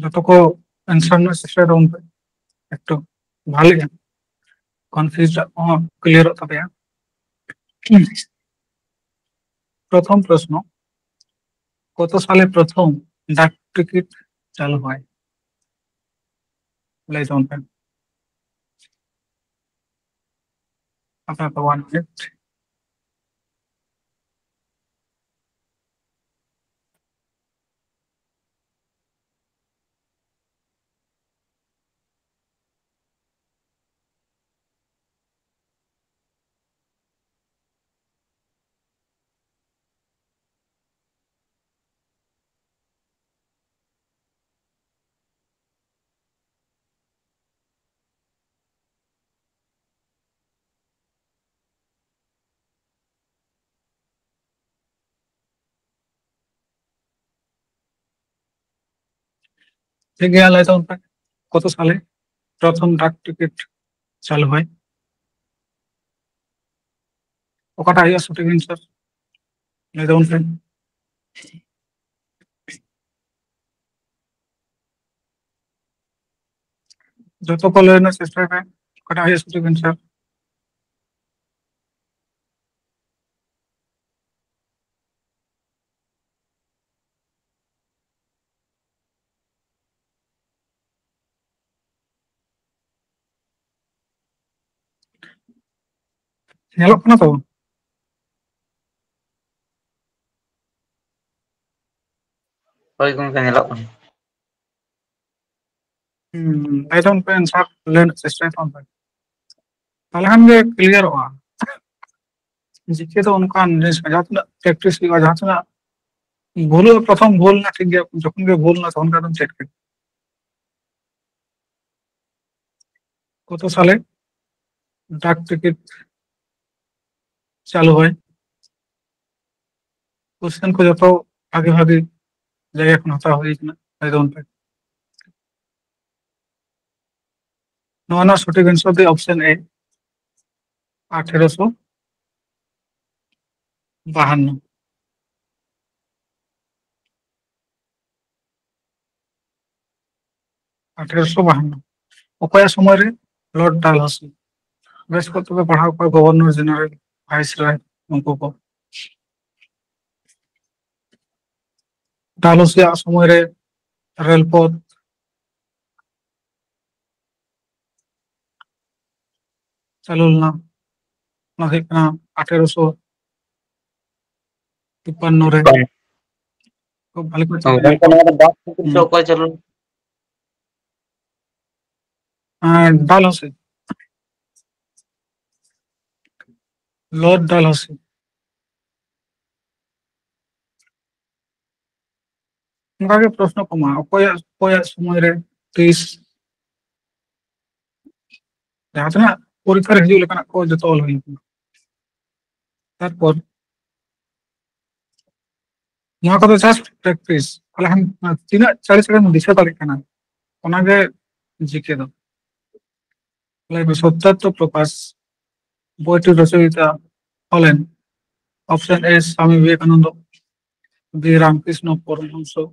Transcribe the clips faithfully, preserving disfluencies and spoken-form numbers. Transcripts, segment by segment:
ᱡᱚᱛᱚ ᱠᱚ ᱮᱱᱥᱟᱨ ᱨᱮᱱᱟᱜ ᱪᱮᱥᱴᱟᱭ ᱛᱟᱵᱚᱱ ᱯᱮ, ᱮᱠᱴᱩ ᱵᱷᱟᱞᱮᱜᱼᱟ, ᱠᱚᱱᱯᱷᱤᱭᱩᱡᱽ ᱠᱚᱦᱚᱸ ᱠᱞᱤᱭᱟᱨᱚᱜ ᱛᱟᱯᱮᱭᱟ᱾ প্রথম প্রশ্ন, কত সালে প্রথম ডাক টিকিট চালু হয়? লেজন পেন। আপনার তো ওয়ান মিনিট। ᱴᱷᱤᱠ ᱜᱮᱭᱟ, ᱞᱟᱹᱭ ᱛᱟᱵᱚᱱ ᱯᱮ, ᱠᱚᱛᱚ ᱥᱟᱞᱮ ᱯᱨᱚᱛᱷᱚᱢ ᱰᱟᱠ ᱴᱤᱠᱤᱴ ᱪᱟᱞᱩ ᱦᱚᱭ? ᱚᱠᱟᱴᱟᱜ ᱦᱩᱭᱩᱜᱼᱟ ᱥᱚᱴᱷᱤᱠ ᱮᱱᱥᱟᱨ? ᱞᱟᱹᱭ ᱛᱟᱵᱚᱱ ᱯᱮ᱾ ᱡᱚᱛᱚ ᱠᱚ ᱞᱟᱹᱭ ᱨᱮᱱᱟᱜ ᱪᱮᱥᱴᱟᱭ ᱯᱮ, ᱚᱠᱟᱴᱟᱜ ᱦᱩᱭᱩᱜᱼᱟ ᱥᱚᱴᱷᱤᱠ ᱮᱱᱥᱟᱨ? ᱧᱮᱞᱚᱜ ᱠᱟᱱᱟ ᱛᱚ? ᱦᱳᱭ ᱜᱚᱝᱠᱮ, ᱧᱮᱞᱚᱜ ᱠᱟᱱᱟ᱾ ᱦᱩᱸ, ᱞᱟᱹᱭ ᱛᱟᱵᱚᱱ ᱯᱮ, ᱮᱱᱥᱟᱨ ᱞᱟᱹᱭ ᱨᱮᱱᱟᱜ ᱪᱮᱥᱴᱟᱭ ᱛᱟᱵᱚᱱ ᱯᱮ᱾ ᱛᱟᱦᱞᱮ ᱠᱷᱟᱱ ᱜᱮ ᱠᱞᱤᱭᱟᱨᱚᱜᱼᱟ᱾ ᱡᱤᱠᱮ ᱫᱚ ᱚᱱᱠᱟᱱ ᱡᱤᱱᱤᱥ ᱠᱟᱱᱟ, ᱡᱟᱦᱟᱸ ᱛᱤᱱᱟᱹᱜ ᱯᱨᱮᱠᱴᱤᱥ ᱦᱩᱭᱩᱜᱼᱟ, ᱡᱟᱦᱟᱸ ᱛᱤᱱᱟᱹᱜ ᱵᱷᱩᱞᱩᱜᱼᱟ, ᱯᱨᱚᱛᱷᱚᱢ ᱵᱷᱩᱞ ᱮᱱᱟ, ᱴᱷᱤᱠ ᱜᱮᱭᱟ, ᱡᱚᱠᱷᱚᱱ ᱜᱮ ᱵᱷᱩᱞ ᱮᱱᱟ, ᱛᱚᱠᱷᱚᱱ ᱜᱮ ᱟᱫᱚᱢ ᱪᱮᱫ ᱠᱮᱫ᱾ ᱠᱚᱛᱚ ᱥᱟᱞᱮ ᱰᱟᱠ ᱴᱤᱠᱤᱴ ᱪᱟᱞᱩ ᱦᱚᱭ? ᱠᱚᱥᱪᱮᱱ ᱠᱚ ᱡᱚᱛᱚ ᱵᱷᱟᱜᱮ ᱵᱷᱟᱜᱮ ᱡᱟᱭᱜᱟ ᱠᱷᱚᱱ ᱦᱟᱛᱟᱣ ᱦᱩᱭ ᱠᱟᱱᱟ, ᱞᱟᱹᱭ ᱛᱟᱵᱚᱱ ᱯᱮ᱾ ᱱᱚᱣᱟ ᱨᱮᱱᱟᱜ ᱥᱚᱴᱷᱤᱠ ᱮᱱᱥᱟᱨ ᱫᱚ ᱚᱯᱥᱮᱱ ᱮ, ᱟᱴᱷᱮᱨᱚᱥᱚ ᱵᱟᱦᱟᱱᱱᱚ᱾ ᱟᱴᱷᱮᱨᱚᱥᱚ ᱵᱟᱦᱟᱱᱱᱚ᱾ ᱚᱠᱚᱭᱟᱜ ᱥᱚᱢᱚᱭ ᱨᱮ? ᱞᱚᱨᱰ ᱰᱟᱞᱦᱚᱥᱤ᱾ ᱵᱮᱥ ᱠᱚ ᱛᱚᱵᱮ ᱯᱟᱲᱦᱟᱣ ᱠᱚᱣᱟ, ᱜᱚᱵᱷᱚᱨᱱᱚᱨ ᱡᱮᱱᱟᱨᱮᱞ, ᱵᱷᱟᱭᱤᱥᱨᱚᱭ, ᱩᱱᱠᱩ ᱠᱚ᱾ ᱰᱟᱞᱦᱚᱥᱤᱭᱟᱜ ᱥᱚᱢᱚᱭ ᱨᱮ ᱨᱮᱞᱯᱚᱛᱷ ᱪᱟᱹᱞᱩ ᱞᱮᱱᱟ᱾ ᱚᱱᱟ ᱦᱩᱭᱩᱜ ᱠᱟᱱᱟ ᱟᱴᱷᱮᱨᱚᱥᱚ ᱛᱤᱯᱟᱱᱱᱚ ᱨᱮ᱾ ᱵᱟᱝ᱾ ᱠᱷᱩᱵ ᱵᱷᱟᱞᱮ ᱠᱚ ᱪᱟᱹᱞᱩ ᱜᱚᱝᱠᱮ, ᱱᱚᱣᱟ ᱫᱚ ᱵᱟᱥ ᱥᱤᱥᱴᱮᱢ ᱦᱩᱸ᱾ ᱚᱠᱚᱭ ᱪᱟᱹᱞᱩ? ᱦᱮᱸ, ᱰᱟᱞᱦᱚᱥᱤ᱾ ᱞᱚᱨᱰ ᱰᱟᱞᱦᱚᱥᱤ᱾ ᱚᱱᱠᱟᱜᱮ ᱯᱨᱚᱥᱱᱚ ᱠᱚᱢᱟ, ᱚᱠᱚᱭᱟᱜ, ᱚᱠᱚᱭᱟᱜ ᱥᱚᱢᱚᱭ ᱨᱮ ᱛᱤᱥ, ᱡᱟᱦᱟᱸ ᱛᱤᱱᱟᱹᱜ ᱯᱚᱨᱤᱠᱠᱷᱟ ᱨᱮ ᱦᱤᱡᱩᱜ ᱞᱮᱠᱟᱱᱟᱜ ᱠᱚ ᱡᱚᱛᱚ ᱚᱞ ᱦᱩᱭ ᱠᱟᱱᱟ᱾ ᱛᱟᱨᱯᱚᱨ ᱱᱚᱣᱟ ᱠᱚᱫᱚ just practice, ᱛᱟᱦᱞᱮ ᱠᱷᱟᱱ ᱛᱤᱱᱟᱹᱜ ᱪᱟᱬᱮ ᱪᱟᱬᱮᱢ ᱫᱤᱥᱟᱹ ᱫᱟᱲᱮᱭᱟᱜ ᱠᱟᱱᱟ, ᱚᱱᱟᱜᱮ ᱡᱤᱠᱮ ᱫᱚ᱾ ᱞᱟᱹᱭ ᱢᱮ, ᱥᱚᱛᱭᱟᱨᱛᱷ ᱯᱨᱚᱠᱟᱥ ᱵᱳᱭᱴᱤ ᱨᱚᱪᱚᱭᱤᱛᱟ ᱦᱚᱞᱮᱱ? Option A Swami Vivekananda, B Ramakrishna Paramahamsa,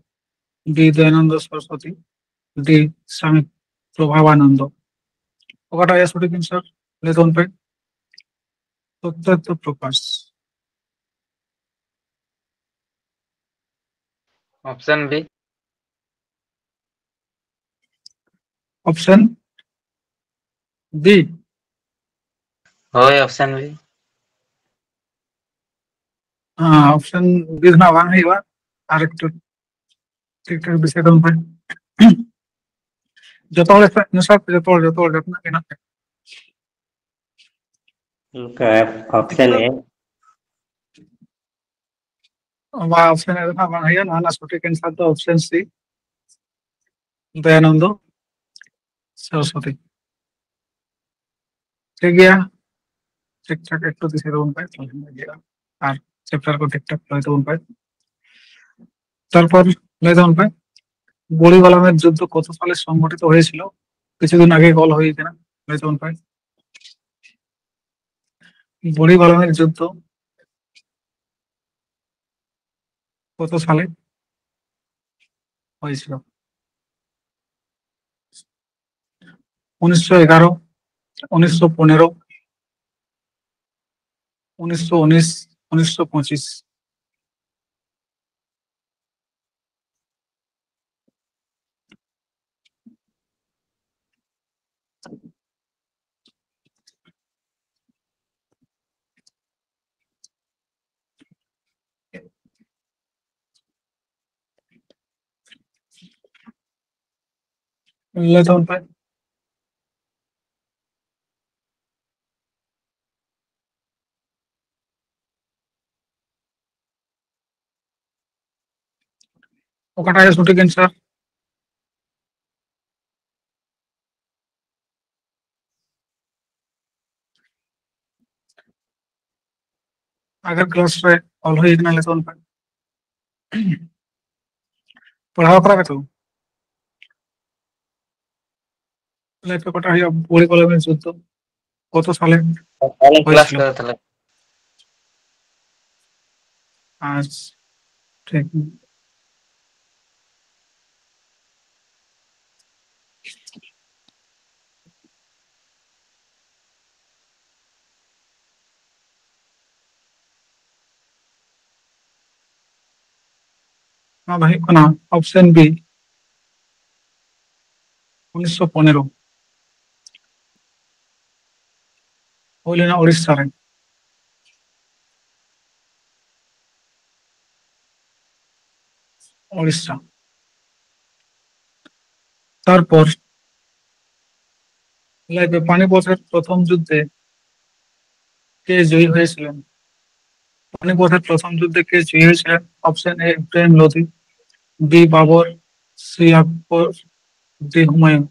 B Dayananda Saraswati, D Swami Prabhavananda. ᱚᱠᱟᱴᱟᱜ ᱮ ᱥᱚᱴᱷᱤᱠ ᱮᱱᱥᱟᱨ? ᱞᱟᱹᱭ ᱛᱟᱵᱚᱱ ᱯᱮ᱾ Satyarth Prakash. Option B. Option B. ᱦᱳᱭ, ᱚᱯᱥᱮᱱ ᱵᱤ᱾ ᱦᱮᱸ, ᱚᱯᱥᱮᱱ ᱵᱤ ᱫᱚ ᱱᱟᱜ ᱵᱟᱝ ᱦᱩᱭᱩᱜᱼᱟ᱾ ᱟᱨ ᱮᱠᱴᱩ ᱴᱷᱤᱠ ᱴᱷᱟᱠ ᱫᱤᱥᱟᱹ ᱫᱚᱦᱚᱭ ᱯᱮ᱾ ᱡᱚᱛᱚ ᱦᱚᱲ ᱥᱟᱶ ᱢᱮᱥᱟ ᱯᱮ, ᱡᱚᱛᱚ ᱦᱚᱲ, ᱡᱚᱛᱚ ᱦᱚᱲ ᱡᱚᱛᱚᱱᱟᱜ ᱜᱮ ᱦᱮᱱᱟᱜ ᱯᱮ᱾ ᱚᱱᱠᱟ ᱚᱯᱥᱮᱱ ᱮ᱾ ᱵᱟ, ᱚᱯᱥᱮᱱ ᱮ ᱫᱚ ᱱᱟᱜ ᱵᱟᱝ ᱦᱩᱭᱩᱜᱼᱟ᱾ ᱱᱚᱣᱟ ᱨᱮᱱᱟᱜ ᱥᱚᱴᱷᱤᱠ ᱮᱱᱥᱟᱨ ᱫᱚ ᱚᱯᱥᱮᱱ ᱥᱤ, ᱫᱚᱭᱟᱱᱚᱱᱫᱚ ᱥᱚᱨᱚᱥᱚᱛᱤ᱾ ᱴᱷᱤᱠ ᱜᱮᱭᱟ, ᱴᱷᱤᱠ ᱴᱷᱟᱠ ᱮᱠᱴᱩ ᱫᱤᱥᱟᱹᱭ ᱛᱟᱵᱚᱱ ᱯᱮ, ᱛᱟᱦᱞᱮ ᱠᱷᱟᱱ ᱤᱭᱟᱹᱜᱼᱟ᱾ ᱟᱨ ᱪᱮᱯᱴᱟᱨ ᱠᱚ ᱴᱷᱤᱠ ᱴᱷᱟᱠ ᱯᱩᱨᱟᱹᱭ ᱛᱟᱵᱚᱱ ᱯᱮ᱾ তারপর ᱞᱟᱹᱭ ᱛᱟᱵᱚᱱ ᱯᱮ, ᱵᱩᱲᱤ ᱵᱟᱞᱟᱢᱮᱨ ᱡᱩᱫᱽᱫᱷᱚ ᱠᱚᱛᱚ ᱥᱟᱞᱮ ᱥᱚᱝᱜᱷᱚᱴᱤᱛ ᱦᱩᱭ ছিল? ᱠᱤᱪᱷᱩ ᱫᱤᱱ ᱟᱜᱮ ᱠᱚᱞ ᱦᱩᱭ ᱠᱟᱱᱟ, ᱞᱟᱹᱭ ᱛᱟᱵᱚᱱ ᱯᱮ᱾ বুড়ি বালামের যুদ্ধ কত সালে হয়েছিল? ᱩᱱᱤᱥᱥᱚ ᱮᱜᱟᱨᱚ, ᱩᱱᱤᱥᱥᱚ ᱯᱚᱱᱮᱨᱚ, ᱩᱱᱤᱥᱥᱚ ᱩᱱᱤᱥ, ᱩᱱᱤᱥᱥᱚ ᱯᱚᱸᱪᱤᱥ᱾ ᱞᱟᱹᱭ ᱛᱟᱵᱚᱱ ᱯᱮ᱾ ᱚᱠᱟᱴᱟᱜ ᱜᱮ ᱥᱚᱴᱷᱤᱠ answer? ᱟᱜᱟᱨ class ᱨᱮ ᱚᱞ ᱦᱩᱭ ᱠᱟᱱᱟ, ᱞᱟᱹᱭ ᱛᱟᱵᱚᱱ ᱯᱮ᱾ ᱯᱟᱲᱦᱟᱣ ᱠᱟᱱᱟ ᱯᱮ ᱛᱚ? ᱞᱟᱹᱭ ᱯᱮ ᱚᱠᱟᱴᱟᱜ ᱦᱩᱭᱩᱜᱼᱟ, ᱯᱚᱨᱤᱠᱚᱞᱯᱚᱱᱟ ᱥᱩᱛᱨᱚ ᱠᱚᱛᱚ ᱥᱟᱞᱮ online ᱦᱩᱭ class ᱥᱤᱞᱚ? ᱠᱟᱫᱟ ᱛᱟᱦᱞᱮ᱾ ᱟᱪᱪᱷᱟ, ᱴᱷᱤᱠ᱾ ᱱᱚᱣᱟ ᱫᱚ ᱦᱩᱭᱩᱜ ᱠᱟᱱᱟ option B, ᱩᱱᱤᱥᱥᱚ ᱯᱚᱱᱮᱨᱚ᱾ ᱦᱩᱭ ᱞᱮᱱᱟ ᱳᱲᱤᱥᱥᱟ ᱨᱮ᱾ ᱳᱲᱤᱥᱥᱟ᱾ ᱛᱟᱨᱯᱚᱨ ᱞᱟᱹᱭ ᱯᱮ, ᱯᱟᱱᱤᱯᱚᱛ ᱮᱨ ᱯᱨᱚᱛᱷᱚᱢ ᱡᱩᱫᱽᱫᱷᱮ কে জয়ী হয়েছিলেন? পানিপথের প্রথম যুদ্ধে কে জয়ী হয়েছিলেন? Option A, Ibrahim Lodi, B, Babur, C, Akbar, D, Humayun.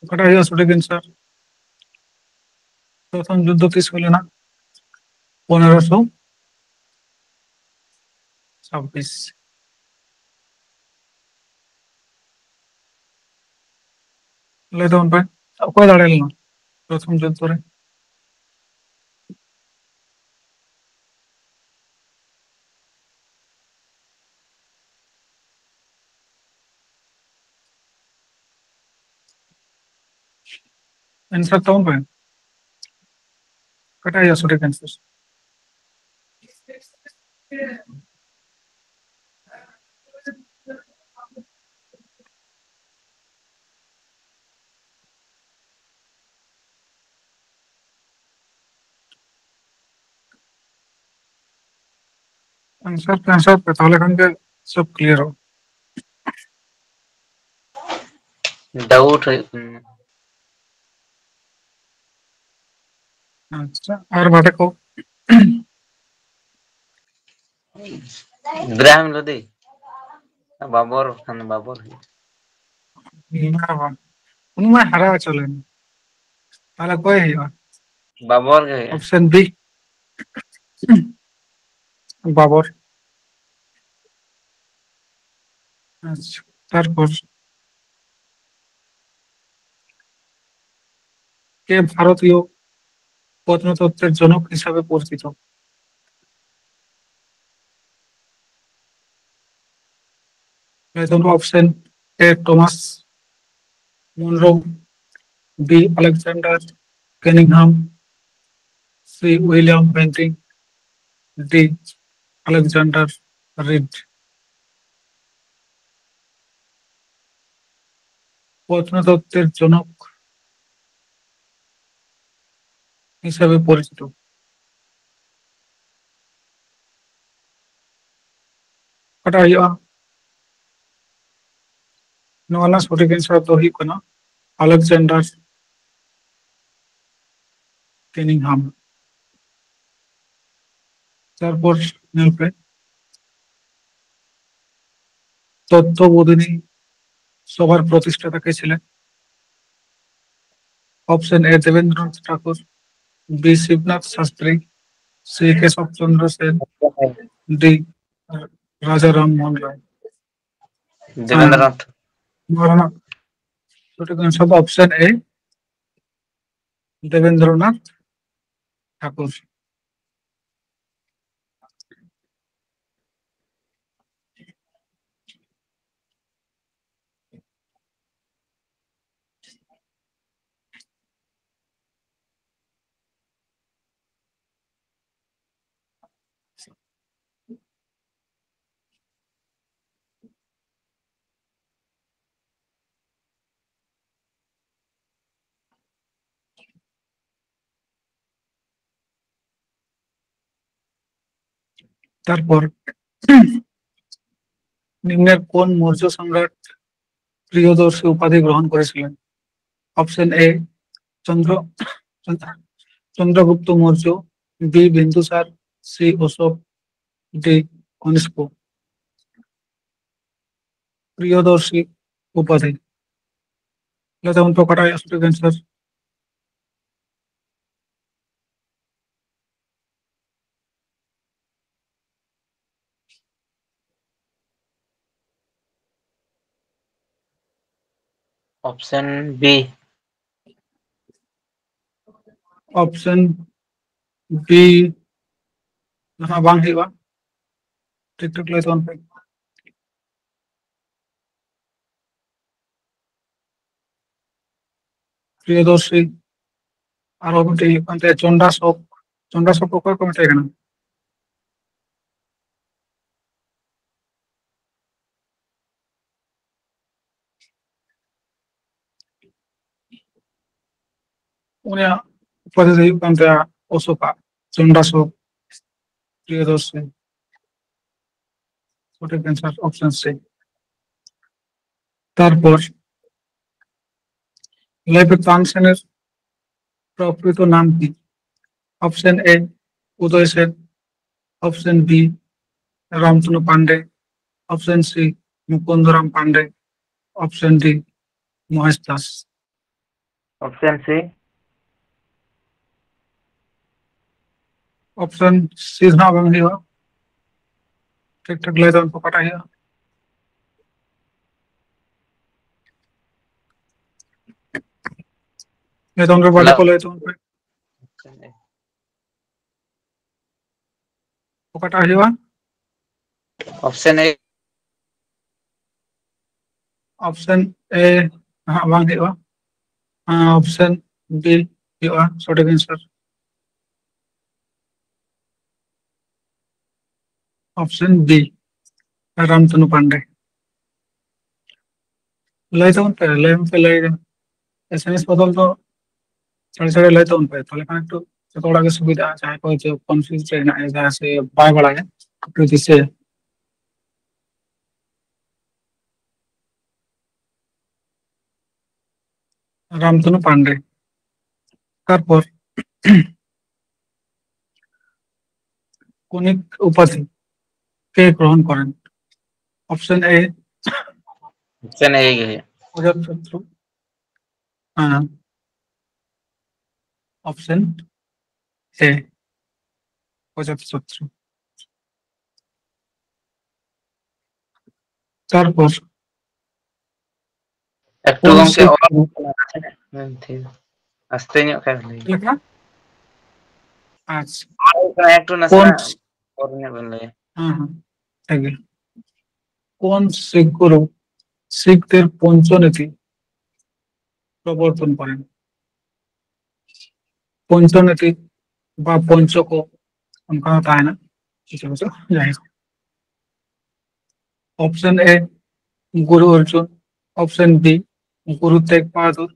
ᱚᱠᱟᱴᱟᱜ ᱦᱩᱭᱩᱜᱼᱟ ᱥᱚᱴᱷᱤᱠ answer? ᱯᱨᱚᱛᱷᱚᱢ ᱡᱩᱫᱽᱫᱷᱚ ᱛᱤᱥ ᱦᱩᱭ ᱞᱮᱱᱟ? ᱯᱚᱱᱮᱨᱚᱥᱚ ᱪᱷᱟᱵᱵᱤᱥ᱾ ᱞᱟᱹᱭ ᱛᱟᱵᱚᱱ ᱯᱮ, ᱚᱠᱚᱭ ᱫᱟᱲᱮ ᱞᱮᱱᱟ ᱯᱨᱚᱛᱷᱚᱢ ᱡᱩᱫᱽᱫᱷᱚ ᱨᱮ? ᱮᱱᱥᱟᱨ ᱛᱟᱵᱚᱱ ᱯᱮ᱾ ᱚᱠᱟᱴᱟᱜ ᱦᱩᱭᱩᱜᱼᱟ ᱥᱚᱴᱷᱤᱠ ᱮᱱᱥᱟᱨ? ᱮᱱᱥᱟᱨ ᱯᱮ, ᱮᱱᱥᱟᱨ ᱯᱮ, ᱛᱟᱦᱚᱞᱮ ᱠᱷᱟᱱ ᱜᱮ ᱥᱚᱵ ᱠᱞᱤᱭᱟᱨᱚᱜᱼᱟ᱾ ᱰᱟᱣᱩᱴ ᱦᱩᱭᱩᱜ ᱠᱟᱱᱟ᱾ ᱟᱪᱪᱷᱟ, ᱟᱨ ᱵᱟᱰᱮ ᱠᱚ? ᱤᱵᱨᱟᱦᱤᱢ ᱞᱳᱫᱤ᱾ ᱵᱟᱵᱚᱨ ᱠᱷᱟᱱ ᱵᱟᱵᱚᱨ ᱦᱩᱭᱩᱜᱼᱟ᱾ ᱵᱟᱝ, ᱵᱟᱝ᱾ ᱩᱱᱤ ᱢᱟ ᱦᱟᱨᱟ ᱦᱚᱪᱚ ᱞᱮᱱ᱾ ᱛᱟᱦᱚᱞᱮ ᱚᱠᱚᱭ ᱦᱩᱭᱩᱜᱼᱟ? ᱵᱟᱵᱚᱨ ᱜᱮ ᱦᱩᱭᱩᱜᱼᱟ᱾ Option B. ᱵᱟᱵᱚᱨ᱾ ᱟᱪᱪᱷᱟ, ᱛᱟᱨᱯᱚᱨ কে ভারতীয় প্রত্নতত্ত্বের জনক হিসাবে পরিচিত? Option A Thomas Munro, B Alexander Cunningham, C William Bentinck, D Alexander Reid. প্রত্নতত্ত্বের জনক হিসাবে পরিচিত। ᱚᱠᱟᱴᱟᱜ ᱦᱩᱭᱩᱜᱼᱟ? ᱱᱚᱣᱟ ᱨᱮᱱᱟᱜ ᱥᱚᱴᱷᱤᱠ ᱮᱱᱥᱟᱨ ᱫᱚ ᱦᱩᱭᱩᱜ ᱠᱟᱱᱟ ᱟᱞᱮᱠᱡᱟᱱᱰᱟᱨ ᱠᱮᱱᱤᱝᱦᱟᱢ᱾ ᱛᱟᱨᱯᱚᱨ ᱧᱮᱞ ᱯᱮ, তত্ত্ববোধিনী সভার প্রতিষ্ঠাতা কে ছিলেন? Option A Debendranath Thakur, B Shibnath Shastri, C Keshab Chandra Sen, D Raja Rammohan রায়। ᱫᱮᱵᱮᱱᱫᱨᱚᱱᱟᱛᱷ᱾ ᱱᱚᱣᱟ ᱨᱮᱱᱟᱜ ᱥᱚᱴᱷᱤᱠ ᱮᱱᱥᱟᱨ ᱫᱚ ᱚᱯᱥᱮᱱ ᱮ, ᱫᱮᱵᱮᱱᱫᱨᱚᱱᱟᱛᱷ ᱴᱷᱟᱠᱩᱨ᱾ তারপর নিম্নের কোন মৌর্য সম্রাট প্রিয়দর্শী উপাধি গ্রহণ করেছিলেন? Option A Chandra Chandragupta Maurya, B Bindusara, C Ashoka, D Kanishka. Priyadarshi উপাধি। ᱞᱟᱹᱭ ᱛᱟᱵᱚᱱ ᱯᱮ ᱚᱠᱟᱴᱟᱜ ᱦᱩᱭᱩᱜᱼᱟ ᱥᱚᱴᱷᱤᱠ answer. Option B. Option B ᱫᱚ ᱦᱟᱸᱜ ᱵᱟᱝ ᱦᱩᱭᱩᱜᱼᱟ᱾ ᱴᱷᱤᱠ ᱴᱷᱟᱠ ᱞᱟᱹᱭ ᱛᱟᱵᱚᱱ ᱯᱮ᱾ ᱯᱨᱤᱭᱚᱫᱚᱨᱥᱤ, ᱟᱨᱦᱚᱸ ᱢᱤᱫᱴᱮᱡ ᱦᱩᱭᱩᱜ ᱠᱟᱱ ᱛᱟᱭᱟ ᱪᱚᱱᱰᱟᱥᱚᱠ᱾ ᱪᱚᱱᱰᱟᱥᱚᱠ ᱚᱠᱚᱭ ᱠᱚ ᱢᱮᱛᱟᱭ ᱠᱟᱱᱟ? ᱩᱱᱤᱭᱟᱜ ᱩᱯᱟᱫᱷᱤ ᱫᱚ ᱦᱩᱭᱩᱜ ᱠᱟᱱ ᱛᱟᱭᱟ ᱚᱥᱳᱠᱟ, ᱪᱚᱱᱰᱟᱥᱚᱠ, ᱯᱨᱤᱭᱚᱫᱚᱨᱥᱤ᱾ ᱥᱚᱴᱷᱤᱠ ᱟᱱᱥᱟᱨ ᱚᱯᱥᱮᱱ ᱥᱤ᱾ ᱛᱟᱨᱯᱚᱨ ᱞᱟᱹᱭ ᱯᱮ, ᱛᱟᱱᱥᱮᱱᱮᱨ ᱯᱨᱚᱠᱨᱤᱛᱚ ᱱᱟᱢ ᱠᱤ? ᱚᱯᱥᱮᱱ ᱮ ᱩᱫᱚᱭ ᱥᱮᱱ, option B Ramtanu Pandey, option ᱥᱤ ᱢᱩᱠᱩᱱᱫᱚᱨᱟᱢ ᱯᱟᱱᱰᱮ, ᱚᱯᱥᱮᱱ ᱰᱤ ᱢᱚᱦᱮᱥ ᱫᱟᱥ᱾ ᱚᱯᱥᱮᱱ ᱥᱤ᱾ ᱚᱯᱥᱮᱱ ᱥᱤ ᱫᱚ ᱦᱟᱸᱜ ᱵᱟᱝ ᱦᱩᱭᱩᱜᱼᱟ᱾ ᱴᱷᱤᱠ ᱴᱷᱟᱠ ᱞᱟᱹᱭ ᱛᱟᱵᱚᱱ ᱯᱮ ᱚᱠᱟᱴᱟᱜ ᱦᱩᱭᱩᱜᱼᱟ᱾ ᱞᱟᱹᱭ ᱛᱟᱵᱚᱱ ᱯᱮ, ᱵᱟᱰᱮ ᱠᱚ ᱞᱟᱹᱭ ᱛᱟᱵᱚᱱ ᱯᱮ᱾ ᱚᱠᱟᱴᱟᱜ ᱦᱩᱭᱩᱜᱼᱟ? ᱚᱯᱥᱮᱱ ᱮ᱾ ᱚᱯᱥᱮᱱ ᱮ ᱦᱟᱸᱜ ᱵᱟᱝ ᱦᱩᱭᱩᱜᱼᱟ᱾ ᱚᱯᱥᱮᱱ ᱵᱤ ᱦᱩᱭᱩᱜᱼᱟ ᱥᱚᱴᱷᱤᱠ answer. Option B, Ramtanu Pandey. ᱞᱟᱹᱭ ᱛᱟᱵᱚᱱ ᱯᱮ, ᱞᱟᱹᱭ ᱢᱟᱯᱮ ᱞᱟᱹᱭ ᱜᱮ᱾ ᱮᱥ ᱮᱢ ᱮᱥ ᱵᱚᱫᱚᱞ ᱫᱚ ᱥᱟᱹᱨᱤ ᱥᱟᱹᱨᱤ ᱞᱟᱹᱭ ᱛᱟᱵᱚᱱ ᱯᱮ, ᱛᱟᱦᱞᱮ ᱠᱷᱟᱱ ᱮᱠᱴᱩ ᱡᱚᱛᱚ ᱦᱚᱲᱟᱜ ᱜᱮ ᱥᱩᱵᱤᱫᱷᱟ᱾ ᱡᱟᱦᱟᱸᱭ ᱠᱚ ᱡᱮ ᱠᱚᱱᱯᱷᱤᱭᱩᱡᱽ ᱨᱮ ᱦᱮᱱᱟᱜᱼᱟ, ᱡᱟᱦᱟᱸᱭ ᱥᱮ ᱵᱟᱭ ᱵᱟᱲᱟᱭᱟ, ᱠᱩᱴᱤᱨ ᱫᱤᱥᱟᱹᱭᱟ ᱨᱟᱢᱛᱚᱱᱩ ᱯᱟᱱᱰᱮ᱾ তারপর কৌণিক উপাধি কে গ্রহণ করেন? Option A. অপশন এ ᱜᱮ ᱦᱩᱭᱩᱜᱼᱟ᱾ ᱚᱡᱟᱛ ᱥᱚᱛᱨᱩ᱾ ᱦᱮᱸ, ᱚᱯᱥᱮᱱ ᱮ, ᱚᱡᱟᱛ ᱥᱚᱛᱨᱩ᱾ ᱛᱟᱨᱯᱚᱨ ᱮᱠᱴᱩ ᱠᱚᱱ ᱜᱚᱝᱠᱮ ᱥᱤᱠᱷ ᱚᱞ ᱠᱚ ᱢᱮᱱ ᱛᱷᱤᱨ᱾ ᱟᱥᱛᱮ ᱧᱚᱜ ᱠᱷᱟᱱ ᱞᱟᱹᱭ᱾ ᱪᱮᱫ ᱞᱮᱠᱟ? ᱟᱪᱪᱷᱟ᱾ ᱚᱞ ᱦᱩᱭᱩᱜ ᱠᱟᱱᱟ, ᱮᱠᱴᱩ ᱠᱚᱱ ᱱᱟᱥᱮᱱᱟᱜ ᱥᱤᱠᱷ ᱯᱚᱨ ᱧᱚᱜ ᱵᱮᱱ ᱞᱟᱹᱭᱟ᱾ ᱦᱮᱸ, ᱦᱮᱸ, ᱴᱷᱤᱠ ᱜᱮᱭᱟ᱾ কোন শিখ গুরু শিখদের পঞ্চনীতি প্রবর্তন করেন? পঞ্চনীতি বা পঞ্চক, ᱚᱱᱠᱟ ᱦᱚᱸ ᱛᱟᱦᱮᱱᱟ ᱠᱤᱪᱷᱩ ᱠᱤᱪᱷᱩ, ᱡᱟᱭᱦᱳᱠ᱾ ᱚᱯᱥᱮᱱ ᱮ, ᱜᱩᱨᱩ ᱚᱨᱡᱩᱱ᱾ ᱚᱯᱥᱮᱱ ᱵᱤ, ᱜᱩᱨᱩ ᱛᱮᱜᱽ ᱵᱟᱦᱟᱫᱩᱨ᱾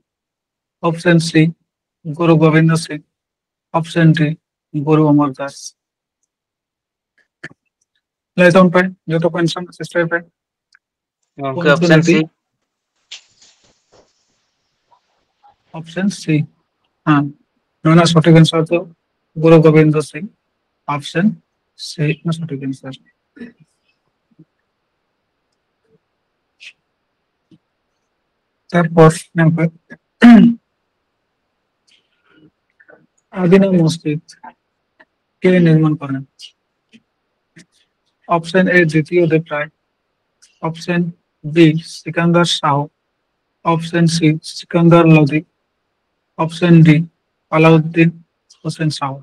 ᱚᱯᱥᱮᱱ ᱥᱤ, ᱜᱩᱨᱩ ᱜᱳᱵᱤᱱᱫᱚ ᱥᱤᱝ᱾ ᱚᱯᱥᱮᱱ ᱰᱤ, ᱜᱩᱨᱩ ᱚᱢᱚᱨ ᱫᱟᱥ᱾ ᱞᱟᱹᱭ ᱛᱟᱵᱚᱱ ᱯᱮ, ᱡᱚᱛᱚ ᱠᱚ ᱮᱱᱥᱟᱨ ᱪᱮᱥᱴᱟᱭ ᱯᱮ᱾ ᱜᱚᱝᱠᱮ, ᱚᱯᱥᱮᱱ ᱥᱤ᱾ ᱚᱯᱥᱮᱱ ᱥᱤ᱾ ᱦᱮᱸ, ᱱᱚᱣᱟ ᱨᱮᱱᱟᱜ ᱥᱚᱴᱷᱤᱠ ᱮᱱᱥᱟᱨ ᱫᱚ ᱜᱩᱨᱩ ᱜᱳᱵᱤᱱᱫᱚ ᱥᱤᱝ᱾ ᱚᱯᱥᱮᱱ ᱥᱤ ᱨᱮᱱᱟᱜ ᱥᱚᱴᱷᱤᱠ ᱮᱱᱥᱟᱨ᱾ ᱛᱟᱨᱯᱚᱨ ᱧᱮᱞ ᱯᱮ, ᱟᱫᱤᱱᱟ ᱢᱚᱥᱡᱤᱫ কে নির্মাণ করেন? অপশন এ, দ্বিতীয় Dev Raya. Option B, Sikandar Shah. Option C, Sikandar Lodi. Option D, Alauddin Hussain Shah.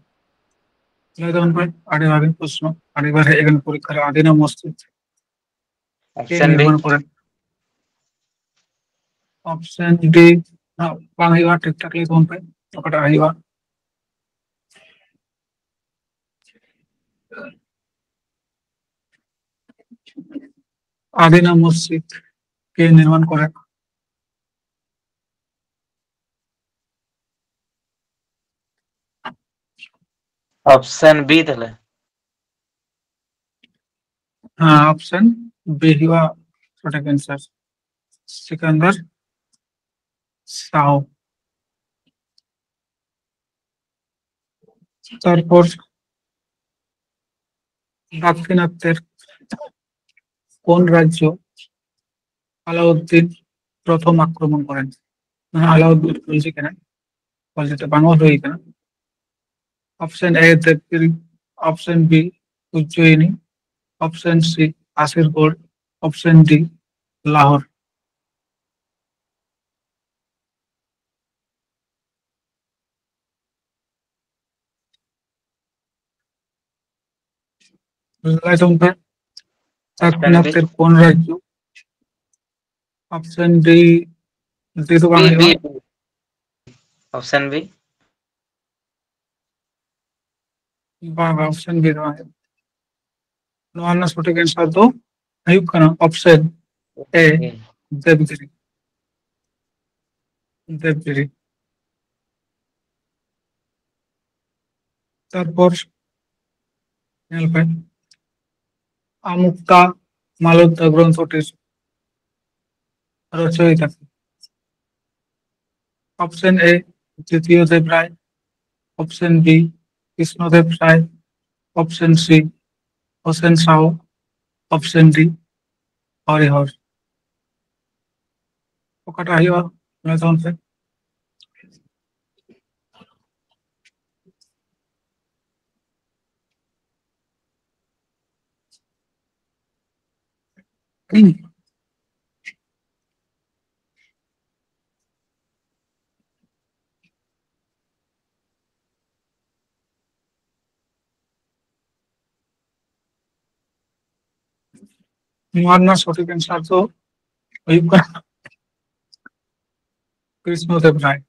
ᱞᱟᱹᱭ ᱛᱟᱵᱚᱱ ᱯᱮ, ᱟᱹᱰᱤ ᱢᱟᱨᱮ ᱯᱨᱚᱥᱱᱚ, ᱟᱹᱰᱤ ᱵᱟᱨ ᱦᱮᱡ ᱟᱠᱟᱱ ᱯᱚᱨᱤᱠᱠᱷᱟ ᱨᱮ, ᱟᱫᱤᱱᱟ ᱢᱚᱥᱡᱤᱫ ᱠᱮ ᱚᱯᱥᱮᱱ ᱰᱤ᱾ ᱱᱤᱨᱢᱟᱬ ᱠᱚᱨᱮ? ᱚᱯᱥᱮᱱ ᱰᱤ ᱵᱟᱝ ᱦᱩᱭᱩᱜᱼᱟ, ᱴᱷᱤᱠ ᱴᱷᱟᱠ ᱞᱟᱹᱭ ᱛᱟᱵᱚᱱ ᱯᱮ, ᱚᱠᱟᱴᱟᱜ ᱦᱩᱭᱩᱜᱼᱟ? ᱟᱫᱤᱱᱟ ᱢᱚᱥᱡᱤᱫ ᱠᱮ ᱱᱤᱨᱢᱟᱬ ᱠᱚᱨᱮ? ᱚᱯᱥᱮᱱ ᱵᱤ ᱛᱟᱦᱞᱮ᱾ ᱦᱮᱸ, ᱚᱯᱥᱮᱱ ᱵᱤ ᱦᱩᱭᱩᱜᱼᱟ ᱥᱚᱴᱷᱤᱠ ᱟᱱᱥᱟᱨ, ᱥᱤᱠᱟᱱᱫᱟᱨ ᱥᱟᱦᱚ᱾ ᱛᱟᱨᱯᱚᱨ ᱫᱟᱠᱠᱷᱤᱱᱟᱛᱛᱮᱨ কোন রাজ্য আলাউদ্দিন প্রথম আক্রমণ করেন? মানে আলাউদ্দিন খলজি কেন, খলজিতে বাংলা হয়ে কেন? Option A Devagiri, option B Ujjayini, option C Asirgarh, option D Lahore. ᱞᱟᱹᱭ ᱛᱟᱵᱚᱱ ᱯᱮ, ᱫᱟᱠᱠᱷᱤᱱᱟᱛᱛᱮᱨ ᱠᱳᱱ ᱨᱟᱡᱽᱡᱚ? ᱚᱯᱥᱮᱱ ᱰᱤ ᱫᱤ ᱫᱚ ᱵᱟᱝ ᱦᱩᱭᱩᱜᱼᱟ᱾ Option B? ᱵᱟᱝ, ᱵᱟᱝ, ᱚᱯᱥᱮᱱ ᱵᱤ ᱫᱚ ᱵᱟᱝ ᱦᱩᱭᱩᱜᱼᱟ᱾ ᱱᱚᱣᱟ ᱨᱮᱱᱟᱜ ᱥᱚᱴᱷᱤᱠ ᱟᱱᱥᱟᱨ ᱫᱚ ᱦᱩᱭᱩᱜ ᱠᱟᱱᱟ ᱚᱯᱥᱮᱱ ᱮ, ᱫᱮᱵᱽᱜᱤᱨᱤ᱾ ᱫᱮᱵᱽᱜᱤᱨᱤ᱾ ᱛᱟᱨᱯᱚᱨ ᱧᱮᱞ ᱯᱮ, ᱟᱢᱩᱠᱛᱟ ᱢᱟᱞᱚᱵᱫᱟ ᱜᱨᱚᱱᱛᱷᱚ ᱴᱤᱨ ᱨᱚᱪᱚᱭᱤᱛᱟ ᱠᱚ᱾ ᱚᱯᱥᱮᱱ ᱮ ᱛᱨᱤᱛᱤᱭᱚ ᱫᱮᱵᱽ ᱨᱟᱭ, ᱚᱯᱥᱮᱱ ᱵᱤ ᱠᱨᱤᱥᱱᱚ ᱫᱮᱵᱽ ᱨᱟᱭ, ᱚᱯᱥᱮᱱ ᱥᱤ ᱦᱳᱥᱮᱱ ᱥᱟᱦᱚ, ᱚᱯᱥᱮᱱ ᱰᱤ ᱦᱚᱨᱤᱦᱚᱨ᱾ ᱚᱠᱟᱴᱟᱜ ᱦᱩᱭᱩᱜᱼᱟ, ᱞᱟᱹᱭ ᱛᱟᱵᱚᱱ ᱯᱮ᱾ ᱱᱚᱣᱟ ᱨᱮᱱᱟᱜ ᱥᱚᱴᱷᱤᱠ ᱟᱱᱥᱟᱨ ᱫᱚ ᱦᱩᱭᱩᱜ ᱠᱟᱱᱟ ᱠᱨᱤᱥᱱᱚ ᱫᱮᱵᱽ ᱨᱟᱭ᱾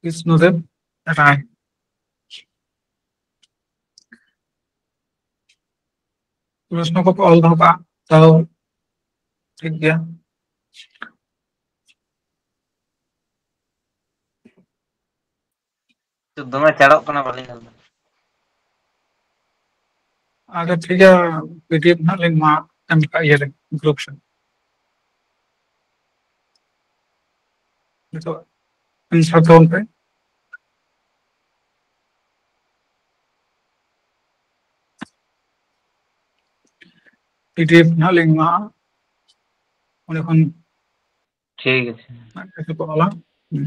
ᱠᱨᱤᱥᱱᱚ ᱫᱮᱵᱽ ᱨᱟᱭ᱾ ᱯᱨᱚᱥᱱᱚ ᱠᱚᱯᱮ ᱚᱞ ᱫᱚᱦᱚ ᱠᱟᱜᱼᱟ, ᱛᱟᱣ ᱴᱷᱤᱠ ᱜᱮᱭᱟ᱾ ᱫᱚᱢᱮ ᱪᱟᱲᱚᱜ ᱠᱟᱱᱟ, ᱵᱟᱹᱞᱤᱧ ᱧᱮᱞ ᱮᱫᱟ᱾ ᱟᱪᱪᱷᱟ, ᱴᱷᱤᱠ ᱜᱮᱭᱟ᱾ ᱯᱤᱰᱤᱮᱯᱷ ᱱᱟᱦᱟᱜ ᱞᱤᱧ ᱮᱢᱟ ᱮᱢ ᱠᱟᱜ ᱤᱭᱟᱹ ᱨᱮ, ᱜᱨᱩᱯ ᱨᱮ᱾ ᱱᱤᱛᱚᱜ ᱮᱱᱥᱟᱨ ᱛᱟᱵᱚᱱ ᱯᱮ᱾ ᱯᱤᱰᱤᱮᱯᱷ ᱱᱟᱦᱟᱜ ᱞᱤᱧ ᱮᱢᱟ, ᱚᱸᱰᱮ ᱠᱷᱚᱱ ᱴᱷᱤᱠ ᱟᱪᱷᱮ᱾ ᱱᱟᱦᱟᱜ ᱠᱟᱛᱮ ᱠᱚ ᱚᱞᱟ᱾ ᱦᱩᱸ᱾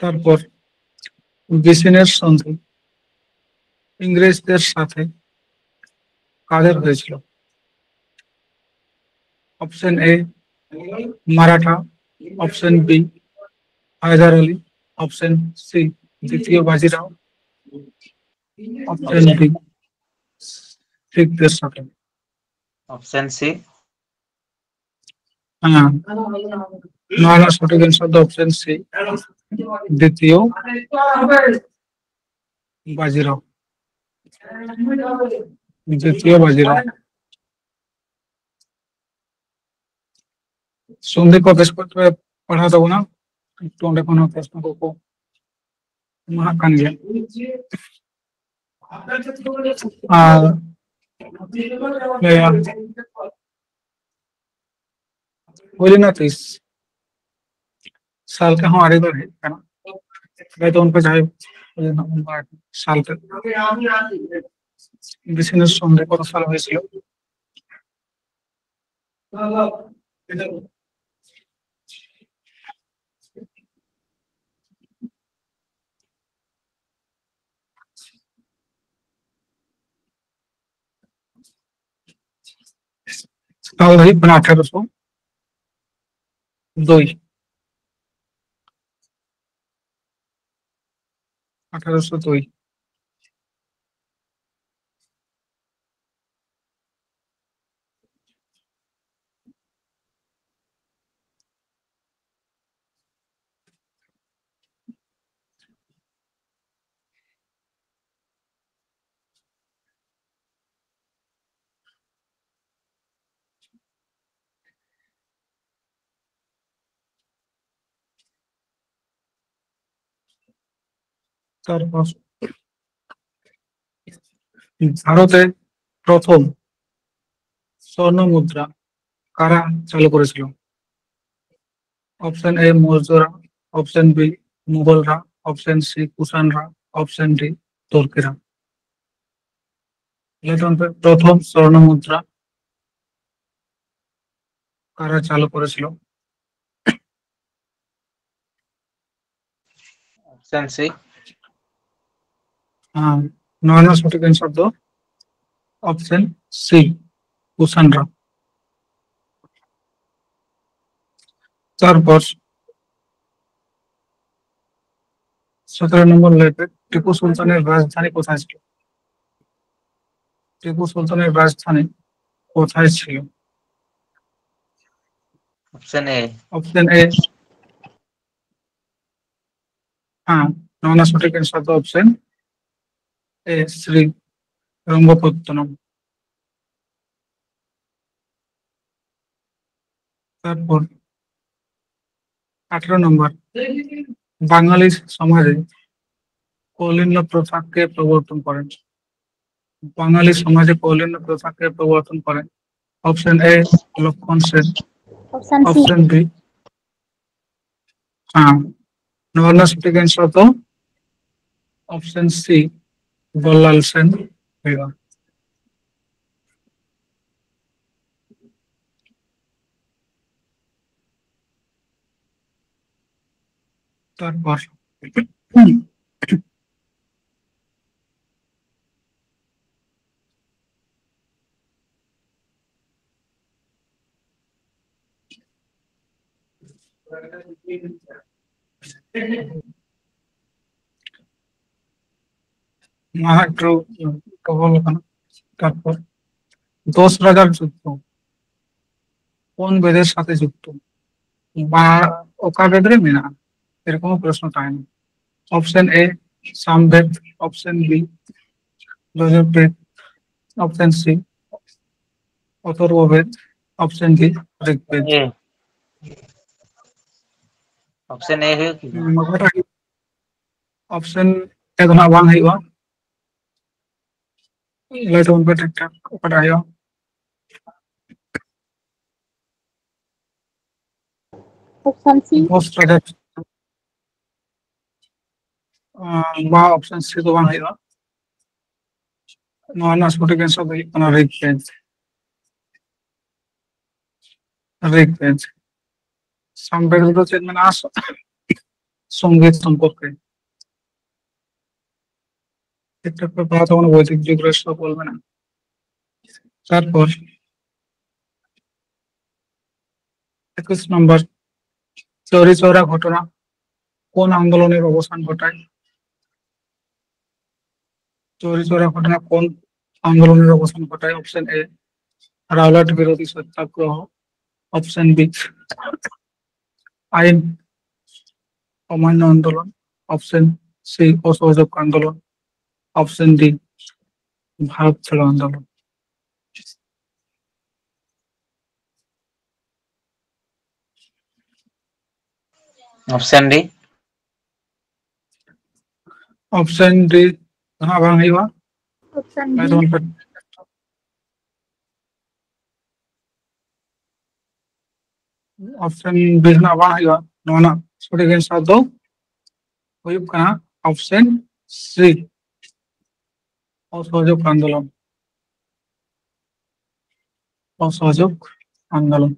তারপর গ্রিসিনের সন্ধি ইংরেজদের সাথে কাদের হয়েছিল? Option A Maratha, option B Hyder Ali, option C দ্বিতীয় বাজিরাও, অপশন ডি শিখদের সাথে। Option C. হ্যাঁ, নয় না, সঠিক অ্যান্সার তো অপশন সি, দ্বিতীয় বাজিরাও। দ্বিতীয় বাজিরাও। সন্ধি কো বেশ করে পড়া দেবো না, একটু অনেক কোনো প্রশ্ন করবো। ᱢᱟᱦᱟᱜ ᱠᱟᱱ ᱜᱮᱭᱟ᱾ ᱟᱨ ᱞᱟᱹᱭᱟ, ᱦᱩᱭ ᱞᱮᱱᱟ ᱛᱤᱥ? ᱥᱟᱞ ᱠᱚᱦᱚᱸ ᱟᱹᱰᱤ ᱵᱟᱨ ᱦᱮᱡ ᱟᱠᱟᱱᱟ᱾ ᱦᱚᱭᱛᱳ ᱩᱱᱠᱩ ᱡᱟᱦᱟᱸᱭ ᱦᱩᱭ ᱞᱮᱱᱟ, ᱩᱱᱠᱩ ᱥᱟᱞ ᱛᱮ ᱵᱤᱥᱤᱱᱮᱥ ᱥᱚᱱᱫᱷᱤ ᱠᱚ ᱥᱟᱞ ᱦᱩᱭ ᱥᱤᱞᱚ᱾ ᱥᱟᱞ ᱫᱚ ᱦᱩᱭᱩᱜ ᱠᱟᱱᱟ ᱟᱴᱷᱟᱨᱚᱥᱚ ᱫᱩᱭ᱾ ᱟᱴᱷᱟᱨᱚᱥᱚ ᱫᱩᱭ᱾ তারপর ভারতে প্রথম স্বর্ণ মুদ্রা কারা চালু করেছিল? অপশন এ মৌর্যরা, অপশন বি মুঘলরা, অপশন সি কুষাণরা, অপশন ডি তুর্কিরা। লেটন প্রথম স্বর্ণ মুদ্রা কারা চালু করেছিল? Option C. হ্যাঁ, নয় নং সঠিক অ্যান্সার তো অপশন সি কুষাণরা। তারপর সতেরো নম্বর লেপে টিপু সুলতানের রাজধানী কোথায় ছিল? টিপু সুলতানের রাজধানী কোথায় ছিল? Option A. Option A. হ্যাঁ, নয় নং সঠিক অ্যান্সার তো অপশন এ শ্রী রঙ্গপত্তনম। তারপর আঠারো নম্বর, বাঙালি সমাজে কৌলিন্য প্রথাকে প্রবর্তন করেন। বাঙালি সমাজে কৌলিন্য প্রথাকে প্রবর্তন করেন। Option A Lakshman Sen, option C. Option B, হ্যাঁ, নয় নং সঠিক অ্যান্সার তো অপশন সি বল্লাল সেন হুইবা। তারপর ᱱᱟᱦᱟᱜ ᱴᱨᱩ ᱠᱚᱵᱚᱞ ᱠᱟᱱᱟ᱾ ᱛᱟᱨᱯᱚᱨ ᱫᱚᱥ ᱨᱟᱡᱟᱨ ᱡᱩᱫᱽᱫᱷᱚ ᱠᱚᱱ ᱵᱮᱫᱮᱨ ᱥᱟᱛᱷᱮ ᱡᱩᱠᱛᱚ ᱵᱟ ᱚᱠᱟ ᱵᱮᱫ ᱨᱮ ᱢᱮᱱᱟᱜᱼᱟ? ᱮᱨᱚᱠᱚᱢ ᱯᱨᱚᱥᱱᱚ ᱛᱟᱦᱮᱱᱟ᱾ ᱚᱯᱥᱮᱱ ᱮ ᱥᱟᱢᱵᱮᱫ, ᱚᱯᱥᱮᱱ ᱵᱤ ᱡᱚᱡᱩᱨᱵᱮᱫ, ᱚᱯᱥᱮᱱ ᱥᱤ ᱚᱛᱷᱚᱨᱵᱚ ᱵᱮᱫ, ᱚᱯᱥᱮᱱ ᱰᱤ ᱨᱤᱜᱽᱵᱮᱫ᱾ ᱮ᱾ ᱚᱯᱥᱮᱱ ᱮ ᱦᱩᱭᱩᱜ ᱠᱤ? ᱦᱩᱸ, ᱚᱠᱟᱴᱟᱜ ᱦᱩᱭᱩᱜ? ᱚᱯᱥᱮᱱ ᱮ ᱫᱚ ᱱᱟᱜ ᱵᱟᱝ ᱦᱩᱭᱩᱜᱼᱟ᱾ ᱞᱟᱹᱭ ᱛᱟᱵᱚᱱ ᱯᱮ ᱴᱷᱤᱠ ᱴᱷᱟᱠ ᱚᱠᱟᱴᱟᱜ ᱦᱩᱭᱩᱜᱼᱟ᱾ Option C. Post graduate, ᱵᱟ, option C ᱫᱚ ᱵᱟᱝ ᱦᱩᱭᱩᱜᱼᱟ᱾ ᱱᱚᱣᱟ ᱨᱮᱱᱟᱜ ᱥᱚᱴᱷᱤᱠ answer ᱫᱚ ᱦᱩᱭᱩᱜ ᱠᱟᱱᱟ ᱨᱤᱜᱽ ᱵᱮᱫᱽ᱾ ᱨᱤᱜᱽ ᱵᱮᱫᱽ᱾ ᱥᱟᱢᱵᱮᱫᱽ ᱨᱮᱫᱚ ᱪᱮᱫ ᱢᱮᱱᱟᱜᱼᱟ? ᱥᱚᱝᱜᱤᱛ ᱥᱚᱢᱯᱚᱨᱠᱮ᱾ ᱴᱷᱤᱠ ᱴᱷᱟᱠ ᱯᱮ ᱯᱟᱲᱦᱟᱣ ᱛᱟᱵᱚᱱᱟ, ᱵᱳᱭᱫᱤᱠ ᱡᱩᱜᱽ ᱨᱮ ᱥᱚᱵ ᱚᱞ ᱢᱮᱱᱟᱜᱼᱟ᱾ ᱛᱟᱨᱯᱚᱨ ᱮᱠᱩᱥ ᱱᱚᱢᱵᱚᱨ, ᱪᱳᱨᱤ ᱪᱳᱨᱟ ᱜᱷᱚᱴᱚᱱᱟ কোন আন্দোলনের অবসান ঘটায়? চৌরি চৌরা ঘটনা কোন আন্দোলনের অবসান ঘটায়? Option A, রাওলাট বিরোধী সত্যাগ্রহ। Option B, আইন অমান্য আন্দোলন। Option C, অসহযোগ আন্দোলন। Option D, ভারত ছাড়ো আন্দোলন। Option D. Option D ᱫᱚ ᱱᱟᱜ ᱵᱟᱝ ᱦᱩᱭᱩᱜᱼᱟ᱾ Option ᱞᱟᱹᱭ D. ᱛᱟᱵᱚᱱ ᱯᱮ᱾ Option B ᱫᱚ ᱱᱟᱜ ᱵᱟᱝ ᱦᱩᱭᱩᱜᱼᱟ᱾ ᱱᱚᱣᱟ ᱨᱮᱱᱟᱜ ᱥᱚᱴᱷᱤᱠ answer ᱫᱚ ᱦᱩᱭᱩᱜ ᱠᱟᱱᱟ option C, ᱚᱥᱚᱦᱚᱡᱳᱜᱽ ᱟᱱᱫᱳᱞᱚᱱ᱾ ᱚᱥᱚᱦᱚᱡᱳᱜᱽ ᱟᱱᱫᱳᱞᱚᱱ᱾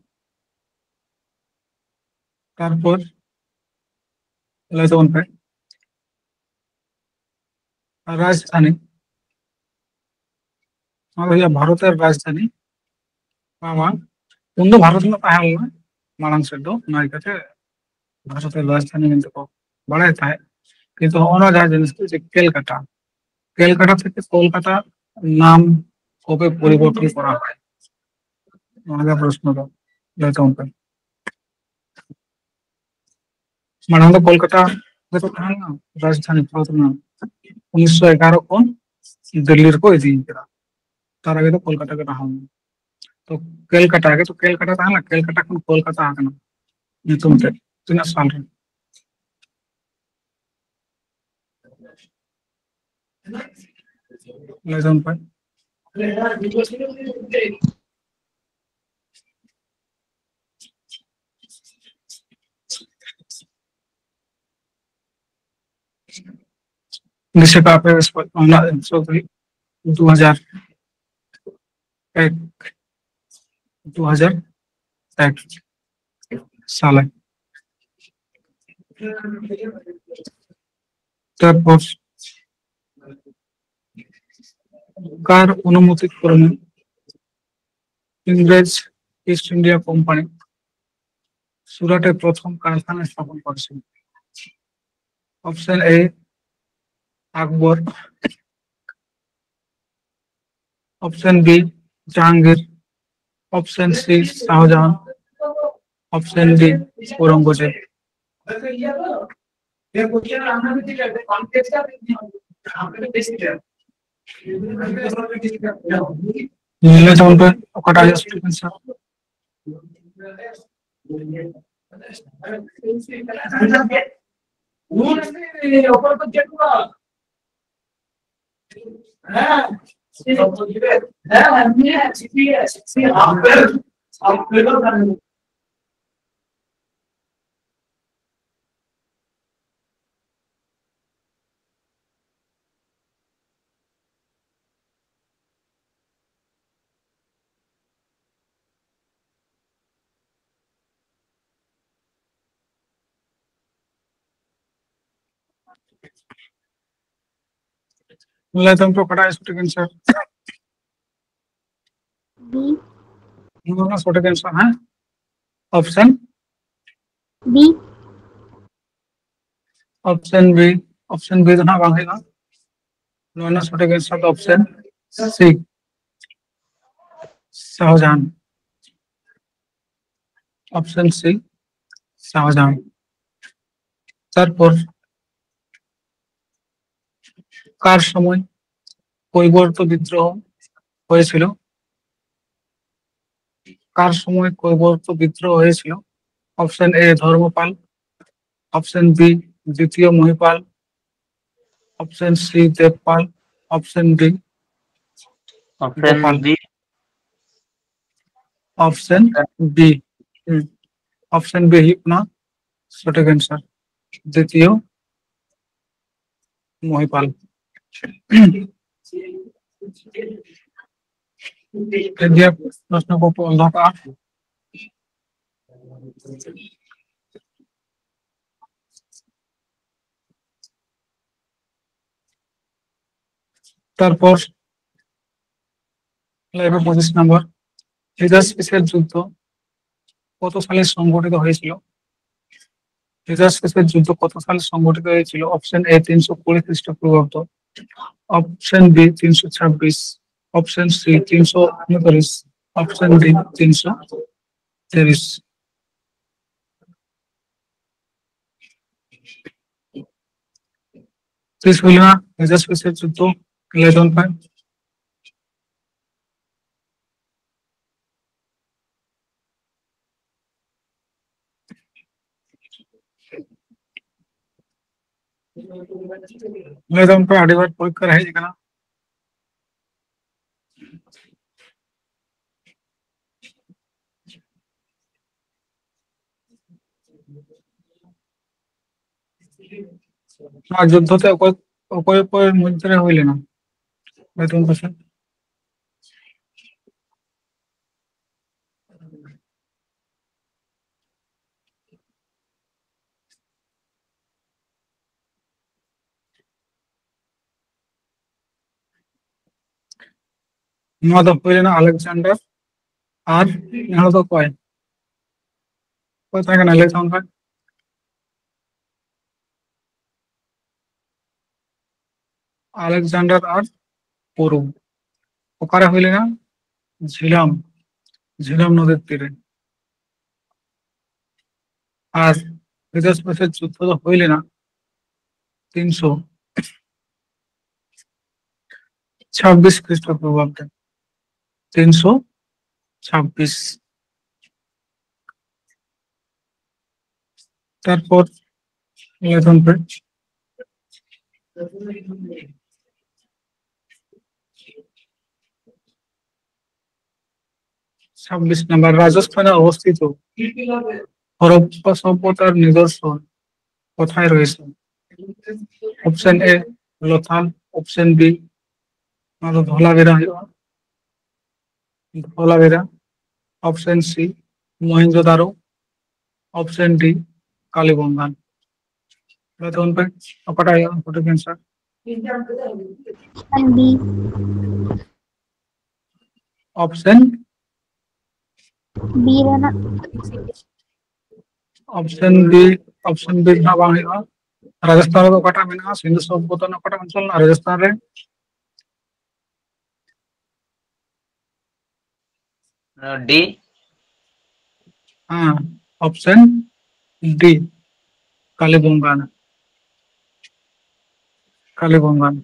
ᱛᱟᱨᱯᱚᱨ ᱞᱟᱹᱭ ᱛᱟᱵᱚᱱ ᱯᱮ, ᱨᱟᱡᱽᱫᱷᱟᱱᱤ, ᱱᱚᱣᱟ ᱫᱚ ᱦᱩᱭᱩᱜᱼᱟ ᱵᱷᱟᱨᱚᱛᱮᱨ ᱨᱟᱡᱽᱫᱷᱟᱱᱤ᱾ ᱵᱟᱝ, ᱵᱟᱝ, ᱩᱱᱫᱚ ᱵᱷᱟᱨᱚᱛ ᱨᱮᱱᱟᱜ ᱛᱟᱦᱮᱸ ᱞᱮᱱᱟ ᱢᱟᱲᱟᱝ ᱥᱮᱫ ᱫᱚ, ᱚᱱᱟ ᱤᱭᱠᱟᱹᱛᱮ ᱵᱷᱟᱨᱚᱛᱮᱨ ᱨᱟᱡᱽᱫᱷᱟᱱᱤ ᱢᱮᱱᱛᱮ ᱠᱚ ᱵᱟᱲᱟᱭ ᱛᱟᱦᱮᱸᱫ᱾ ᱠᱤᱱᱛᱩ ᱦᱚᱸᱜᱼᱚ ᱱᱚᱣᱟ ᱡᱟᱦᱟᱸ ᱡᱤᱱᱤᱥ ᱠᱚ, ᱡᱮ ᱠᱮᱞᱠᱟᱴᱟ, ᱠᱮᱞᱠᱟᱴᱟ ᱛᱷᱮᱠᱮ ᱠᱳᱞᱠᱟᱛᱟ ᱱᱟᱢ ᱠᱚᱵᱮ ᱯᱚᱨᱤᱵᱚᱨᱛᱚᱱ ᱠᱚᱨᱟ ᱦᱚᱭ? ᱱᱚᱣᱟ ᱜᱮ ᱯᱨᱚᱥᱱᱚ ᱫᱚ, ᱞᱟᱹᱭ ᱛᱟᱵᱚᱱ ᱯᱮ᱾ ᱢᱟᱲᱟᱝ ᱫᱚ ᱠᱳᱞᱠᱟᱛᱟ ᱜᱮᱛᱚ ᱛᱟᱦᱮᱸ ᱞᱮᱱᱟ ᱨᱟᱡᱽᱫᱷᱟᱱᱤ ᱵᱷᱟᱨᱚᱛ ᱨᱮᱱᱟᱜ, ᱩᱱᱤᱥᱥᱚ ᱮᱜᱟᱨᱚ ᱠᱷᱚᱱ ᱫᱤᱞᱞᱤ ᱨᱮᱠᱚ ᱤᱫᱤ ᱠᱮᱫᱟ᱾ ᱛᱟᱨ ᱟᱜᱮ ᱫᱚ ᱠᱳᱞᱠᱟᱛᱟ ᱜᱮ ᱛᱟᱦᱮᱸ ᱞᱮᱱᱟ᱾ ᱛᱚ ᱠᱮᱞᱠᱟᱴᱟ ᱜᱮ ᱛᱚ, ᱠᱮᱞᱠᱟᱴᱟ ᱛᱟᱦᱮᱸ ᱞᱮᱱᱟ, ᱠᱮᱞᱠᱟᱴᱟ ᱠᱷᱚᱱ ᱠᱳᱞᱠᱟᱛᱟ ᱟᱠᱟᱱᱟ ᱧᱩᱛᱩᱢ ᱛᱮ᱾ ᱛᱤᱱᱟᱹᱜ ᱥᱟᱞ ᱨᱮ? ᱞᱟᱹᱭ ᱛᱟᱵᱚᱱ ᱯᱮ᱾ ᱫᱤᱥᱟᱹ ᱠᱟᱜ ᱯᱮ, ᱥᱚᱨᱦᱟᱭ ᱫᱚ ᱦᱩᱭᱩᱜ ᱠᱟᱱᱟ ᱫᱩ ᱦᱟᱡᱟᱨ ᱮᱠ, ᱫᱩ ᱦᱟᱡᱟᱨ ᱮᱠ ᱥᱟᱞᱮ᱾ ᱛᱟᱨᱯᱚᱨ ᱠᱟᱨ ᱚᱱᱩᱢᱚᱛᱤ ᱠᱨᱚᱢᱮ ᱤᱝᱨᱮᱡᱽ ᱤᱥᱴ ᱤᱱᱰᱤᱭᱟ ᱠᱳᱢᱯᱟᱱᱤ ᱥᱩᱨᱟᱴ ᱮ ᱯᱨᱚᱛᱷᱚᱢ ᱠᱟᱨᱠᱷᱟᱱᱟ ᱥᱛᱷᱟᱯᱚᱱ ᱠᱚᱨᱮᱥᱮᱱ? ᱚᱯᱥᱮᱱ ᱮ ᱟᱠᱵᱚᱨ, ᱚᱯᱥᱮᱱ ᱵᱤ ᱡᱟᱦᱟᱝᱜᱤᱨ, ᱚᱯᱥᱮᱱ ᱥᱤ ᱥᱟᱦᱡᱟᱦᱟᱱ, ᱚᱯᱥᱮᱱ ᱰᱤ ᱚᱣᱨᱚᱝᱜᱚᱡᱮᱵ᱾ ᱧᱮᱞ ᱛᱟᱵᱚᱱ ᱯᱮ ᱚᱠᱟᱴᱟᱜ ᱦᱩᱭᱩᱜ ᱥᱚᱴᱷᱤᱠ ᱟᱱᱥᱟᱨ᱾ ᱞᱟᱹᱭ ᱛᱟᱢ ᱯᱮ ᱚᱠᱟᱴᱟᱜ ᱥᱚᱴᱷᱤᱠ ᱟᱱᱥᱟᱨ? ᱵᱤ᱾ ᱱᱚᱣᱟ ᱨᱮᱱᱟᱜ ᱥᱚᱴᱷᱤᱠ ᱟᱱᱥᱟᱨ, ᱦᱮᱸ, option B. Option B, option B ᱫᱚ ᱱᱟᱜ ᱵᱟᱝ ᱦᱩᱭᱩᱜᱼᱟ᱾ ᱱᱚᱣᱟ ᱨᱮᱱᱟᱜ ᱥᱚᱴᱷᱤᱠ ᱟᱱᱥᱟᱨ ᱫᱚ ᱚᱯᱥᱮᱱ ᱥᱤ, ᱥᱟᱦᱡᱟᱦᱟᱱ᱾ ᱚᱯᱥᱮᱱ ᱥᱤ, ᱥᱟᱦᱡᱟᱦᱟᱱ᱾ তারপর কার সময় কৈবর্ত বিদ্রোহ হয়েছিল? কার সময় কৈবর্ত বিদ্রোহ হয়েছিল? Option A Dharmapala, option B দ্বিতীয় Mahipala, option C Devapala, Option B. Option B. Option B. Option B ᱦᱩᱭᱩᱜ ᱠᱟᱱᱟ ᱥᱚᱴᱷᱤᱠ ᱟᱱᱥᱟᱨ, ᱫᱤᱛᱤᱭᱚ ᱢᱚᱦᱤᱯᱟᱞ᱾ ᱴᱷᱤᱠ ᱜᱮᱭᱟ, ᱯᱨᱚᱥᱱᱚ ᱠᱚ ᱚᱞ ᱫᱚᱦᱚ ᱠᱟᱜᱼᱟ᱾ তারপর লেবে পঁচিশ নম্বর, হিজাজ পিসের যুদ্ধ কত সালে সংঘটিত হয়েছিল? হিজাজ পিসের যুদ্ধ কত সালে সংঘটিত হয়েছিল? অপশন এ তিনশো কুড়ি খ্রিস্টপূর্বাব্দ, অপশন বি তিনশো ছাব্বিশ, অপশন সি তিনশো উনত্রিশ, অপশন ডি তিনশো তিরিশ। ᱛᱤᱥ ᱦᱩᱭ ᱞᱮᱱᱟ ᱦᱤᱡᱟᱡ ᱯᱤᱥᱮᱨ ᱡᱩᱫᱽᱫᱷᱚ? ᱞᱟᱹᱭ ᱛᱟᱵᱚᱱ ᱯᱮ᱾ ᱞᱟᱹᱭ ᱛᱟᱵᱚᱱ ᱯᱮ, ᱟᱹᱰᱤ ᱵᱟᱨ ᱯᱚᱨᱤᱠᱠᱷᱟ ᱨᱮ ᱦᱮᱡ ᱟᱠᱟᱱᱟ᱾ ᱱᱚᱣᱟ ᱡᱩᱫᱽᱫᱷᱚ ᱛᱮ ᱚᱠᱚᱭ, ᱚᱠᱚᱭ ᱚᱠᱚᱭ ᱢᱚᱫᱽᱫᱷᱮ ᱨᱮ ᱦᱩᱭ ᱞᱮᱱᱟ? ᱞᱟᱹᱭ ᱛᱟᱵᱚᱱ ᱯᱮᱥᱮ᱾ ᱱᱚᱣᱟ ᱫᱚ ᱦᱩᱭ ᱞᱮᱱᱟ ᱟᱞᱮᱠᱡᱟᱱᱰᱟᱨ ᱟᱨ ᱱᱚᱣᱟ ᱫᱚ ᱚᱠᱚᱭ? ᱚᱠᱚᱭ ᱛᱟᱦᱮᱸ ᱠᱟᱱᱟ? ᱞᱟᱹᱭ ᱛᱟᱵᱚᱱ ᱯᱮ᱾ ᱟᱞᱮᱠᱡᱟᱱᱰᱟᱨ ᱟᱨ ᱯᱳᱨᱩ᱾ ᱚᱠᱟᱨᱮ ᱦᱩᱭ ᱞᱮᱱᱟ? ᱡᱷᱤᱞᱟᱢ, ᱡᱷᱤᱞᱟᱢ ᱱᱚᱫᱤᱨ ᱛᱤᱨᱮ᱾ ᱟᱨ ᱦᱤᱡᱟᱡ ᱯᱮᱥᱮᱡ ᱡᱩᱫᱽᱫᱷᱚ ᱫᱚ ᱦᱩᱭ ᱞᱮᱱᱟ ᱛᱤᱱᱥᱚ ᱪᱷᱟᱵᱵᱤᱥ ᱠᱷᱨᱤᱥᱴᱚᱯᱩᱨᱵᱟᱵᱫᱮ, ᱛᱤᱱᱥᱚ ᱪᱷᱟᱵᱵᱤᱥ᱾ ᱛᱟᱨᱯᱚᱨ ᱞᱟᱹᱭ ᱛᱟᱵᱚᱱ ᱯᱮ᱾ ছাব্বিশ নম্বর, রাজস্থানে অবস্থিত হরপ্পা সভ্যতার নিদর্শন কোথায় রয়েছে? Option A Lothal, option B ᱱᱚᱣᱟ ᱫᱚ ᱫᱷᱚᱞᱟᱵᱮᱨᱟ ᱦᱩᱭᱩᱜᱼᱟ, ᱫᱷᱚᱞᱟᱵᱮᱨᱟ, ᱚᱯᱥᱮᱱ ᱥᱤ ᱢᱚᱦᱮᱱᱡᱳᱫᱟᱨᱳ, ᱚᱯᱥᱮᱱ ᱰᱤ ᱠᱟᱞᱤᱵᱚᱝᱜᱟᱱ᱾ ᱞᱟᱹᱭ ᱛᱟᱵᱚᱱ ᱯᱮ, ᱚᱠᱟᱴᱟᱜ ᱦᱩᱭᱩᱜᱼᱟ ᱥᱚᱴᱷᱤᱠ answer? Option B. Option B ᱨᱮᱱᱟᱜ᱾ ᱚᱯᱥᱮᱱ ᱵᱤ, ᱚᱯᱥᱮᱱ ᱵᱤ ᱨᱮᱱᱟᱜ ᱵᱟᱝ ᱦᱩᱭᱩᱜᱼᱟ᱾ ᱨᱟᱡᱚᱥᱛᱷᱟᱱ ᱨᱮᱫᱚ ᱚᱠᱟᱴᱟᱜ ᱢᱮᱱᱟᱜᱼᱟ? ᱥᱤᱱᱫᱷᱩ ᱥᱚᱵᱷᱚᱛᱟ ᱨᱮᱱᱟᱜ ᱚᱠᱟᱴᱟᱜ ᱚᱧᱪᱚᱞ ᱢᱮᱱᱟᱜᱼᱟ ᱨᱟᱡᱚᱥᱛᱷᱟᱱ ᱨᱮ? ᱰᱤ᱾ ᱦᱮᱸ, ᱚᱯᱥᱮᱱ ᱰᱤ, ᱠᱟᱞᱤᱵᱚᱝᱜᱟᱱ, ᱠᱟᱞᱤᱵᱚᱝᱜᱟᱱ᱾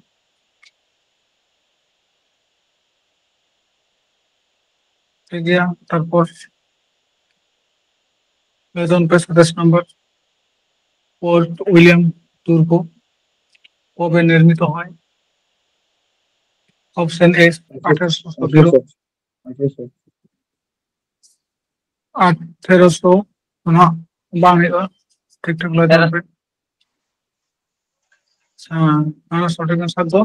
ᱴᱷᱤᱠ ᱜᱮᱭᱟ, ᱛᱟᱨᱯᱚᱨ ᱞᱟᱹᱭ ᱛᱟᱵᱚᱱ ᱯᱮ ᱥᱟᱛᱟᱥ ᱱᱚᱢᱵᱚᱨ, ᱯᱳᱨᱴ ᱩᱭᱞᱤᱭᱟᱢ ᱫᱩᱨᱜᱚ ᱠᱚᱵᱮ ᱱᱤᱨᱢᱤᱛ ᱦᱚᱭ? ᱚᱯᱥᱮᱱ ᱮ ᱟᱴᱷᱮᱨᱚᱥᱚ ᱥᱚᱛᱮᱨᱚ, ᱟᱴᱷᱮᱨᱚᱥᱚ ᱚᱱᱟ ᱵᱟᱝ ᱦᱩᱭᱩᱜᱼᱟ, ᱴᱷᱤᱠ ᱴᱷᱟᱠ ᱞᱟᱹᱭ ᱛᱟᱵᱚᱱ ᱯᱮ᱾ ᱦᱮᱸ, ᱚᱱᱟ ᱥᱚᱴᱷᱤᱠ ᱟᱱᱥᱟᱨ ᱫᱚ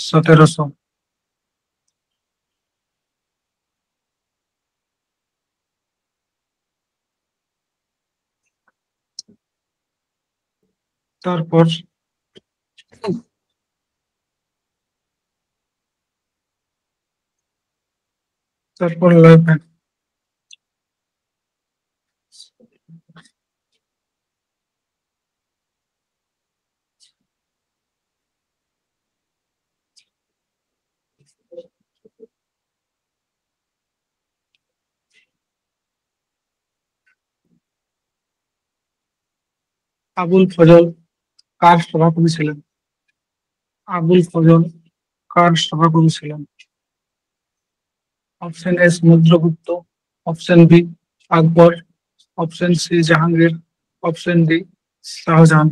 ᱥᱚᱛᱮᱨᱚᱥᱚ᱾ ᱛᱟᱨᱯᱚᱨ ᱛᱟᱨᱯᱚᱨ ᱞᱟᱹᱭ ᱯᱮ᱾ ᱟᱵᱩᱞ ᱯᱷᱚᱡᱚᱞ ᱠᱟᱨ ᱥᱚᱵᱷᱟᱯᱚᱛᱤ ছিলেন? ᱟᱵᱩᱞ ᱯᱷᱚᱡᱚᱞ ᱠᱟᱨ ᱥᱚᱵᱷᱟᱯᱚᱛᱤ ছিলেন? ᱚᱯᱥᱮᱱ ᱮ ᱥᱚᱢᱩᱫᱨᱚᱜᱩᱯᱛᱚ, ᱚᱯᱥᱮᱱ ᱵᱤ ᱟᱠᱵᱚᱨ, ᱚᱯᱥᱮᱱ ᱥᱤ ᱡᱟᱦᱟᱝᱜᱤᱨ, ᱚᱯᱥᱮᱱ ᱰᱤ ᱥᱟᱦᱡᱟᱦᱟᱱ᱾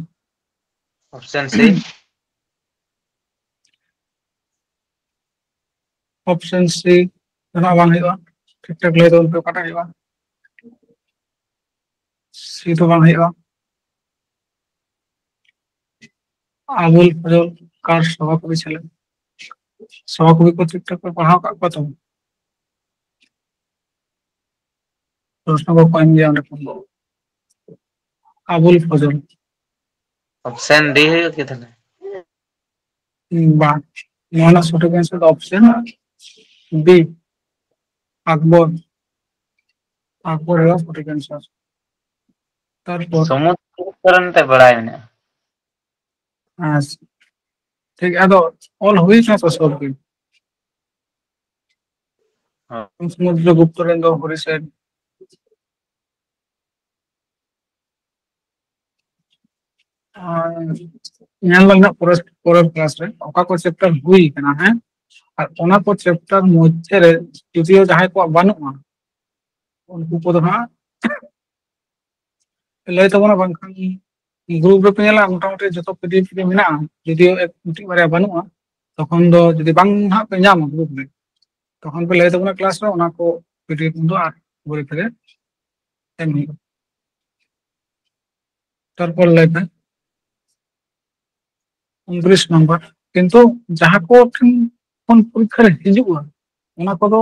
ᱚᱯᱥᱮᱱ ᱥᱤ᱾ ᱚᱯᱥᱮᱱ ᱥᱤ ᱨᱮᱱᱟᱜ ᱵᱟᱝ ᱦᱩᱭᱩᱜᱼᱟ, ᱴᱷᱤᱠ ᱴᱷᱟᱠ ᱞᱟᱹᱭ ᱛᱟᱵᱚᱱ ᱯᱮ, ᱚᱠᱟᱴᱟᱜ ᱦᱩᱭᱩᱜᱼᱟ? ᱥᱤ ᱫᱚ ᱵᱟᱝ ᱦᱩᱭᱩᱜᱼᱟ᱾ ᱟᱵᱩᱞ ᱯᱷᱚᱡᱚᱞ ᱠᱟᱨ ᱥᱚᱵᱷᱟᱯᱚᱛᱤ ᱪᱷᱮᱞᱮ᱾ ᱥᱚᱵᱷᱟᱯᱚᱛᱤ ᱠᱚ ᱴᱷᱤᱠ ᱴᱷᱟᱠ ᱯᱮ ᱯᱟᱲᱦᱟᱣ ᱟᱠᱟᱫ ᱠᱚᱣᱟ ᱛᱚ? ᱯᱨᱚᱥᱱᱚ ᱠᱚ ᱠᱚ ᱮᱢ ᱜᱮᱭᱟ ᱚᱸᱰᱮ ᱠᱷᱚᱱ ᱫᱚ᱾ ᱟᱵᱩᱞ ᱯᱷᱚᱡᱚᱞ᱾ ᱚᱯᱥᱮᱱ ᱰᱤ ᱦᱩᱭᱩᱜ ᱠᱤ ᱛᱟᱦᱞᱮ? ᱵᱟᱝ, ᱱᱚᱣᱟ ᱨᱮᱱᱟᱜ ᱥᱚᱴᱷᱤᱠ ᱟᱱᱥᱟᱨ ᱫᱚ ᱚᱯᱥᱮᱱ ᱵᱤ, ᱟᱠᱵᱚᱨ᱾ ᱟᱠᱵᱚᱨ ᱦᱩᱭᱩᱜᱼᱟ ᱥᱚᱴᱷᱤᱠ ᱟᱱᱥᱟᱨ᱾ ᱛᱟᱨᱯᱚᱨ ᱥᱚᱢᱩᱫᱨᱚ ᱜᱩᱯᱛᱚ ᱨᱮᱱ ᱛᱮ ᱵᱟᱲᱟᱭ ᱢᱮᱱᱟᱜᱼᱟ᱾ ᱟᱪᱪᱷᱟ, ᱴᱷᱤᱠ, ᱟᱫᱚ ᱚᱞ ᱦᱩᱭ ᱠᱟᱱᱟ ᱛᱚ ᱥᱚᱵ ᱜᱮ᱾ ᱦᱚᱸ᱾ ᱥᱚᱢᱩᱫᱨᱚ ᱜᱩᱯᱛᱚ ᱨᱮᱱ ᱫᱚ ᱦᱚᱨᱤᱥᱮᱱ᱾ ᱟᱨ ᱧᱮᱞ ᱢᱮ ᱱᱟᱜ ᱯᱚᱨᱮᱨ, ᱯᱚᱨᱮᱨ ᱠᱞᱟᱥ ᱨᱮ ᱚᱠᱟ ᱠᱚ ᱪᱮᱯᱴᱟᱨ ᱦᱩᱭ ᱠᱟᱱᱟ, ᱦᱮᱸ, ᱟᱨ ᱚᱱᱟ ᱠᱚ ᱪᱮᱯᱴᱟᱨ ᱢᱚᱫᱽᱫᱷᱮ ᱨᱮ ᱡᱩᱫᱤᱭᱳ ᱡᱟᱦᱟᱸᱭ ᱠᱚᱣᱟᱜ ᱵᱟᱹᱱᱩᱜᱼᱟ, ᱩᱱᱠᱩ ᱠᱚᱫᱚ ᱦᱟᱸᱜ ᱞᱟᱹᱭ ᱛᱟᱵᱚᱱᱟ, ᱵᱟᱝᱠᱷᱟᱱ ᱜᱨᱩᱯ ᱨᱮᱯᱮ ᱧᱮᱞᱟ ᱢᱚᱴᱟᱢᱩᱴᱤ ᱡᱚᱛᱚ ᱯᱤᱰᱤᱮᱯᱷ ᱨᱮ ᱢᱮᱱᱟᱜᱼᱟ, ᱡᱩᱫᱤᱭᱳ ᱮᱠ ᱢᱤᱫᱴᱤᱡ ᱵᱟᱨᱭᱟ ᱵᱟᱹᱱᱩᱜᱼᱟ, ᱛᱚᱠᱷᱚᱱ ᱫᱚ ᱡᱩᱫᱤ ᱵᱟᱝ ᱦᱟᱸᱜ ᱯᱮ ᱧᱟᱢᱟ ᱜᱨᱩᱯ ᱨᱮ, ᱛᱚᱠᱷᱚᱱ ᱯᱮ ᱞᱟᱹᱭ ᱛᱟᱵᱚᱱᱟ ᱠᱞᱟᱥ ᱨᱮ, ᱚᱱᱟ ᱠᱚ ᱯᱤᱰᱤᱮᱯᱷ ᱫᱚ ᱟᱨ ᱜᱨᱩᱯ ᱨᱮ ᱮᱢ ᱦᱩᱭᱩᱜᱼᱟ᱾ ᱛᱟᱨᱯᱚᱨ ᱞᱟᱹᱭ ᱯᱮ ᱩᱱᱛᱨᱤᱥ ᱱᱚᱢᱵᱚᱨ, ᱠᱤᱱᱛᱩ ᱡᱟᱦᱟᱸ ᱠᱚ ᱴᱷᱮᱱ ᱠᱷᱚᱱ ᱯᱚᱨᱤᱠᱠᱷᱟ ᱨᱮ ᱦᱤᱡᱩᱜᱼᱟ, ᱚᱱᱟ ᱠᱚᱫᱚ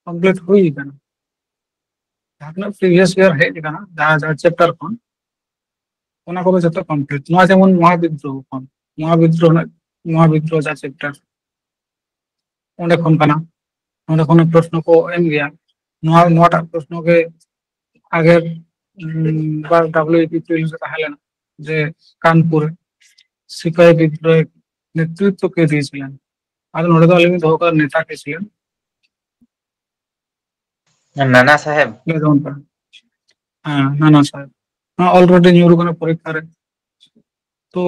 ᱠᱚᱢᱯᱞᱤᱴ ᱦᱩᱭ ᱟᱠᱟᱱᱟ᱾ ᱡᱟᱦᱟᱸ ᱛᱤᱱᱟᱹᱜ ᱯᱨᱤᱵᱷᱤᱭᱟᱥ ᱤᱭᱟᱨ ᱦᱮᱡ ᱟᱠᱟᱱᱟ, ᱡᱟᱦᱟᱸ ᱡᱟᱦᱟᱸ ᱪᱮᱯᱴᱟᱨ ᱠᱷᱚᱱ, ᱚᱱᱟ ᱠᱚᱫᱚ ᱡᱚᱛᱚ ᱠᱚᱢᱯᱞᱤᱴ᱾ ᱱᱚᱣᱟ ᱡᱮᱢᱚᱱ ᱢᱚᱦᱟᱵᱤᱫᱽᱫᱨᱳᱦᱚ ᱠᱷᱚᱱ, ᱢᱚᱦᱟᱵᱤᱫᱽᱫᱨᱳᱦᱚ ᱨᱮᱱᱟᱜ, ᱢᱚᱦᱟᱵᱤᱫᱽᱫᱨᱳᱦᱚ ᱡᱟᱦᱟᱸ ᱪᱮᱯᱴᱟᱨ, ᱚᱸᱰᱮ ᱠᱷᱚᱱ ᱠᱟᱱᱟ᱾ ᱱᱚᱸᱰᱮ ᱠᱷᱚᱱ ᱯᱨᱚᱥᱱᱚ ᱠᱚ ᱮᱢ ᱜᱮᱭᱟ᱾ ᱱᱚᱣᱟ, ᱱᱚᱣᱟᱴᱟᱜ ᱯᱨᱚᱥᱱᱚ ᱜᱮ ᱟᱜᱮᱨ, ᱩᱢ, ᱵᱟᱨ ᱰᱟᱵᱞᱤᱭᱩ ᱯᱤ ᱯᱨᱤᱞᱤᱢᱥ ᱨᱮ ᱛᱟᱦᱮᱸ ᱞᱮᱱᱟ, ᱡᱮ ᱠᱟᱱᱯᱩᱨ ᱨᱮ ᱥᱤᱯᱟᱦᱤ ᱵᱤᱫᱽᱫᱨᱳᱦᱚ ᱱᱮᱛᱨᱤᱛᱵ ᱠᱮ ᱫᱤᱭᱮ ᱪᱷᱤᱞᱮᱱ᱾ ᱟᱫᱚ ᱱᱚᱰᱮ ᱫᱚ ᱟᱹᱞᱤᱧ ᱫᱚᱦᱚ ᱠᱟᱜᱼᱟ, ᱱᱮᱛᱟ ᱠᱮ ᱪᱷᱤᱞᱮᱱ᱾ ᱱᱟᱱᱟ ᱥᱟᱦᱮᱵ᱾ ᱞᱟᱹᱭ ᱛᱟᱵᱚᱱ ᱯᱮ᱾ ᱦᱮᱸ, ᱱᱟᱱᱟ ᱥᱟᱦᱮᱵ᱾ ᱱᱚᱣᱟ already ᱧᱩᱨ ᱠᱟᱱᱟ ᱯᱚᱨᱤᱠᱠᱷᱟ ᱨᱮ᱾ ᱛᱚ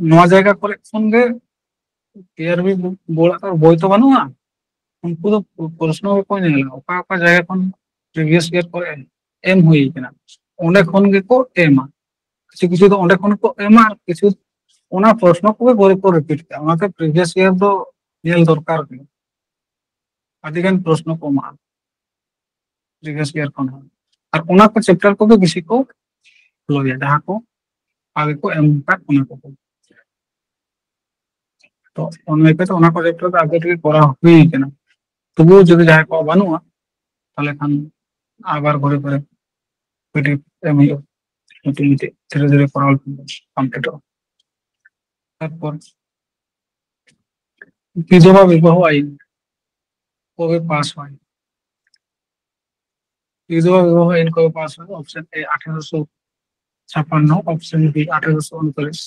ᱱᱚᱣᱟ ᱡᱟᱭᱜᱟ ᱠᱚᱨᱮ ᱠᱷᱚᱱ ᱜᱮ ᱴᱤ ᱟᱨ ᱵᱤ ᱵᱳ-, ᱵᱳᱨᱰ ᱟᱜ ᱵᱳᱭ ᱛᱚ ᱵᱟᱹᱱᱩᱜᱼᱟ, ᱩᱱᱠᱩ ᱫᱚ ᱯᱨᱚᱥᱱᱚ ᱜᱮᱠᱚ ᱧᱮᱞᱟ, ᱚᱠᱟ ᱚᱠᱟ ᱡᱟᱭᱜᱟ ᱠᱷᱚᱱ ᱯᱨᱤᱵᱷᱤᱭᱟᱥ ᱤᱭᱟᱨ ᱠᱚᱨᱮ ᱮᱢ ᱦᱩᱭ ᱠᱟᱱᱟ, ᱚᱸᱰᱮ ᱠᱷᱚᱱ ᱜᱮᱠᱚ ᱮᱢᱟ᱾ ᱠᱤᱪᱷᱩ ᱠᱤᱪᱷᱩ ᱫᱚ ᱚᱸᱰᱮ ᱠᱷᱚᱱ ᱠᱚ ᱮᱢᱟ, ᱟᱨ ᱠᱤᱪᱷᱩ ᱚᱱᱟ ᱯᱨᱚᱥᱱᱚ ᱠᱚᱜᱮ ᱵᱳᱭ ᱨᱮᱠᱚ ᱨᱤᱯᱤᱴ ᱠᱟᱜᱼᱟ᱾ ᱚᱱᱟᱛᱮ ᱯᱨᱤᱵᱷᱤᱭᱟᱥ ᱤᱭᱟᱨ ᱫᱚ ᱧᱮᱞ ᱫᱚᱨᱠᱟᱨ ᱜᱮ, ᱟᱹᱰᱤ ᱜᱟᱱ ᱯᱨᱚᱥᱱᱚ ᱠᱚ ᱮᱢᱟᱜᱼᱟ᱾ previous year ᱠᱷᱚᱱ ᱦᱚᱸ᱾ ᱟᱨ ᱚᱱᱟ ᱠᱚ ᱪᱮᱯᱴᱟᱨ ᱠᱚᱜᱮ ᱵᱮᱥᱤ ᱠᱚ ᱯᱷᱳᱞᱳᱭᱟ, ᱡᱟᱦᱟᱸ ᱠᱚ ᱟᱜᱮ ᱠᱚ ᱮᱢ ᱟᱠᱟᱫ ᱚᱱᱟ ᱠᱚ᱾ ᱛᱚ ᱚᱱᱟ ᱤᱭᱠᱟᱹᱛᱮ ᱚᱱᱟ ᱠᱚ ᱪᱮᱯᱴᱟᱨ ᱫᱚ ᱟᱜᱮ ᱨᱮᱜᱮ ᱠᱚᱨᱟᱣ ᱦᱩᱭ ᱠᱟᱱᱟ᱾ ᱛᱚᱵᱩ ᱡᱩᱫᱤ ᱡᱟᱦᱟᱸᱭ ᱠᱚᱣᱟᱜ ᱵᱟᱹᱱᱩᱜᱼᱟ, ᱛᱟᱦᱚᱞᱮ ᱠᱷᱟᱱ ᱟᱵᱟᱨ ᱜᱷᱩᱨᱮ ᱜᱷᱩᱨᱮ ᱯᱤᱰᱤᱮᱯᱷ ᱮᱢ ᱦᱩᱭᱩᱜᱼᱟ᱾ ᱢᱤᱫᱴᱤᱡ ᱢᱤᱫᱴᱤᱡ ᱫᱷᱤᱨᱮ ᱫᱷᱤᱨᱮ ᱠᱚᱨᱟᱣ ᱞᱮᱠᱷᱟᱱ ᱠᱚᱢᱯᱞᱤᱴᱚᱜᱼᱟ᱾ ᱛᱟᱨᱯᱚᱨ ᱵᱤᱫᱷᱚᱵᱟ ᱵᱤᱵᱟᱦᱚ ᱟᱭᱤᱱ ᱠᱚᱵᱮ ᱯᱟᱥ ᱦᱩᱭ? ᱵᱤᱫᱷᱚᱵᱟ ᱵᱤᱵᱟᱦᱚ ᱟᱭᱤᱱ ᱠᱚᱵᱮ ᱯᱟᱥ ᱦᱩᱭ? ᱚᱯᱥᱮᱱ ᱮ ᱟᱴᱷᱮᱨᱚᱥᱚ ᱪᱷᱟᱯᱟᱱᱱᱚ, ᱚᱯᱥᱮᱱ ᱵᱤ ᱟᱴᱷᱮᱨᱚᱥᱚ ᱩᱱᱛᱨᱤᱥ,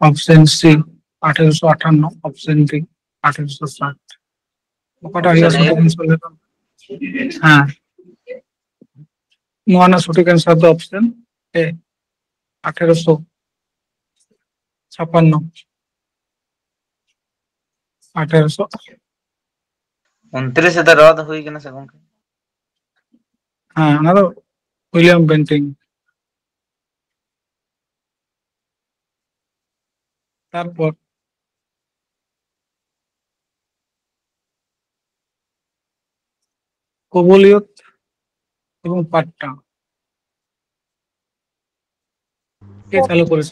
ᱚᱯᱥᱮᱱ ᱥᱤ ᱟᱴᱷᱮᱨᱚᱥᱚ ᱟᱴᱷᱟᱱᱱᱚ, ᱚᱯᱥᱮᱱ ᱰᱤ ᱟᱴᱷᱮᱨᱚᱥᱚ ᱥᱟᱴ᱾ ᱚᱠᱟᱴᱟᱜ ᱦᱩᱭᱩᱜᱼᱟ ᱚᱯᱥᱮᱱ ᱮ? ᱥᱚᱴᱷᱤᱠ ᱟᱱᱥᱟᱨ ᱞᱟᱹᱭ ᱛᱟᱢ? ᱦᱮᱸ, ᱱᱚᱣᱟ ᱨᱮᱱᱟᱜ ᱥᱚᱴᱷᱤᱠ ᱟᱱᱥᱟᱨ ᱫᱚ ᱚᱯᱥᱮᱱ ᱮ, ᱟᱴᱷᱮᱨᱚᱥᱚ ᱪᱷᱟᱯᱟᱱᱱᱚ, ᱟᱴᱷᱮᱨᱚᱥᱚ᱾ ᱩᱱᱛᱨᱤᱥ ᱨᱮᱫᱚ ᱨᱚᱫ ᱦᱩᱭ ᱠᱟᱱᱟ ᱥᱮ ᱜᱚᱝᱠᱮ? ᱦᱮᱸ, ᱚᱱᱟ ᱫᱚ ᱩᱭᱞᱤᱭᱟᱢ ᱵᱮᱱᱴᱤᱝ᱾ ᱛᱟᱨᱯᱚᱨ ᱠᱚᱵᱚᱞᱤᱭᱚᱛ ᱮᱵᱚᱝ ᱯᱟᱴᱴᱟ ᱠᱮ ᱪᱟᱞᱩ ᱠᱚᱨᱮ?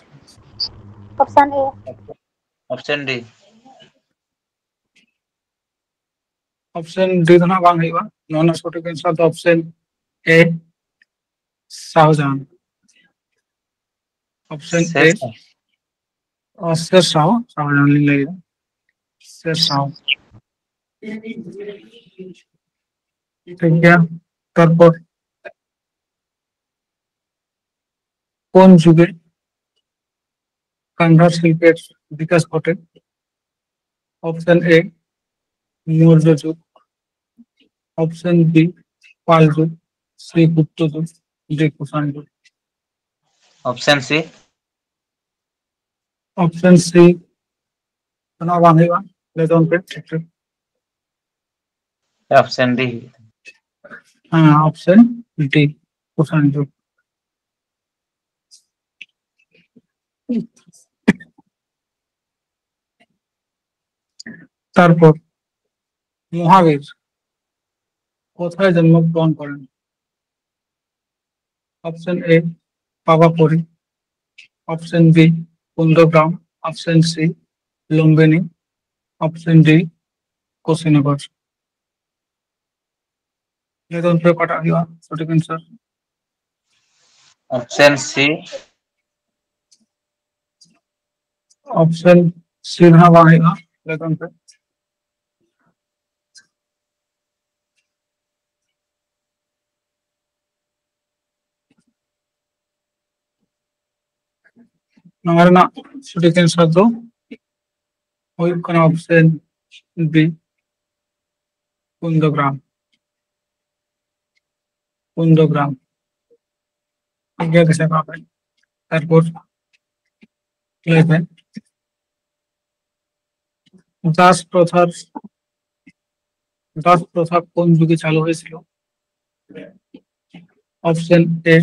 ᱚᱯᱥᱮᱱ ᱮ᱾ ᱚᱯᱥᱮᱱ ᱰᱤ᱾ ᱚᱯᱥᱮᱱ ᱰᱤ ᱫᱚ ᱱᱟᱜ ᱵᱟᱝ ᱦᱩᱭᱩᱜᱼᱟ᱾ ᱱᱚᱣᱟ ᱨᱮᱱᱟᱜ ᱥᱚᱴᱷᱤᱠ ᱟᱱᱥᱟᱨ ᱫᱚ ᱚᱯᱥᱮᱱ ᱮ, ᱥᱟᱦᱡᱟᱦᱟᱱ᱾ ᱚᱯᱥᱮᱱ ᱮ, ᱥᱮᱨ ᱥᱟᱦᱚ᱾ ᱚ, ᱥᱮᱨ ᱥᱟᱦᱚ, ᱥᱟᱦᱡᱟᱦᱟᱱ ᱞᱤᱧ ᱞᱟᱹᱭ ᱮᱫᱟ᱾ ᱥᱮᱨ ᱥᱟᱦᱚ᱾ ᱴᱷᱤᱠ ᱜᱮᱭᱟ᱾ ᱛᱟᱨᱯᱚᱨ ᱠᱳᱱ ᱡᱩᱜᱮ ᱠᱟᱱᱫᱷᱟᱨ ᱥᱤᱞᱯᱮᱨ ᱵᱤᱠᱟᱥ ᱜᱷᱚᱴᱮ? ᱚᱯᱥᱮᱱ ᱮ, ᱢᱳᱨᱡᱚ ᱡᱩᱜᱽ, ᱚᱯᱥᱮᱱ ᱵᱤ, ᱯᱟᱞ ᱡᱩᱜᱽ, ᱥᱤ, ᱜᱩᱯᱛᱚ ᱡᱩᱜᱽ, ᱰᱤ, ᱠᱩᱥᱟᱱ ᱡᱩᱜᱽ᱾ ᱚᱯᱥᱮᱱ ᱥᱤ᱾ ᱚᱯᱥᱮᱱ ᱥᱤ ᱫᱚ ᱱᱟᱜ ᱵᱟᱝ ᱦᱩᱭᱩᱜᱼᱟ᱾ ᱞᱟᱹᱭ ᱛᱟᱵᱚᱱ ᱯᱮ ᱴᱷᱤᱠ ᱴᱷᱤᱠ᱾ ᱚᱯᱥᱮᱱ ᱰᱤ᱾ ᱦᱮᱸ, ᱚᱯᱥᱮᱱ ᱰᱤ, ᱠᱩᱥᱟᱱ ᱡᱩᱜᱽ᱾ ᱛᱟᱨᱯᱚᱨ ᱢᱚᱦᱟᱵᱤᱨ, কোথায় জন্মগ্রহণ করেন? Option A, Pavapuri. Option B, Kundagram. Option C, Lumbini. Option D, Kushinagar. ᱞᱟᱹᱭ ᱛᱟᱵᱚᱱ ᱯᱮ ᱚᱠᱟᱴᱟᱜ ᱦᱩᱭᱩᱜᱼᱟ ᱥᱚᱴᱷᱤᱠ ᱟᱱᱥᱟᱨ᱾ ᱚᱯᱥᱮᱱ ᱥᱤ᱾ ᱚᱯᱥᱮᱱ ᱥᱤ ᱫᱚ ᱦᱟᱸᱜ ᱵᱟᱝ ᱦᱩᱭᱩᱜᱼᱟ᱾ ᱞᱟᱹᱭ ᱛᱟᱵᱚᱱ ᱯᱮ᱾ ᱱᱚᱣᱟ ᱨᱮᱱᱟᱜ ᱥᱚᱴᱷᱤᱠ ᱟᱱᱥᱟᱨ ᱫᱚ ᱦᱩᱭᱩᱜ ᱠᱟᱱᱟ ᱚᱯᱥᱮᱱ ᱵᱤ, ᱠᱩᱱᱫᱚᱜᱨᱟᱢ᱾ ᱠᱩᱱᱫᱚᱜᱨᱟᱢ᱾ ᱴᱷᱤᱠ ᱜᱮᱭᱟ, ᱫᱤᱥᱟᱹ ᱠᱟᱜ ᱯᱮ᱾ ᱛᱟᱨᱯᱚᱨ ᱞᱟᱹᱭ ᱯᱮ, দাস প্রথার দাস প্রথা কোন যুগে চালু হয়েছিল? অপশন এ,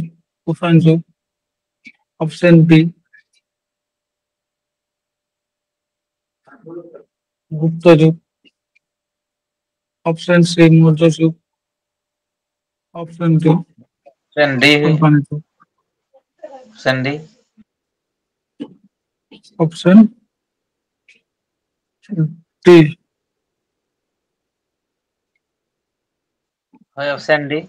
কুষাণ যুগ। অপশন বি, গুপ্ত যুগ। অপশন সি, মৌর্য যুগ। অপশন ডি, ᱚᱯᱥᱮᱱ ᱰᱤ᱾ ᱥᱩᱞᱛᱟᱱᱤ ᱡᱩᱜᱽ᱾ ᱚᱯᱥᱮᱱ ᱰᱤ᱾ ᱚᱯᱥᱮᱱ ᱰᱤ᱾ ᱦᱳᱭ, ᱚᱯᱥᱮᱱ ᱰᱤ᱾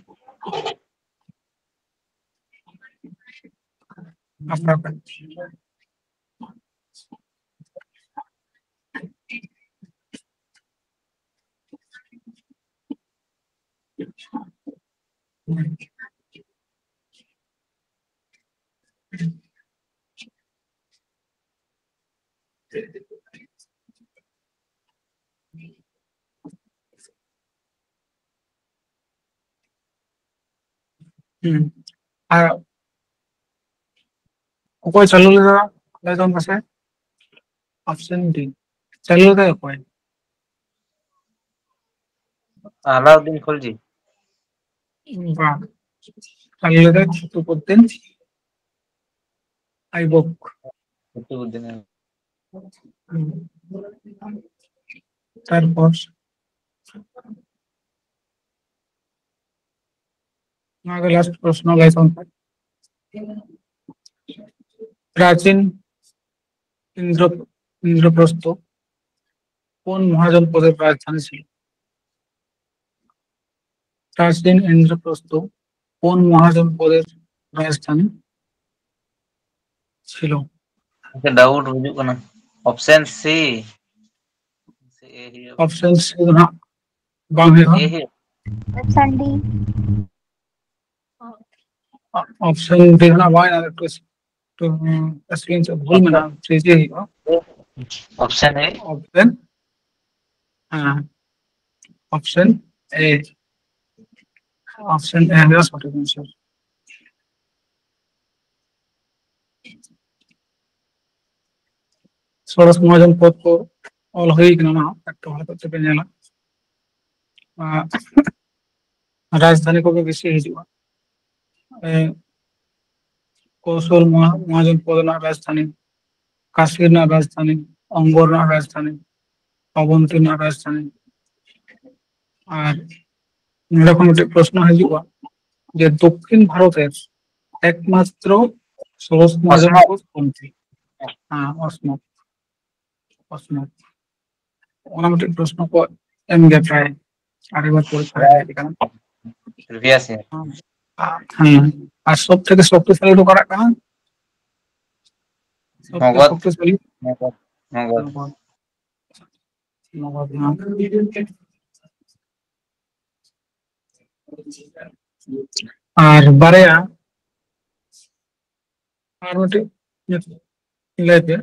ᱦᱩᱸ᱾ ᱟᱨ ᱚᱠᱚᱭ ᱪᱟᱹᱞᱩ ᱞᱮᱫᱟ? ᱞᱟᱹᱭ ᱛᱟᱵᱚᱱ ᱯᱮᱥᱮ᱾ ᱚᱯᱥᱮᱱ ᱰᱤ᱾ ᱪᱟᱹᱞᱩ ᱞᱮᱫᱟ ᱚᱠᱚᱭ? ᱟᱞᱟᱩᱫᱫᱤᱱ ᱠᱷᱚᱞᱡᱤ᱾ ᱵᱟᱝ᱾ ᱪᱟᱹᱞᱩ ᱞᱮᱫᱟ ᱠᱩᱛᱩᱵᱩᱫᱫᱤᱱ ᱟᱭᱵᱚᱠ᱾ ᱠᱩᱛᱩᱵᱩᱫᱫᱤᱱ᱾ ᱛᱟᱨᱯᱚᱨ ᱚᱱᱟᱜᱮ ᱞᱟᱥᱴ ᱯᱨᱚᱥᱱᱚ ᱞᱟᱹᱭ ᱛᱟᱵᱚᱱ ᱯᱮ᱾ ᱯᱨᱟᱪᱤᱱ ᱤᱱᱫᱨᱚ ᱤᱱᱫᱨᱚᱯᱨᱚᱥᱛᱷᱚ ᱠᱳᱱ ᱢᱚᱦᱟᱡᱚᱱᱯᱚᱫᱮᱨ ᱨᱟᱡᱽᱫᱷᱟᱱᱤ ছিল? ᱯᱨᱟᱪᱤᱱ ᱤᱱᱫᱨᱚᱯᱨᱚᱥᱛᱷᱚ ᱠᱳᱱ ᱢᱚᱦᱟᱡᱚᱱᱯᱚᱫᱮᱨ ᱨᱟᱡᱽᱫᱷᱟᱱᱤ ছিল? ᱰᱟᱣᱩᱴ ᱦᱤᱡᱩᱜ ᱠᱟᱱᱟ᱾ ᱚᱯᱥᱮᱱ ᱥᱤ᱾ ᱚᱯᱥᱮᱱ ᱥᱤ ᱫᱚ ᱦᱟᱸᱜ ᱵᱟᱝ ᱦᱩᱭᱩᱜᱼᱟ᱾ ᱮ ᱦᱩᱭᱩᱜ᱾ ᱚᱯᱥᱮᱱ ᱰᱤ᱾ ᱚᱯᱥᱮᱱ ᱰᱤ ᱦᱟᱸᱜ ᱵᱟᱝ ᱦᱩᱭᱩᱜᱼᱟ᱾ ᱮᱠᱴᱩ ᱮᱠᱴᱩ ᱥᱠᱨᱤᱱ ᱥᱮᱫ ᱵᱷᱩᱞ ᱢᱮᱱᱟᱜᱼᱟ, ᱪᱮᱧᱡᱽ ᱦᱩᱭᱩᱜᱼᱟ᱾ ᱚᱯᱥᱮᱱ ᱮ᱾ ᱚᱯᱥᱮᱱ, ᱦᱮᱸ, ᱚᱯᱥᱮᱱ ᱮ, ᱚᱯᱥᱮᱱ ᱮ ᱦᱩᱭᱩᱜᱼᱟ ᱥᱚᱴᱷᱤᱠ ᱟᱱᱥᱟᱨ᱾ ᱥᱚᱨᱮᱥ ᱢᱚᱦᱟᱡᱚᱱ ᱯᱚᱫ ᱠᱚ ᱚᱞ ᱦᱩᱭ ᱠᱟᱱᱟ, ᱚᱱᱟ ᱦᱚᱸ ᱮᱠᱴᱩ ᱦᱚᱭᱛᱳ ᱪᱮᱯᱮ ᱧᱮᱞᱟ᱾ ᱟᱨ ᱨᱟᱡᱽᱫᱷᱟᱱᱤ ᱠᱚᱜᱮ ᱵᱮᱥᱤ ᱦᱤᱡᱩᱜᱼᱟ᱾ ᱮ, ᱠᱳᱥᱚᱞ ᱢᱚᱦᱟ-, ᱢᱚᱦᱟᱡᱚᱱ ᱯᱚᱫ ᱨᱮᱱᱟᱜ ᱨᱟᱡᱽᱫᱷᱟᱱᱤ, ᱠᱟᱥᱤ ᱨᱮᱱᱟᱜ ᱨᱟᱡᱽᱫᱷᱟᱱᱤ, ᱚᱝᱜᱚ ᱨᱮᱱᱟᱜ ᱨᱟᱡᱽᱫᱷᱟᱱᱤ, ᱚᱵᱚᱱᱛᱤ ᱨᱮᱱᱟᱜ ᱨᱟᱡᱽᱫᱷᱟᱱᱤ᱾ ᱟᱨ ᱱᱚᱰᱮ ᱠᱷᱚᱱ ᱢᱤᱫᱴᱮᱡ ᱯᱨᱚᱥᱱᱚ ᱦᱤᱡᱩᱜᱼᱟ ᱡᱮ ᱫᱚᱠᱠᱷᱤᱱ ᱵᱷᱟᱨᱚᱛ ᱨᱮ ᱮᱠᱢᱟᱛᱨᱚ ᱥᱚᱨᱚᱥ ᱢᱚᱦᱟᱡᱚᱱ ᱯᱚᱫ ᱠᱚᱱᱛᱮ? ᱦᱮᱸ, ᱚᱥᱢᱚᱛ᱾ ᱚᱥᱢᱚᱛ᱾ ᱚᱱᱟ ᱢᱤᱫᱴᱮᱡ ᱯᱨᱚᱥᱱᱚ ᱠᱚ ᱮᱢ ᱜᱮᱭᱟ ᱯᱨᱟᱭ ᱟᱹᱰᱤ ᱵᱟᱨ ᱯᱚᱨᱤᱠᱠᱷᱟ ᱨᱮ ᱦᱮᱡ ᱟᱠᱟᱱᱟ᱾ Previous year. ᱦᱮᱸ, ᱟᱨ ᱥᱚᱵ ᱛᱷᱮᱠᱮ ᱥᱚᱠᱛᱤᱥᱟᱞᱤ ᱫᱚ ᱚᱠᱟᱴᱟᱜ ᱠᱟᱱᱟ? ᱥᱚᱵ ᱛᱷᱮᱠᱮ ᱢᱚᱜᱚᱫ᱾ ᱥᱚᱠᱛᱤᱥᱟᱞᱤ ᱢᱚᱜᱚᱫ᱾ ᱢᱚᱜᱚᱫ᱾ ᱢᱚᱜᱚᱫ᱾ ᱢᱚᱜᱚᱫ, ᱦᱮᱸ᱾ ᱟᱨ ᱵᱟᱨᱭᱟ, ᱟᱨ ᱢᱤᱫᱴᱤᱡ ᱞᱟᱹᱭ ᱯᱮ᱾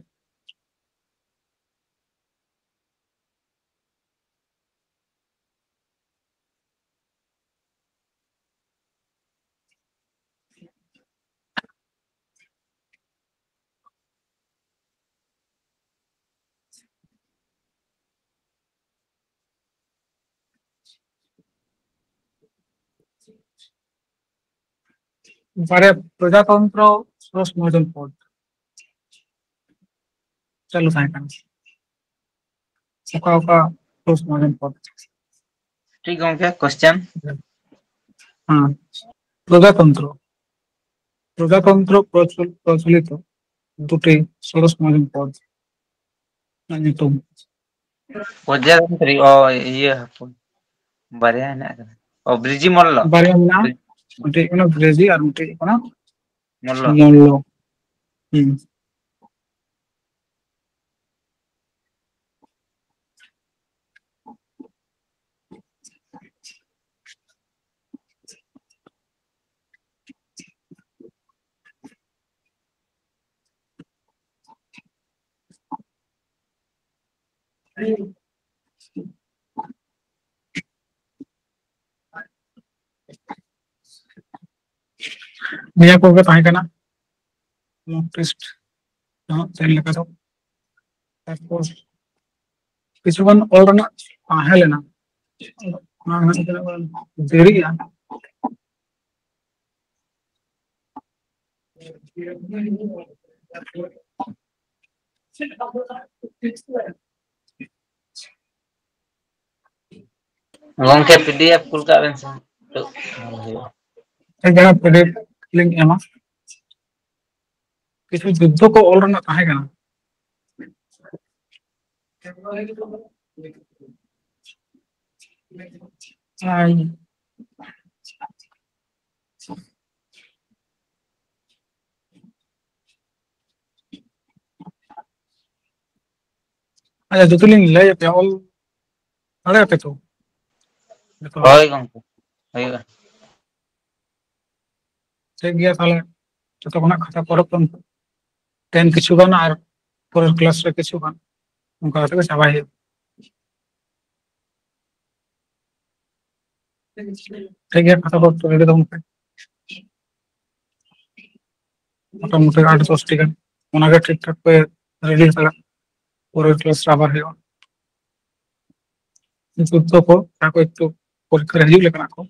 ᱵᱟᱨᱭᱟ ᱯᱨᱚᱡᱟᱛᱚᱱᱛᱨᱚ ᱥᱚᱨᱚᱥ ᱢᱚᱦᱟᱡᱚᱱ ᱯᱚᱫ ᱪᱟᱹᱞᱩ ᱛᱟᱦᱮᱸ ᱠᱟᱱᱟ᱾ ᱚᱠᱟ ᱚᱠᱟ ᱥᱚᱨᱚᱥ ᱢᱚᱦᱟᱡᱚᱱ ᱯᱚᱫ? ᱴᱷᱤᱠ ᱜᱚᱝᱠᱮ, question. ᱦᱮᱸ᱾ প্রজাতন্ত্র। প্রজাতন্ত্র প্রচল- প্রচলিত দুটি ষোড়শ মহাজন পদ ᱧᱩᱛᱩᱢ। ᱯᱨᱚᱡᱟᱛᱚᱱᱛᱨᱤ, ᱚ, ᱤᱭᱟᱹ ᱦᱟᱯᱳᱭ, ᱵᱟᱨᱭᱟ ᱦᱮᱱᱟᱜ ᱟᱠᱟᱫᱟ᱾ ᱚ, ᱵᱨᱤᱡᱤ ᱢᱚᱞᱞᱚ᱾ ᱵᱟᱨᱭᱟ ᱢᱮᱱᱟᱜᱼᱟ, ᱢᱤᱫᱴᱮᱡ ᱦᱩᱭᱩᱜ ᱠᱟᱱᱟ ᱵᱨᱮᱡᱤ ᱟᱨ ᱢᱤᱫᱴᱮᱡ ᱦᱩᱭᱩᱜ ᱠᱟᱱᱟ ᱢᱚᱞᱞᱚ᱾ ᱢᱚᱞᱞᱚ᱾ ᱦᱩᱸ᱾ ᱱᱤᱭᱟᱹ ᱠᱚᱜᱮ ᱛᱟᱦᱮᱸ ᱠᱟᱱᱟ ᱢᱚᱠ ᱴᱮᱥᱴ ᱛᱮᱦᱮᱧ ᱞᱮᱠᱟ ᱫᱚ᱾ ᱛᱟᱨᱯᱚᱨ ᱠᱤᱪᱷᱩᱜᱟᱱ ᱚᱞ ᱨᱮᱱᱟᱜ ᱛᱟᱦᱮᱸ ᱞᱮᱱᱟ, ᱚᱱᱟ ᱨᱮᱱᱟᱜ ᱛᱤᱱᱟᱹᱜ ᱜᱟᱱ ᱫᱮᱨᱤᱜᱼᱟ᱾ ᱜᱚᱝᱠᱮ, ᱯᱤᱰᱤᱮᱯᱷ ᱠᱩᱞ ᱠᱟᱜ ᱵᱮᱱ ᱥᱮ᱾ ᱱᱤᱛᱚᱜ ᱧᱮᱞ ᱦᱩᱭᱩᱜᱼᱟ᱾ ᱴᱷᱤᱠ ᱜᱮᱭᱟ, ᱯᱤᱰᱤᱮᱯᱷ ᱞᱤᱧ ᱮᱢᱟ᱾ ᱠᱤᱪᱷᱩ ᱡᱩᱫᱽᱫᱷᱚ ᱠᱚ ᱚᱞ ᱨᱮᱱᱟᱜ ᱛᱟᱦᱮᱸ ᱠᱟᱱᱟ᱾ ᱟᱭ᱾ ᱟᱪᱪᱷᱟ, ᱡᱩᱫᱤ ᱞᱤᱧ ᱞᱟᱹᱭ ᱟᱯᱮᱭᱟ, ᱚᱞ ᱫᱟᱲᱮᱭᱟᱯᱮ ᱛᱚ? ᱡᱚᱛᱚ ᱦᱚᱲ? ᱦᱳᱭ ᱜᱚᱝᱠᱮ, ᱦᱩᱭᱩᱜᱼᱟ᱾ ᱴᱷᱤᱠ ᱜᱮᱭᱟ, ᱛᱟᱦᱞᱮ ᱡᱚᱛᱚ ᱠᱷᱚᱱᱟᱜ ᱠᱷᱟᱛᱟ ᱯᱚᱨᱚᱵ ᱛᱟᱵᱚᱱ ᱯᱮ᱾ ᱛᱮᱦᱮᱧ ᱠᱤᱪᱷᱩ ᱜᱟᱱ ᱟᱨ ᱯᱚᱨᱮᱨ ᱠᱞᱟᱥ ᱨᱮ ᱠᱤᱪᱷᱩ ᱜᱟᱱ, ᱚᱱᱠᱟ ᱠᱟᱛᱮ ᱜᱮ ᱪᱟᱵᱟᱭ ᱦᱩᱭᱩᱜᱼᱟ᱾ ᱴᱷᱤᱠ ᱜᱮᱭᱟ, ᱠᱷᱟᱛᱟ ᱯᱚᱨᱚᱵ ᱨᱮᱰᱤ ᱛᱟᱵᱚᱱ ᱯᱮ᱾ ᱢᱚᱴᱟᱢᱩᱴᱤ ᱟᱴ ᱫᱚᱥ ᱴᱤ ᱜᱟᱱ, ᱚᱱᱟᱜᱮ ᱴᱷᱤᱠ ᱴᱷᱟᱠ ᱯᱮ ᱨᱮᱰᱤ ᱦᱟᱛᱟᱲᱟ, ᱯᱚᱨᱮᱨ ᱠᱞᱟᱥ ᱨᱮ ᱟᱵᱟᱨ ᱦᱩᱭᱩᱜᱼᱟ᱾ ᱡᱩᱫᱽᱫᱷᱚ ᱠᱚ, ᱡᱟᱦᱟᱸ ᱠᱚ ᱮᱠᱴᱩ ᱯᱚᱨᱤᱠᱠᱷᱟ ᱨᱮ ᱦᱤᱡᱩᱜ ᱞᱮᱠᱟᱱᱟᱜ ᱠᱚ᱾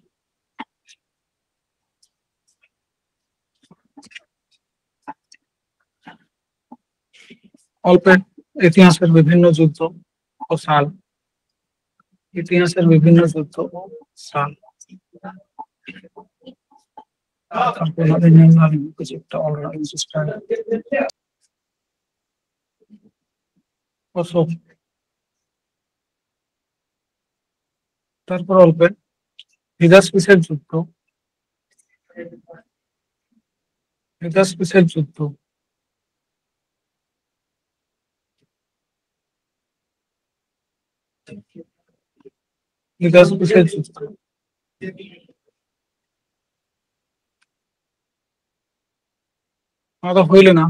ᱚᱞ ᱯᱮ ᱤᱛᱤᱦᱟᱥ ᱨᱮ ᱵᱤᱵᱷᱤᱱᱱᱚ ᱡᱩᱫᱽᱫᱷᱚ ᱠᱚ ᱥᱟᱞ᱾ ᱤᱛᱤᱦᱟᱥ ᱨᱮ ᱵᱤᱵᱷᱤᱱᱱᱚ ᱡᱩᱫᱽᱫᱷᱚ ᱠᱚ ᱥᱟᱞ᱾ ᱛᱟᱨᱯᱚᱨ ᱱᱚᱰᱮ ᱧᱮᱞ ᱫᱟᱞᱤᱧ ᱠᱤᱪᱷᱩ ᱮᱠᱴᱟ ᱚᱞ ᱨᱮᱱᱟᱜ ᱞᱤᱧ ᱪᱮᱥᱴᱟᱭᱟ᱾ ᱚᱥᱳᱠ᱾ ᱛᱟᱨᱯᱚᱨ ᱚᱞ ᱯᱮ ᱦᱤᱫᱟᱥ ᱠᱤᱥᱮᱨ ᱡᱩᱫᱽᱫᱷᱚ᱾ ᱦᱤᱫᱟᱥ ᱠᱤᱥᱮᱨ ᱡᱩᱫᱽᱫᱷᱚ᱾ ᱦᱤᱫᱟᱥ ᱠᱤᱥᱮᱨ ᱡᱩᱫᱽᱫᱷᱚ᱾ ᱱᱚᱣᱟ ᱫᱚ ᱦᱩᱭ ᱞᱮᱱᱟ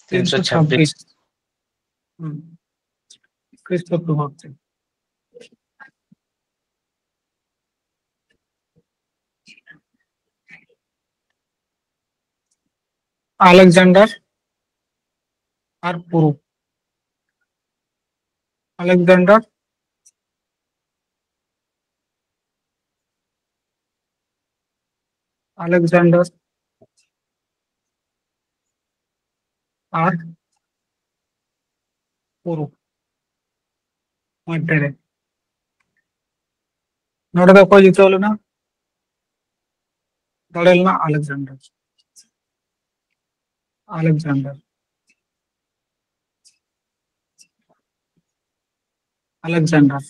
ᱛᱤᱱᱥᱚ ᱪᱷᱟᱵᱵᱤᱥ᱾ ᱛᱤᱱᱥᱚ ᱪᱷᱟᱵᱵᱤᱥ᱾ ᱦᱩᱸ᱾ ᱠᱷᱨᱤᱥᱴᱚᱯᱩᱨᱵᱟᱵᱫᱮ᱾ ᱟᱞᱮᱠᱡᱟᱱᱰᱟᱨ ᱟᱨ ᱯᱩᱨᱩ᱾ ᱟᱞᱮᱠᱡᱟᱱᱰᱟᱨ ᱟᱞᱮᱠᱡᱟᱱᱰᱟᱨ ᱟᱨ ᱯᱩᱨᱩ ᱢᱚᱫᱽᱫᱷᱮ ᱨᱮ᱾ ᱱᱚᱰᱮ ᱫᱚ ᱚᱠᱚᱭ ᱡᱤᱛᱟᱹᱣ ᱞᱮᱱᱟ? ᱫᱟᱲᱮ ᱞᱮᱱᱟ ᱟᱞᱮᱠᱡᱟᱱᱰᱟᱨ᱾ ᱟᱞᱮᱠᱡᱟᱱᱰᱟᱨ᱾ ᱟᱞᱮᱠᱡᱟᱱᱰᱟᱨ᱾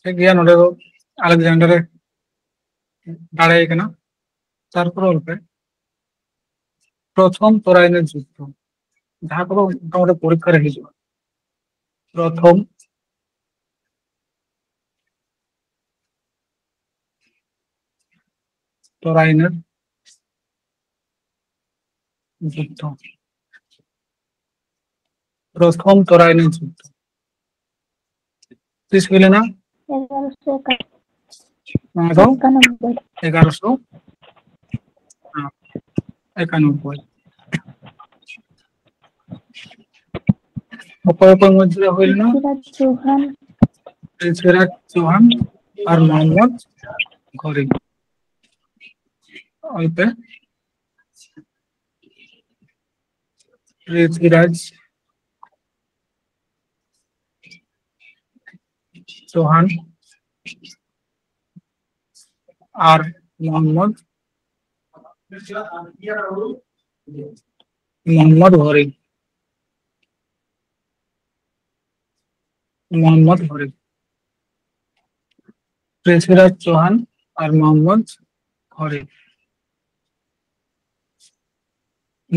ᱴᱷᱤᱠ ᱜᱮᱭᱟ, ᱱᱚᱰᱮ ᱫᱚ ᱟᱞᱮᱠᱡᱟᱱᱰᱟᱨ ᱮ ᱫᱟᱲᱮᱭ ᱠᱟᱱᱟ᱾ ᱛᱟᱨᱯᱚᱨ ᱚᱞ ᱯᱮ ᱯᱨᱚᱛᱷᱚᱢ ᱛᱚᱨᱟᱭᱱᱮᱨ ᱡᱩᱫᱽᱫᱷᱚ᱾ ᱡᱟᱦᱟᱸ ᱠᱚᱫᱚ ᱢᱚᱴᱟᱢᱩᱴᱤ ᱯᱚᱨᱤᱠᱠᱷᱟ ᱨᱮ ᱦᱤᱡᱩᱜᱼᱟ᱾ ᱯᱨᱚᱛᱷᱚᱢ ᱛᱚᱨᱟᱭᱱᱮᱨ ᱡᱩᱫᱽᱫᱷᱚ, ᱯᱨᱚᱛᱷᱚᱢ ᱛᱚᱨᱟᱭᱱᱮᱨ ᱡᱩᱫᱽᱫᱷᱚ ᱛᱤᱥ ᱦᱩᱭ ᱞᱮᱱᱟ? ᱮᱜᱟᱨᱚᱥᱚ ᱮᱠᱟᱱᱚᱵᱵᱳᱭ᱾ ᱱᱚᱣᱟ ᱫᱚ ᱮᱠᱟᱱᱚᱵᱵᱳᱭ᱾ ᱮᱜᱟᱨᱚᱥᱚ ᱮᱠᱟᱱᱚᱵᱵᱳᱭ᱾ ᱚᱠᱚᱭ ᱚᱠᱚᱭ ᱢᱚᱫᱽᱫᱷᱮ ᱨᱮ ᱦᱩᱭ ᱞᱮᱱᱟ? ᱯᱨᱤᱛᱷᱤᱨᱟᱡᱽ ᱪᱳᱦᱟᱱ᱾ ᱯᱨᱤᱛᱷᱤᱨᱟᱡᱽ ᱪᱳᱦᱟᱱ ᱟᱨ ᱢᱚᱦᱚᱢᱢᱚᱫᱽ ᱜᱷᱚᱨᱤ᱾ ᱚᱞ ᱯᱮ᱾ ᱯᱨᱤᱛᱷᱤᱨᱟᱡᱽ ᱪᱳᱦᱟᱱ ᱟᱨ ᱢᱚᱦᱚᱢᱢᱚᱫᱽ, ᱢᱚᱦᱚᱢᱢᱚᱫᱽ ᱜᱷᱚᱨᱤ᱾ ᱢᱚᱦᱚᱢᱢᱚᱫᱽ ᱜᱷᱚᱨᱤ᱾ ᱯᱨᱤᱛᱷᱤᱨᱟᱡᱽ ᱪᱳᱦᱟᱱ ᱟᱨ ᱢᱚᱦᱚᱢᱢᱚᱫᱽ ᱜᱷᱚᱨᱤ᱾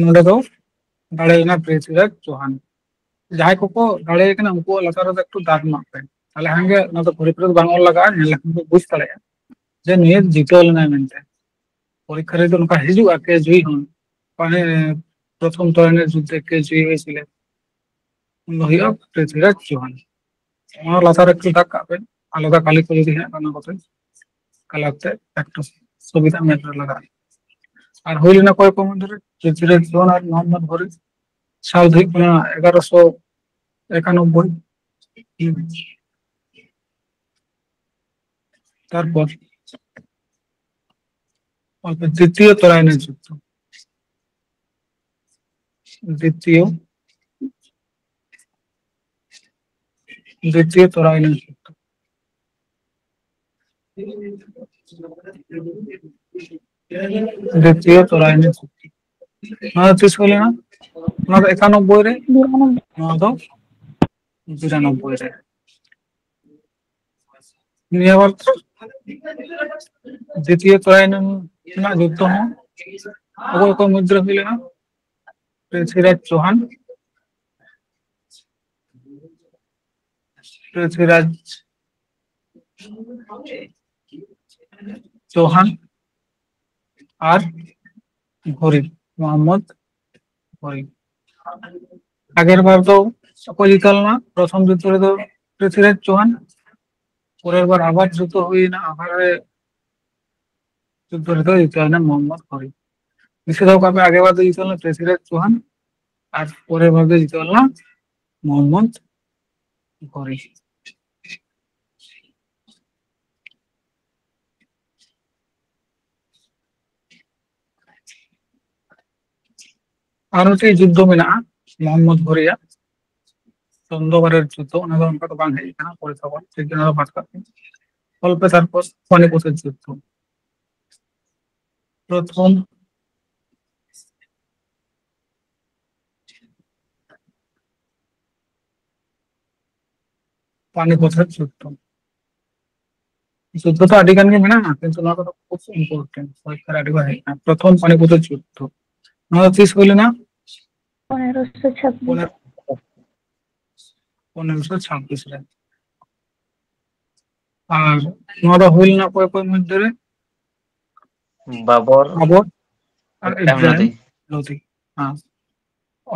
ᱱᱚᱰᱮ ᱫᱚ ᱫᱟᱲᱮᱭᱮᱱᱟ ᱯᱨᱤᱛᱷᱤᱨᱟᱡᱽ ᱪᱳᱦᱟᱱ᱾ ᱡᱟᱦᱟᱸᱭ ᱠᱚᱠᱚ ᱫᱟᱲᱮᱭ ᱠᱟᱱᱟ, ᱩᱱᱠᱩᱣᱟᱜ ᱞᱟᱛᱟᱨ ᱨᱮᱫᱚ ᱮᱠᱴᱩ ᱫᱟᱜᱽ ᱢᱟᱜ ᱯᱮ, ᱛᱟᱦᱞᱮ ᱠᱷᱟᱱ ᱜᱮ ᱚᱱᱟ ᱫᱚ ᱯᱚᱨᱤᱠᱠᱷᱟ ᱨᱮ ᱵᱟᱝ ᱚᱞ ᱞᱟᱜᱟᱜᱼᱟ, ᱧᱮᱞ ᱞᱮᱠᱷᱟᱱ ᱠᱚ ᱵᱩᱡᱽ ᱫᱟᱲᱮᱭᱟᱜᱼᱟ ᱡᱮ ᱱᱩᱭᱮ ᱡᱤᱛᱟᱹᱣ ᱞᱮᱱᱟᱭ ᱢᱮᱱᱛᱮ᱾ ᱯᱚᱨᱤᱠᱠᱷᱟ ᱨᱮᱫᱚ ᱱᱚᱝᱠᱟ ᱦᱤᱡᱩᱜᱼᱟ, ᱠᱮ ᱡᱩᱭ ᱦᱚᱸ, ᱢᱟᱱᱮ ᱯᱨᱚᱛᱷᱚᱢ ᱛᱚᱨᱟᱭᱱᱮᱨ ᱡᱩᱫᱽᱫᱷᱮ ᱠᱮ ᱡᱩᱭ ᱦᱩᱭ ᱥᱤᱞᱮ, ᱩᱱ ᱫᱚ ᱦᱩᱭᱩᱜᱼᱟ ᱯᱨᱤᱛᱷᱤᱨᱟᱡᱽ ᱪᱳᱦᱟᱱ᱾ ᱚᱱᱟ ᱞᱟᱛᱟᱨ ᱨᱮ ᱮᱠᱴᱩ ᱫᱟᱜᱽ ᱠᱟᱜ ᱯᱮ, ᱟᱞᱟᱫᱟ ᱠᱟᱞᱤ ᱠᱚ ᱡᱩᱫᱤ ᱦᱮᱱᱟᱜ ᱠᱷᱟᱱ ᱚᱱᱟ ᱠᱚᱛᱮ ᱠᱟᱞᱟᱨ ᱛᱮ ᱮᱠᱴᱩ ᱥᱩᱵᱤᱫᱷᱟ ᱢᱮᱫ ᱨᱮ ᱞᱟᱜᱟᱜᱼᱟ᱾ ᱟᱨ ᱦᱩᱭ ᱞᱮᱱᱟ ᱚᱠᱚᱭ ᱠᱚ ᱢᱚᱫᱽᱫᱷᱮ ᱨᱮ? ᱯᱨᱤᱛᱷᱤᱨᱟᱡᱽ ᱪᱳᱦᱟᱱ ᱟᱨ ᱢᱚᱦᱚᱢᱢᱚᱫᱽ ᱜᱷᱚᱨᱤ᱾ ᱥᱟᱞ ᱫᱚ ᱦᱩᱭᱩᱜ ᱠᱟᱱᱟ ᱮᱜᱟᱨᱚᱥᱚ ᱮᱠᱟᱱᱚᱵᱵᱳᱭ᱾ ᱛᱟᱨᱯᱚᱨ ᱚᱞ ᱯᱮ ᱫᱤᱛᱤᱭᱚ ᱛᱚᱨᱟᱭᱱᱮᱨ ᱡᱩᱫᱽᱫᱷᱚ᱾ ᱫᱤᱛᱤᱭᱚ, ᱫᱤᱛᱤᱭᱚ ᱛᱚᱨᱟᱭᱱᱮᱨ ᱡᱩᱫᱽᱫᱷᱚ᱾ ᱫᱤᱛᱤᱭᱚ ᱛᱚᱨᱟᱭᱱᱤ ᱪᱩᱠᱛᱤ᱾ ᱱᱚᱣᱟ ᱫᱚ ᱛᱤᱥ ᱦᱩᱭ ᱞᱮᱱᱟ? ᱱᱚᱣᱟ ᱫᱚ ᱮᱠᱟᱱᱚᱵᱵᱳᱭ ᱨᱮ, ᱱᱚᱣᱟ ᱫᱚ ᱵᱤᱨᱟᱱᱚᱵᱵᱳᱭ ᱨᱮ᱾ ᱱᱤᱭᱟᱹ ᱵᱟᱨ ᱫᱤᱛᱤᱭᱚ ᱛᱚᱨᱟᱭᱱᱤ ᱨᱮᱱᱟᱜ ᱡᱩᱫᱽᱫᱷᱚ ᱦᱚᱸ ᱚᱠᱚᱭ ᱚᱠᱚᱭ ᱢᱚᱫᱽᱫᱷᱮ ᱨᱮ ᱦᱩᱭ ᱞᱮᱱᱟ? ᱯᱨᱤᱛᱷᱤᱨᱟᱡᱽ ᱪᱳᱦᱟᱱ, ᱯᱨᱤᱛᱷᱤᱨᱟᱡᱽ ᱪᱳᱦᱟᱱ ᱟᱨ ᱜᱷᱚᱨᱤ, ᱢᱚᱦᱚᱢᱢᱚᱫ ᱜᱷᱚᱨᱤ᱾ ᱟᱜᱮᱨ ᱵᱟᱨ ᱫᱚ ᱚᱠᱚᱭ ᱡᱤᱛᱟᱹᱣ ᱞᱮᱱᱟ? ᱯᱨᱚᱛᱷᱚᱢ ᱡᱩᱫᱽᱫᱷᱚ ᱨᱮᱫᱚ ᱯᱨᱤᱛᱷᱤᱨᱟᱡᱽ ᱪᱳᱦᱟᱱ, ᱯᱚᱨᱮᱨ ᱵᱟᱨ ᱟᱵᱟᱨ ᱡᱩᱫᱽᱫᱷᱚ ᱦᱩᱭᱱᱟ, ᱟᱵᱟᱨ ᱨᱮ ᱡᱩᱫᱽᱫᱷᱚ ᱨᱮᱫᱚ ᱡᱤᱛᱟᱹᱣ ᱞᱮᱱᱟ ᱢᱚᱦᱚᱢᱢᱚᱫ ᱜᱷᱚᱨᱤ᱾ ᱫᱤᱥᱟᱹ ᱫᱚᱦᱚ ᱠᱟᱜ ᱯᱮ, ᱟᱜᱮᱨ ᱵᱟᱨ ᱫᱚ ᱡᱤᱛᱟᱹᱣ ᱞᱮᱱᱟ ᱯᱨᱤᱛᱷᱤᱨᱟᱡᱽ ᱪᱳᱦᱟᱱ ᱟᱨ ᱯᱚᱨᱮᱨ ᱵᱟᱨ ᱫᱚ ᱡᱤᱛᱟᱹᱣ ᱞᱮᱱᱟ ᱢᱚᱦᱚᱢᱢᱚᱫ ᱜᱷᱚᱨᱤ᱾ ᱟᱨ ᱢᱤᱫᱴᱮᱡ ᱡᱩᱫᱽᱫᱷᱚ ᱢᱮᱱᱟᱜᱼᱟ ᱢᱚᱦᱚᱢᱢᱚᱫ ᱜᱷᱚᱨᱤᱭᱟᱜ, ᱪᱚᱱᱫᱚᱵᱟᱨᱮᱨ ᱡᱩᱫᱽᱫᱷᱚ, ᱚᱱᱟ ᱫᱚ ᱚᱱᱠᱟ ᱫᱚ ᱵᱟᱝ ᱦᱮᱡ ᱟᱠᱟᱱᱟ, ᱯᱚᱨᱮ ᱛᱟᱵᱚᱱ, ᱴᱷᱤᱠ ᱜᱮᱭᱟ, ᱚᱱᱟ ᱫᱚ ᱵᱟᱫ ᱠᱟᱜ ᱯᱮ᱾ ᱚᱞ ᱯᱮ ᱛᱟᱨᱯᱚᱨ ᱯᱟᱱᱤᱯᱚᱛᱮᱨ ᱡᱩᱫᱽᱫᱷᱚ᱾ ᱯᱨᱚᱛᱷᱚᱢ ᱯᱟᱱᱤᱯᱚᱛ ᱨᱮ ᱡᱩᱫᱽᱫᱷᱚ᱾ ᱡᱩᱫᱽᱫᱷᱚ ᱫᱚ ᱟᱹᱰᱤ ᱜᱟᱱ ᱜᱮ ᱢᱮᱱᱟᱜᱼᱟ, ᱠᱤᱱᱛᱩ ᱱᱚᱣᱟ ᱠᱚᱫᱚ ᱠᱷᱩᱵ important, ᱯᱚᱨᱤᱠᱠᱷᱟ ᱨᱮ ᱟᱹᱰᱤ ᱵᱟᱨ ᱦᱮᱡ ᱟᱠᱟᱱᱟ᱾ ᱯᱨᱚᱛᱷᱚᱢ ᱯᱟᱱᱤᱯᱚᱛ ᱡᱩᱫᱽᱫᱷᱚ, ᱱᱚᱣᱟ ᱫᱚ ᱛᱤᱥ ᱦᱩᱭ ᱞᱮᱱᱟ? ᱯᱚᱱᱮᱨᱚᱥᱚ ᱪᱷᱟᱵᱵᱤᱥ᱾ ᱯᱚᱱᱮᱨᱚ-, ᱯᱚᱱᱮᱨᱚᱥᱚ ᱪᱷᱟᱵᱵᱤᱥ ᱨᱮ᱾ ᱟᱨ ᱱᱚᱣᱟ ᱫᱚ ᱦᱩᱭ ᱞᱮᱱᱟ ᱚᱠᱚᱭ ᱚᱠᱚᱭ ᱢᱚᱫᱽᱫᱷᱮ ᱨᱮ? ᱵᱟᱵᱚᱨ ᱵᱟᱵᱚᱨ ᱟᱨ ᱤᱵᱨᱟᱦᱤᱢ ᱤᱵᱨᱟᱦᱤᱢ ᱞᱳᱫᱤ᱾ ᱞᱳᱫᱤ᱾ ᱦᱮᱸ,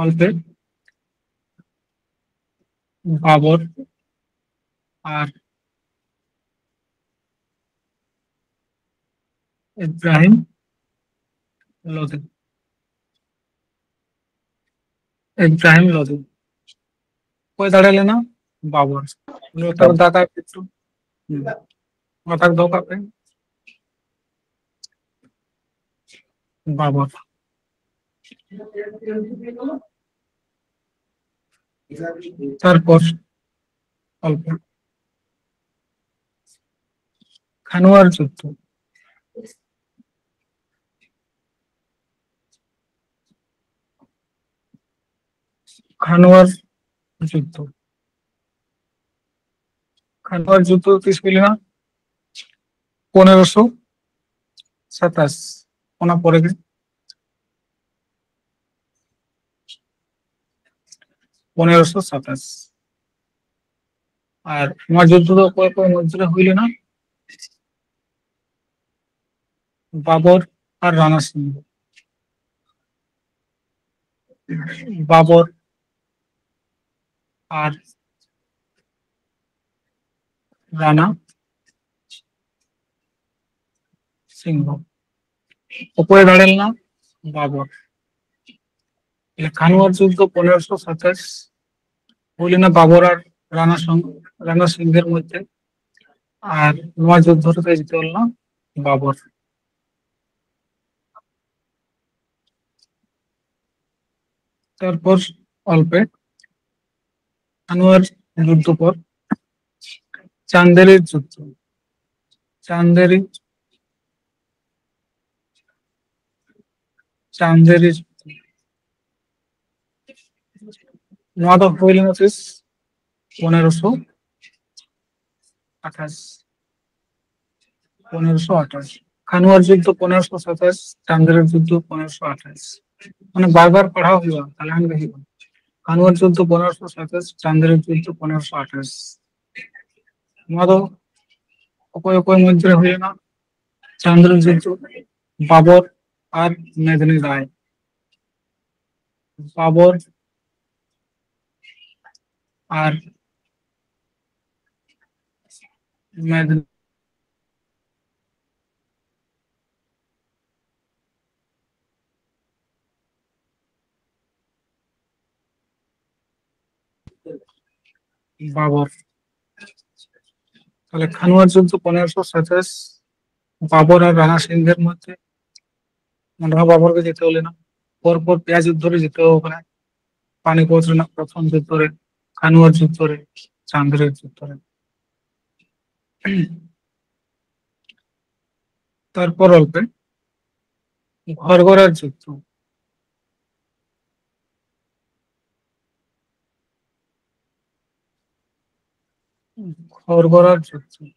ᱚᱞ ᱯᱮ᱾ ᱵᱟᱵᱚᱨ ᱟᱨ ᱤᱵᱨᱟᱦᱤᱢ ᱞᱳᱫᱤ᱾ ᱤᱵᱨᱟᱦᱤᱢ ᱞᱳᱫᱤ᱾ ᱚᱠᱚᱭ ᱫᱟᱲᱮ ᱞᱮᱱᱟ? ᱵᱟᱵᱚᱨ᱾ ᱩᱱᱤ ᱚᱠᱛᱚ ᱨᱮ ᱵᱟᱵᱚᱨ᱾ ᱫᱟᱜᱟᱭ ᱮᱠᱴᱩ᱾ ᱦᱩᱸ᱾ ᱢᱟᱛᱟᱨ ᱫᱚᱦᱚ ᱠᱟᱜ ᱯᱮ᱾ ᱵᱟᱵᱚᱨ᱾ ᱛᱟᱨᱯᱚᱨ ᱚᱞ ᱯᱮ᱾ ᱠᱷᱟᱱᱣᱟᱨ ᱡᱩᱫᱽᱫᱷᱚ᱾ ᱠᱷᱟᱱᱣᱟᱨ ᱡᱩᱫᱽᱫᱷᱚ᱾ ᱠᱷᱟᱱᱣᱟᱨ ᱡᱩᱫᱽᱫᱷᱚ ᱛᱤᱥ ᱦᱩᱭ ᱞᱮᱱᱟ? ᱯᱚᱱᱮᱨᱚᱥᱚ ᱥᱟᱛᱟᱥ᱾ ᱚᱱᱟ ᱯᱚᱨᱮ ᱜᱮ ᱯᱚᱱᱮᱨᱚᱥᱚ ᱥᱟᱛᱟᱥ᱾ ᱟᱨ ᱱᱚᱣᱟ ᱡᱩᱫᱽᱫᱷᱚ ᱫᱚ ᱚᱠᱚᱭ ᱚᱠᱚᱭ ᱢᱚᱫᱽᱫᱷᱮ ᱨᱮ ᱦᱩᱭ ᱞᱮᱱᱟ? ᱵᱟᱵᱚᱨ ᱟᱨ ᱨᱟᱱᱟ ᱥᱤᱝᱦᱚ᱾ ᱵᱟᱵᱚᱨ ᱟᱨ ᱨᱟᱱᱟ ᱥᱤᱝᱦᱚ᱾ ᱚᱠᱚᱭ ᱫᱟᱲᱮ ᱞᱮᱱᱟ? ᱵᱟᱵᱚᱨ᱾ ᱛᱟᱦᱞᱮ ᱠᱷᱟᱱᱣᱟᱨ ᱡᱩᱫᱽᱫᱷᱚ ᱫᱚ ᱯᱚᱱᱮᱨᱚᱥᱚ ᱥᱟᱛᱟᱥ ᱦᱩᱭ ᱞᱮᱱᱟ ᱵᱟᱵᱚᱨ ᱟᱨ ᱨᱟᱱᱟ ᱥᱚᱝ-, ᱨᱟᱱᱟ ᱥᱤᱝᱦᱚᱨ ᱢᱚᱫᱽᱫᱷᱮ᱾ ᱟᱨ ᱱᱚᱣᱟ ᱡᱩᱫᱽᱫᱷᱚ ᱨᱮᱫᱚ ᱡᱤᱛᱟᱹᱣ ᱞᱮᱱᱟ ᱵᱟᱵᱚᱨ᱾ ᱛᱟᱨᱯᱚᱨ ᱚᱞ ᱯᱮ, ᱠᱷᱟᱱᱣᱟᱨ ᱡᱩᱫᱽᱫᱷᱚ ᱯᱚᱨ ᱪᱟᱱᱫᱮᱨᱤ ᱡᱩᱫᱽᱫᱷᱚ᱾ ᱪᱟᱱᱫᱮᱨᱤ, ᱪᱟᱱᱫᱮᱨᱤ ᱡᱩᱫᱽᱫᱷᱚ᱾ ᱱᱚᱣᱟ ᱫᱚ ᱦᱩᱭ ᱞᱮᱱᱟ ᱛᱤᱥ? ᱯᱚᱱᱮᱨᱚᱥᱚ ᱟᱴᱷᱟᱥ᱾ ᱯᱚᱱᱮᱨᱚᱥᱚ ᱟᱴᱷᱟᱥ᱾ ᱠᱷᱟᱱᱣᱟᱨ ᱡᱩᱫᱽᱫᱷᱚ ᱯᱚᱱᱮᱨᱚᱥᱚ ᱥᱟᱛᱟᱥ, ᱪᱟᱱᱫᱮᱨᱤ ᱡᱩᱫᱽᱫᱷᱚ ᱯᱚᱱᱮᱨᱚᱥᱚ ᱟᱴᱷᱟᱥ᱾ ᱢᱟᱱᱮ ᱵᱟᱨ ᱵᱟᱨ ᱯᱟᱲᱦᱟᱣ ᱦᱩᱭᱩᱜᱼᱟ, ᱛᱟᱦᱞᱮ ᱠᱷᱟᱱ ᱜᱮ ᱦᱩᱭᱩᱜᱼᱟ᱾ ᱠᱷᱟᱱᱣᱟᱨ ᱡᱩᱫᱽᱫᱷᱚ ᱯᱚᱱᱮᱨᱚᱥᱚ ᱥᱟᱛᱟᱥ, ᱪᱟᱱᱫᱮᱨᱤ ᱡᱩᱫᱽᱫᱷᱚ ᱯᱚᱱᱮᱨᱚᱥᱚ ᱟᱴᱷᱟᱥ᱾ ᱱᱚᱣᱟ ᱫᱚ ᱚᱠᱚᱭ ᱚᱠᱚᱭ ᱢᱚᱫᱽᱫᱷᱮ ᱨᱮ ᱦᱩᱭ ᱞᱮᱱᱟ? ᱪᱟᱱᱫᱮᱨᱤ ᱡᱩᱫᱽᱫᱷᱚ ᱵᱟᱵᱚᱨ ᱟᱨ ᱢᱮᱫᱱᱤ ᱨᱟᱭ᱾ ᱵᱟᱵᱚᱨ ᱟᱨ ᱢᱮᱫᱱᱤ ᱵᱟᱵᱚᱨ᱾ ᱛᱟᱦᱞᱮ ᱠᱷᱟᱱᱣᱟᱨ ᱡᱩᱫᱽᱫᱷᱚ ᱯᱚᱱᱮᱨᱚᱥᱚ ᱥᱟᱛᱟᱥ, ᱵᱟᱵᱚᱨ ᱟᱨ ᱨᱟᱱᱟ ᱥᱤᱝᱦᱚᱨ ᱢᱚᱫᱽᱫᱷᱮ᱾ ᱱᱚᱰᱮ ᱦᱚᱸ ᱵᱟᱵᱚᱨ ᱜᱮ ᱡᱤᱛᱟᱹᱣ ᱞᱮᱱᱟ᱾ ᱯᱚᱨ ᱯᱚᱨ ᱯᱮᱭᱟ ᱡᱩᱫᱽᱫᱷᱚ ᱨᱮ ᱡᱤᱛᱟᱹᱣ ᱠᱟᱱᱟᱭ᱾ ᱯᱟᱱᱤᱯᱚᱛ ᱨᱮᱱᱟᱜ ᱯᱨᱚᱛᱷᱚᱢ ᱡᱩᱫᱽᱫᱷᱚ ᱨᱮ, ᱠᱷᱟᱱᱣᱟᱨ ᱡᱩᱫᱽᱫᱷᱚ ᱨᱮ, ᱪᱟᱱᱫᱮᱨᱤ ᱡᱩᱫᱽᱫᱷᱚ ᱨᱮ᱾ ᱛᱟᱨᱯᱚᱨ ᱚᱞ ᱯᱮ ᱜᱷᱚᱨᱜᱚᱨᱟᱨ ᱡᱩᱫᱽᱫᱷᱚ᱾ ᱜᱷᱚᱨᱜᱚᱨᱟᱨ ᱡᱩᱫᱽᱫᱷᱚ᱾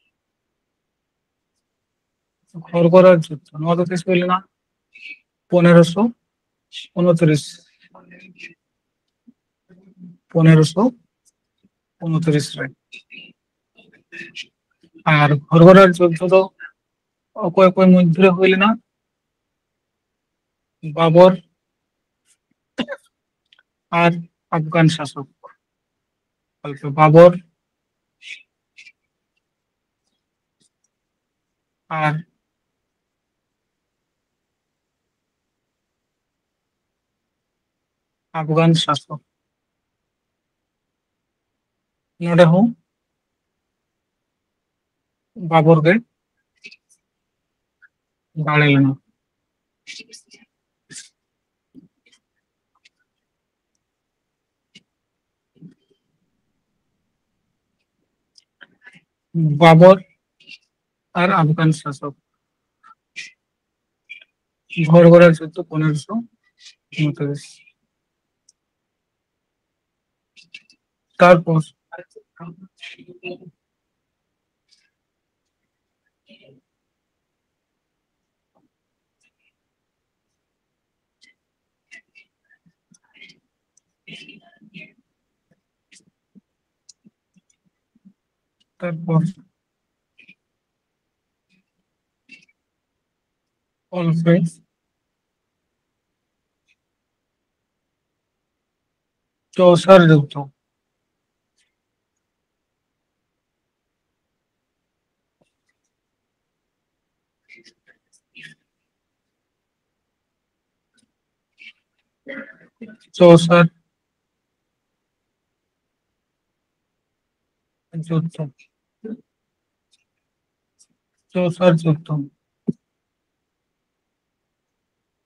ᱜᱷᱚᱨᱜᱚᱨᱟᱨ ᱡᱩᱫᱽᱫᱷᱚ, ᱱᱚᱣᱟ ᱫᱚ ᱛᱤᱥ ᱦᱩᱭ ᱞᱮᱱᱟ? ᱯᱚᱱᱮᱨᱚᱥᱚ ᱩᱱᱛᱨᱤᱥ᱾ ᱯᱚᱱᱮᱨᱚᱥᱚ ᱩᱱᱛᱨᱤᱥ ᱨᱮ᱾ ᱟᱨ ᱜᱷᱚᱨᱜᱚᱨᱟᱨ ᱡᱩᱫᱽᱫᱷᱚ ᱫᱚ ᱚᱠᱚᱭ ᱚᱠᱚᱭ ᱢᱚᱫᱽᱫᱷᱮ ᱨᱮ ᱦᱩᱭ ᱞᱮᱱᱟ? ᱵᱟᱵᱚᱨ ᱟᱨ ᱟᱯᱷᱜᱟᱱ ᱥᱟᱥᱚᱠ᱾ ᱵᱟᱵᱚᱨ ᱟᱨ ᱟᱯᱷᱜᱟᱱ ᱥᱟᱥᱚᱠ᱾ ᱱᱚᱰᱮ ᱦᱚᱸ ᱵᱟᱵᱚᱨ ᱜᱮ ᱫᱟᱲᱮ ᱞᱮᱱᱟ᱾ ᱵᱟᱵᱚᱨ ᱟᱨ ᱟᱯᱷᱜᱟᱱ ᱥᱟᱥᱚᱠ᱾ ᱜᱷᱚᱨᱜᱚᱨᱟᱨ ᱡᱩᱫᱽᱫᱷᱚ ᱯᱚᱱᱮᱨᱚᱥᱚ ᱩᱱᱛᱨᱤᱥ᱾ ᱛᱟᱨᱯᱚᱨ ᱛᱟᱨᱯᱚᱨ ᱚᱞ ᱯᱮ ᱪᱚᱣᱥᱟᱨ ᱡᱩᱫᱽᱫᱷᱚ᱾ ᱪᱚᱣᱥᱟᱨ ᱡᱩᱫᱽᱫᱷᱚ᱾ ᱪᱚᱣᱥᱟᱨ ᱡᱩᱫᱽᱫᱷᱚ᱾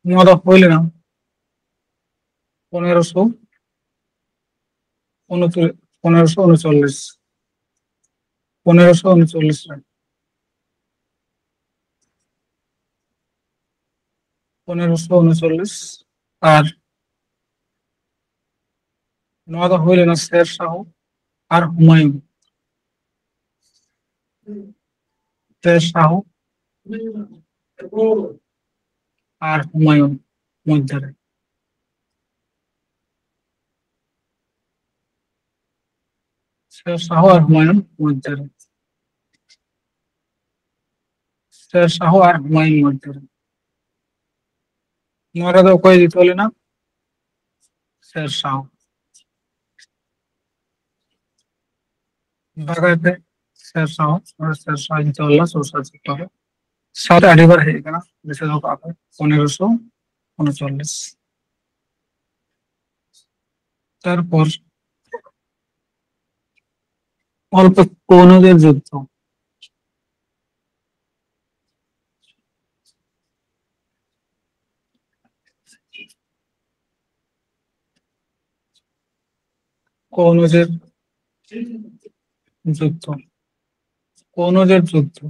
ᱱᱚᱣᱟ ᱫᱚ ᱦᱩᱭ ᱞᱮᱱᱟ ᱯᱚᱱᱮᱨᱚᱥᱚ ᱩᱱᱛᱨᱤᱥ, ᱯᱚᱱᱮᱨᱚᱥᱚ ᱩᱱᱪᱚᱞᱞᱤᱥ᱾ ᱯᱚᱱᱮᱨᱚᱥᱚ ᱩᱱᱪᱚᱞᱞᱤᱥ ᱨᱮ᱾ ᱯᱚᱱᱮᱨᱚᱥᱚ ᱩᱱᱪᱚᱞᱞᱤᱥ᱾ ᱟᱨ ᱱᱚᱣᱟ ᱫᱚ ᱦᱩᱭ ᱞᱮᱱᱟ ᱥᱮᱨ ᱥᱟᱦᱚ ᱟᱨ ᱦᱩᱢᱟᱭᱩᱱ᱾ ᱥᱮᱨ ᱥᱟᱦᱚ ᱟᱨ ᱦᱩᱢᱟᱭᱩᱱ ᱢᱚᱫᱽᱫᱷᱮ ᱨᱮ᱾ ᱥᱮᱨ ᱥᱟᱦᱚ ᱟᱨ ᱦᱩᱢᱟᱭᱩᱱ ᱢᱚᱫᱽᱫᱷᱮ ᱨᱮ᱾ ᱥᱮᱨ ᱥᱟᱦᱚ ᱟᱨ ᱦᱩᱢᱟᱭᱩᱱ ᱢᱚᱫᱽᱫᱷᱮ ᱨᱮ᱾ ᱱᱚᱣᱟ ᱨᱮᱫᱚ ᱚᱠᱚᱭ ᱡᱤᱛᱟᱹᱣ ᱞᱮᱱᱟ? ᱥᱮᱨ ᱥᱟᱦᱚ᱾ ᱵᱟᱜᱟᱭ ᱯᱮ, ᱥᱮᱨ ᱥᱟᱦᱚ, ᱥᱮᱨ ᱥᱟᱦᱚ ᱡᱤᱛᱟᱹᱣ ᱞᱮᱱᱟ ᱥᱩᱨ ᱥᱟᱨᱪᱤᱛ ᱯᱟᱨᱚ᱾ ᱥᱟᱶᱛᱮ ᱟᱹᱰᱤ ᱵᱟᱨ ᱦᱮᱡ ᱟᱠᱟᱱᱟ, ᱫᱤᱥᱟᱹ ᱫᱚᱦᱚ ᱠᱟᱜᱼᱟ ᱯᱮ, ᱯᱚᱱᱮᱨᱚᱥᱚ ᱩᱱᱩᱪᱚᱞᱞᱤᱥ᱾ ᱛᱟᱨᱯᱚᱨ ᱚᱞ ᱯᱮ ᱠᱳᱱᱚᱡᱮᱨ ᱡᱩᱫᱽᱫᱷᱚ᱾ ᱠᱳᱱᱚᱡᱮᱨ ᱡᱩᱫᱽᱫᱷᱚ, ᱠᱳᱱᱚᱡᱮᱨ ᱡᱩᱫᱽᱫᱷᱚ᱾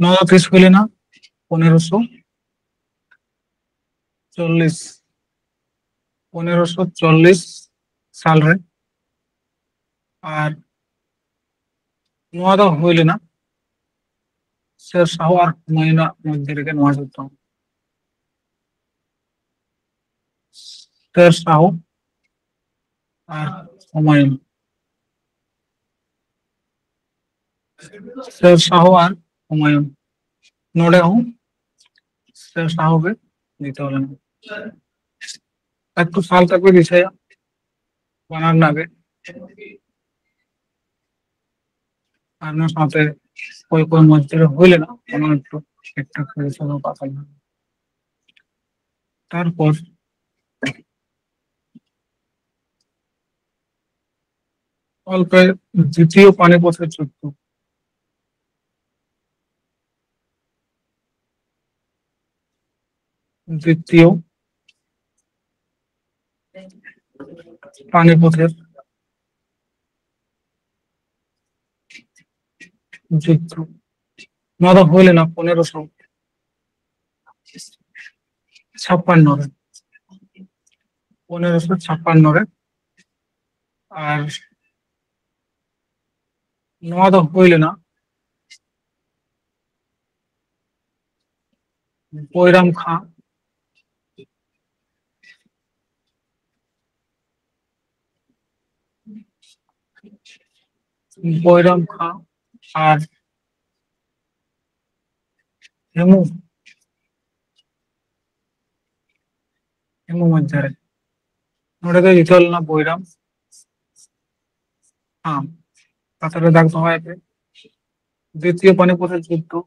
ᱱᱚᱣᱟ ᱫᱚ ᱛᱤᱥ ᱦᱩᱭ ᱞᱮᱱᱟ? ᱯᱚᱱᱮᱨᱚᱥᱚ ᱪᱚᱞᱞᱤᱥ, ᱯᱚᱱᱮᱨᱚᱥᱚ ᱪᱚᱞᱞᱤᱥ ᱥᱟᱞ ᱨᱮ᱾ ᱟᱨ ᱱᱚᱣᱟ ᱫᱚ ᱦᱩᱭ ᱞᱮᱱᱟ ᱥᱮᱨ ᱥᱟᱦᱚ ᱟᱨ ᱦᱩᱢᱟᱭᱩᱱᱟᱜ ᱢᱚᱫᱽᱫᱷᱮ ᱨᱮᱜᱮ ᱱᱚᱣᱟ ᱡᱩᱫᱽᱫᱷᱚ᱾ ᱥᱮᱨ ᱥᱟᱦᱚ ᱟᱨ ᱦᱩᱢᱟᱭᱩᱱ᱾ ᱥᱮᱨ ᱥᱟᱦᱚ ᱟᱨ ᱦᱩᱢᱟᱭᱩᱱ, ᱱᱚᱰᱮ ᱦᱚᱸ ᱥᱮᱨ ᱥᱟᱦᱚ ᱜᱮ ᱡᱤᱛᱟᱹᱣ ᱞᱮᱱᱟ᱾ ᱮᱠᱴᱩ ᱥᱟᱞ ᱛᱟᱠᱚ ᱫᱤᱥᱟᱹᱭᱟ ᱵᱟᱱᱟᱨ ᱨᱮᱱᱟᱜ ᱜᱮ᱾ ᱟᱨ ᱚᱱᱟ ᱥᱟᱶᱛᱮ ᱚᱠᱚᱭ ᱚᱠᱚᱭ ᱢᱚᱫᱽᱫᱷᱮ ᱨᱮ ᱦᱩᱭ ᱞᱮᱱᱟ, ᱚᱱᱟ ᱮᱠᱴᱩ ᱴᱷᱤᱠ ᱴᱷᱟᱠ ᱫᱤᱥᱟᱹ ᱫᱚᱦᱚ ᱠᱟᱜ ᱛᱟᱵᱚᱱᱟ᱾ ᱛᱟᱨᱯᱚᱨ ᱚᱞ ᱯᱮ ᱫᱤᱛᱤᱭᱚ ᱯᱟᱱᱤᱯᱚᱛᱷᱮᱨ ᱡᱩᱫᱽᱫᱷᱚ᱾ ᱫᱤᱛᱤᱭᱚ ᱯᱟᱱᱤᱯᱚᱛᱷᱮᱨ ᱡᱩᱫᱽᱫᱷᱚ᱾ ᱱᱚᱣᱟ ᱫᱚ ᱦᱩᱭ ᱞᱮᱱᱟ ᱯᱚᱱᱮᱨᱚᱥᱚ ᱪᱷᱟᱯᱟᱱᱱᱚ ᱨᱮ, ᱯᱚᱱᱮᱨᱚᱥᱚ ᱪᱷᱟᱯᱟᱱᱱᱚ ᱨᱮ᱾ ᱟᱨ ᱱᱚᱣᱟ ᱫᱚ ᱦᱩᱭ ᱞᱮᱱᱟ ᱵᱚᱭᱨᱟᱢ ᱠᱷᱟᱸ, ᱵᱚᱭᱨᱟᱢ ᱠᱷᱟᱸ ᱟᱨ ᱦᱮᱢᱩ, ᱦᱮᱢᱩ ᱢᱚᱫᱽᱫᱷᱮ ᱨᱮ᱾ ᱱᱚᱰᱮ ᱫᱚ ᱡᱤᱛᱟᱹᱣ ᱞᱮᱱᱟ ᱵᱚᱭᱨᱟᱢ ᱠᱷᱟᱸ᱾ ᱠᱟᱛᱷᱟ ᱨᱮ ᱫᱟᱜᱽ ᱫᱚᱦᱚᱭ ᱯᱮ᱾ ᱫᱤᱛᱤᱭᱚ ᱯᱟᱱᱤᱯᱚᱛ ᱡᱩᱫᱽᱫᱷᱚ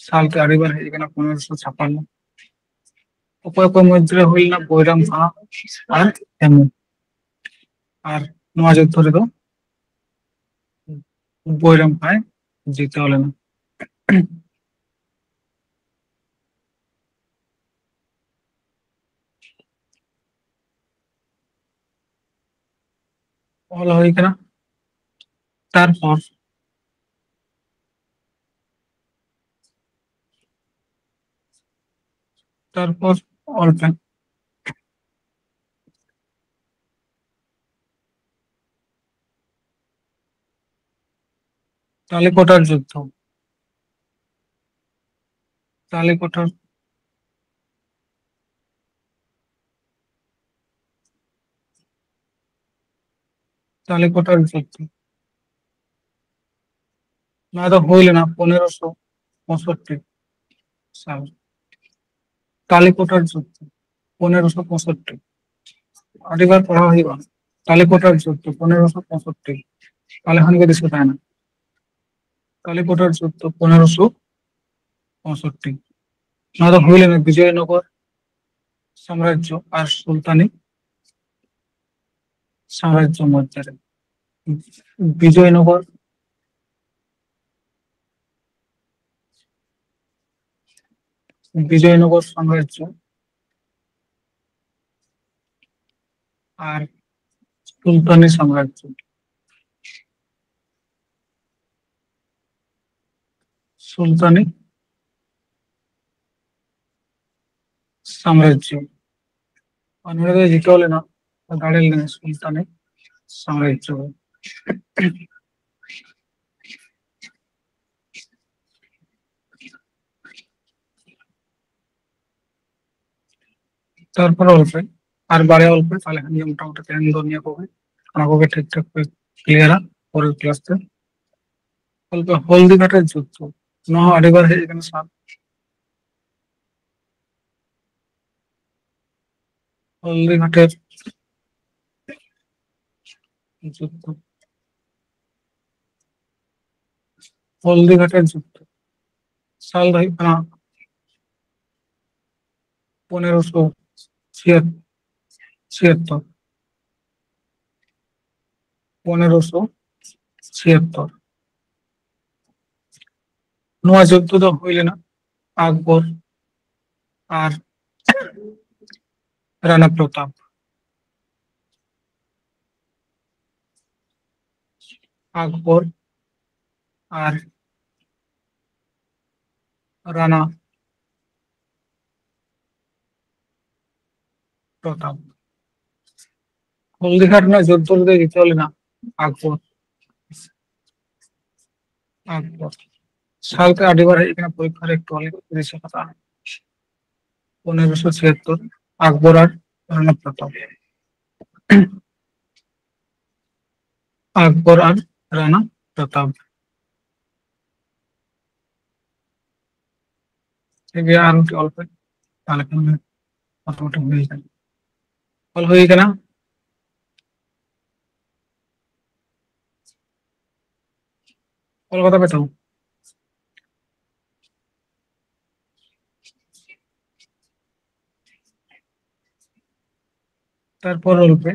ᱥᱟᱞ ᱛᱮ ᱟᱹᱰᱤ ᱵᱟᱨ ᱦᱮᱡ ᱟᱠᱟᱱᱟ, ᱯᱚᱱᱮᱨᱚᱥᱚ ᱪᱷᱟᱯᱟᱱᱱᱚ᱾ ᱚᱠᱚᱭ ᱚᱠᱚᱭ ᱢᱚᱫᱽᱫᱷᱮ ᱨᱮ ᱦᱩᱭ ᱞᱮᱱᱟ? ᱵᱚᱭᱨᱟᱢ ᱠᱷᱟᱸ ᱟᱨ ᱦᱮᱢᱩ᱾ ᱟᱨ ᱱᱚᱣᱟ ᱡᱩᱫᱽᱫᱷᱚ ᱨᱮᱫᱚ ᱵᱚᱭᱨᱟᱢ ᱠᱷᱟᱸᱭ ᱡᱤᱛᱟᱹᱣ ᱞᱮᱱᱟ᱾ ᱚᱞ ᱦᱩᱭ ᱠᱟᱱᱟ᱾ ᱛᱟᱨᱯᱚᱨ, ᱛᱟᱨᱯᱚᱨ ᱚᱞ ᱯᱮ᱾ ᱛᱟᱞᱤᱠᱚᱴᱟᱨ ᱡᱩᱫᱽᱫᱷᱚ, ᱛᱟᱞᱤᱠᱚᱴᱟᱨ, ᱛᱟᱞᱤᱠᱚᱴᱟᱨ ᱡᱩᱫᱽᱫᱷᱚ᱾ ᱱᱚᱣᱟ ᱫᱚ ᱦᱩᱭ ᱞᱮᱱᱟ ᱯᱚᱱᱮᱨᱚᱥᱚ ᱯᱚᱸᱭᱥᱚᱴᱴᱤ ᱥᱟᱞ᱾ ᱛᱟᱞᱤᱠᱚᱴᱟᱨ ᱡᱩᱫᱽᱫᱷᱚ, ᱯᱚᱱᱮᱨᱚᱥᱚ ᱯᱚᱸᱭᱥᱚᱴᱴᱤ᱾ ᱟᱹᱰᱤ ᱵᱟᱨ ᱯᱟᱲᱦᱟᱣ ᱦᱩᱭᱩᱜᱼᱟ᱾ ᱛᱟᱞᱤᱠᱚᱴᱟᱨ ᱡᱩᱫᱽᱫᱷᱚ, ᱯᱚᱱᱮᱨᱚᱥᱚ ᱯᱚᱸᱭᱥᱚᱴᱴᱤ᱾ ᱛᱟᱦᱞᱮ ᱠᱷᱟᱱ ᱜᱮ ᱫᱤᱥᱟᱹ ᱛᱟᱦᱮᱱᱟ᱾ ᱛᱟᱞᱤᱠᱚᱴᱟᱨ ᱡᱩᱫᱽᱫᱷᱚ, ᱯᱚᱱᱮᱨᱚᱥᱚ ᱯᱚᱸᱭᱥᱚᱴᱴᱤ᱾ ᱱᱚᱣᱟ ᱫᱚ ᱦᱩᱭ ᱞᱮᱱᱟ ᱵᱤᱡᱚᱭᱱᱚᱜᱚᱨ ᱥᱟᱢᱨᱟᱡᱽᱡᱚ ᱟᱨ ᱥᱩᱞᱛᱟᱱᱤ ᱥᱟᱢᱨᱟᱡᱽᱡᱚ ᱢᱚᱫᱽᱫᱷᱮ ᱨᱮ᱾ ᱵᱤᱡᱚᱭᱱᱚᱜᱚᱨ, ᱵᱤᱡᱚᱭᱱᱚᱜᱚᱨ ᱥᱟᱢᱨᱟᱡᱽᱡᱚ ᱟᱨ ᱥᱩᱞᱛᱟᱱᱤ ᱥᱟᱢᱨᱟᱡᱽᱡᱚ, ᱥᱩᱞᱛᱟᱱᱤ ᱥᱟᱢᱨᱟᱡᱽᱡᱚ᱾ ᱟᱨ ᱱᱚᱰᱮ ᱫᱚ ᱡᱤᱛᱟᱹᱣ ᱞᱮᱱᱟ, ᱫᱟᱲᱮ ᱞᱮᱱᱟ ᱥᱩᱞᱛᱟᱱᱤ ᱥᱟᱢᱨᱟᱡᱽᱡᱚ᱾ ᱛᱟᱨᱯᱚᱨ ᱚᱞ ᱯᱮ, ᱟᱨ ᱵᱟᱨᱭᱟ ᱚᱞ ᱯᱮ, ᱛᱟᱦᱞᱮ ᱠᱷᱟᱱ ᱜᱮ ᱢᱚᱴᱟᱢᱩᱴᱤ ᱛᱮᱦᱮᱧ ᱫᱚ ᱱᱤᱭᱟᱹ ᱠᱚᱜᱮ, ᱚᱱᱟ ᱠᱚᱜᱮ ᱴᱷᱤᱠ ᱴᱷᱟᱠ ᱯᱮ ᱠᱞᱤᱭᱟᱨᱟ ᱯᱚᱨᱮᱨ ᱠᱞᱟᱥ ᱛᱮ᱾ ᱚᱞ ᱯᱮ ᱦᱚᱞᱫᱤᱜᱷᱟᱴᱮᱨ ᱡᱩᱫᱽᱫᱷᱚ, ᱱᱚᱣᱟ ᱦᱚᱸ ᱟᱹᱰᱤ ᱵᱟᱨ ᱦᱮᱡ ᱟᱠᱟᱱᱟ ᱥᱟᱨ᱾ ᱦᱚᱞᱫᱤᱜᱷᱟᱴᱮᱨ ᱡᱩᱫᱽᱫᱷᱚ, ᱦᱚᱞᱫᱤᱜᱷᱟᱴᱮᱨ ᱡᱩᱫᱽᱫᱷᱚ ᱥᱟᱞ ᱫᱚ ᱦᱩᱭᱩᱜ ᱠᱟᱱᱟ ᱯᱚᱱᱮᱨᱚᱥᱚ ᱪᱷᱤᱭᱟᱛᱛᱚᱨ, ᱯᱚᱱᱮᱨᱚᱥᱚ ᱪᱷᱤᱭᱟᱛᱛᱚᱨ᱾ ᱱᱚᱣᱟ ᱡᱩᱫᱽᱫᱷᱚ ᱫᱚ ᱦᱩᱭ ᱞᱮᱱᱟ ᱟᱠᱵᱚᱨ ᱟᱨ ᱨᱟᱱᱟ ᱯᱨᱚᱛᱟᱯ, ᱟᱠᱵᱚᱨ ᱟᱨ ᱨᱟᱱᱟ ᱯᱨᱚᱛᱟᱯ᱾ ᱦᱚᱞᱫᱤᱜᱷᱟᱴ ᱨᱮᱱᱟᱜ ᱡᱩᱫᱽᱫᱷᱚ ᱨᱮᱫᱚ ᱡᱤᱛᱟᱹᱣ ᱞᱮᱱᱟ ᱟᱠᱵᱚᱨ᱾ ᱟᱠᱵᱚᱨ᱾ ᱥᱟᱞ ᱛᱮ ᱟᱹᱰᱤ ᱵᱟᱨ ᱦᱮᱡ ᱟᱠᱟᱱᱟ ᱯᱚᱨᱤᱠᱠᱷᱟ ᱨᱮ, ᱮᱠᱴᱩ ᱟᱞᱮ ᱫᱤᱥᱟᱹ ᱠᱟᱛᱷᱟ᱾ ᱯᱚᱱᱮᱨᱚᱥᱚ ᱪᱷᱤᱭᱟᱛᱛᱚᱨ, ᱟᱠᱵᱚᱨ ᱟᱨ ᱨᱟᱱᱟ ᱯᱨᱚᱛᱟᱯ᱾ ᱟᱠᱵᱚᱨ ᱟᱨ ᱨᱟᱱᱟ ᱯᱨᱚᱛᱟᱯ᱾ ᱴᱷᱤᱠ ᱜᱮᱭᱟ, ᱟᱨ ᱢᱤᱫᱴᱤᱡ ᱚᱞ ᱯᱮ, ᱛᱟᱦᱞᱮ ᱠᱷᱟᱱ ᱜᱮ ᱢᱚᱴᱟᱢᱩᱴᱤ ᱦᱩᱭ ᱟᱠᱟᱱᱟ᱾ ᱚᱞ ᱦᱩᱭ ᱟᱠᱟᱱᱟ, ᱚᱞ ᱠᱟᱫᱟ ᱯᱮ ᱛᱚ? ᱛᱟᱨᱯᱚᱨ ᱚᱞ ᱯᱮ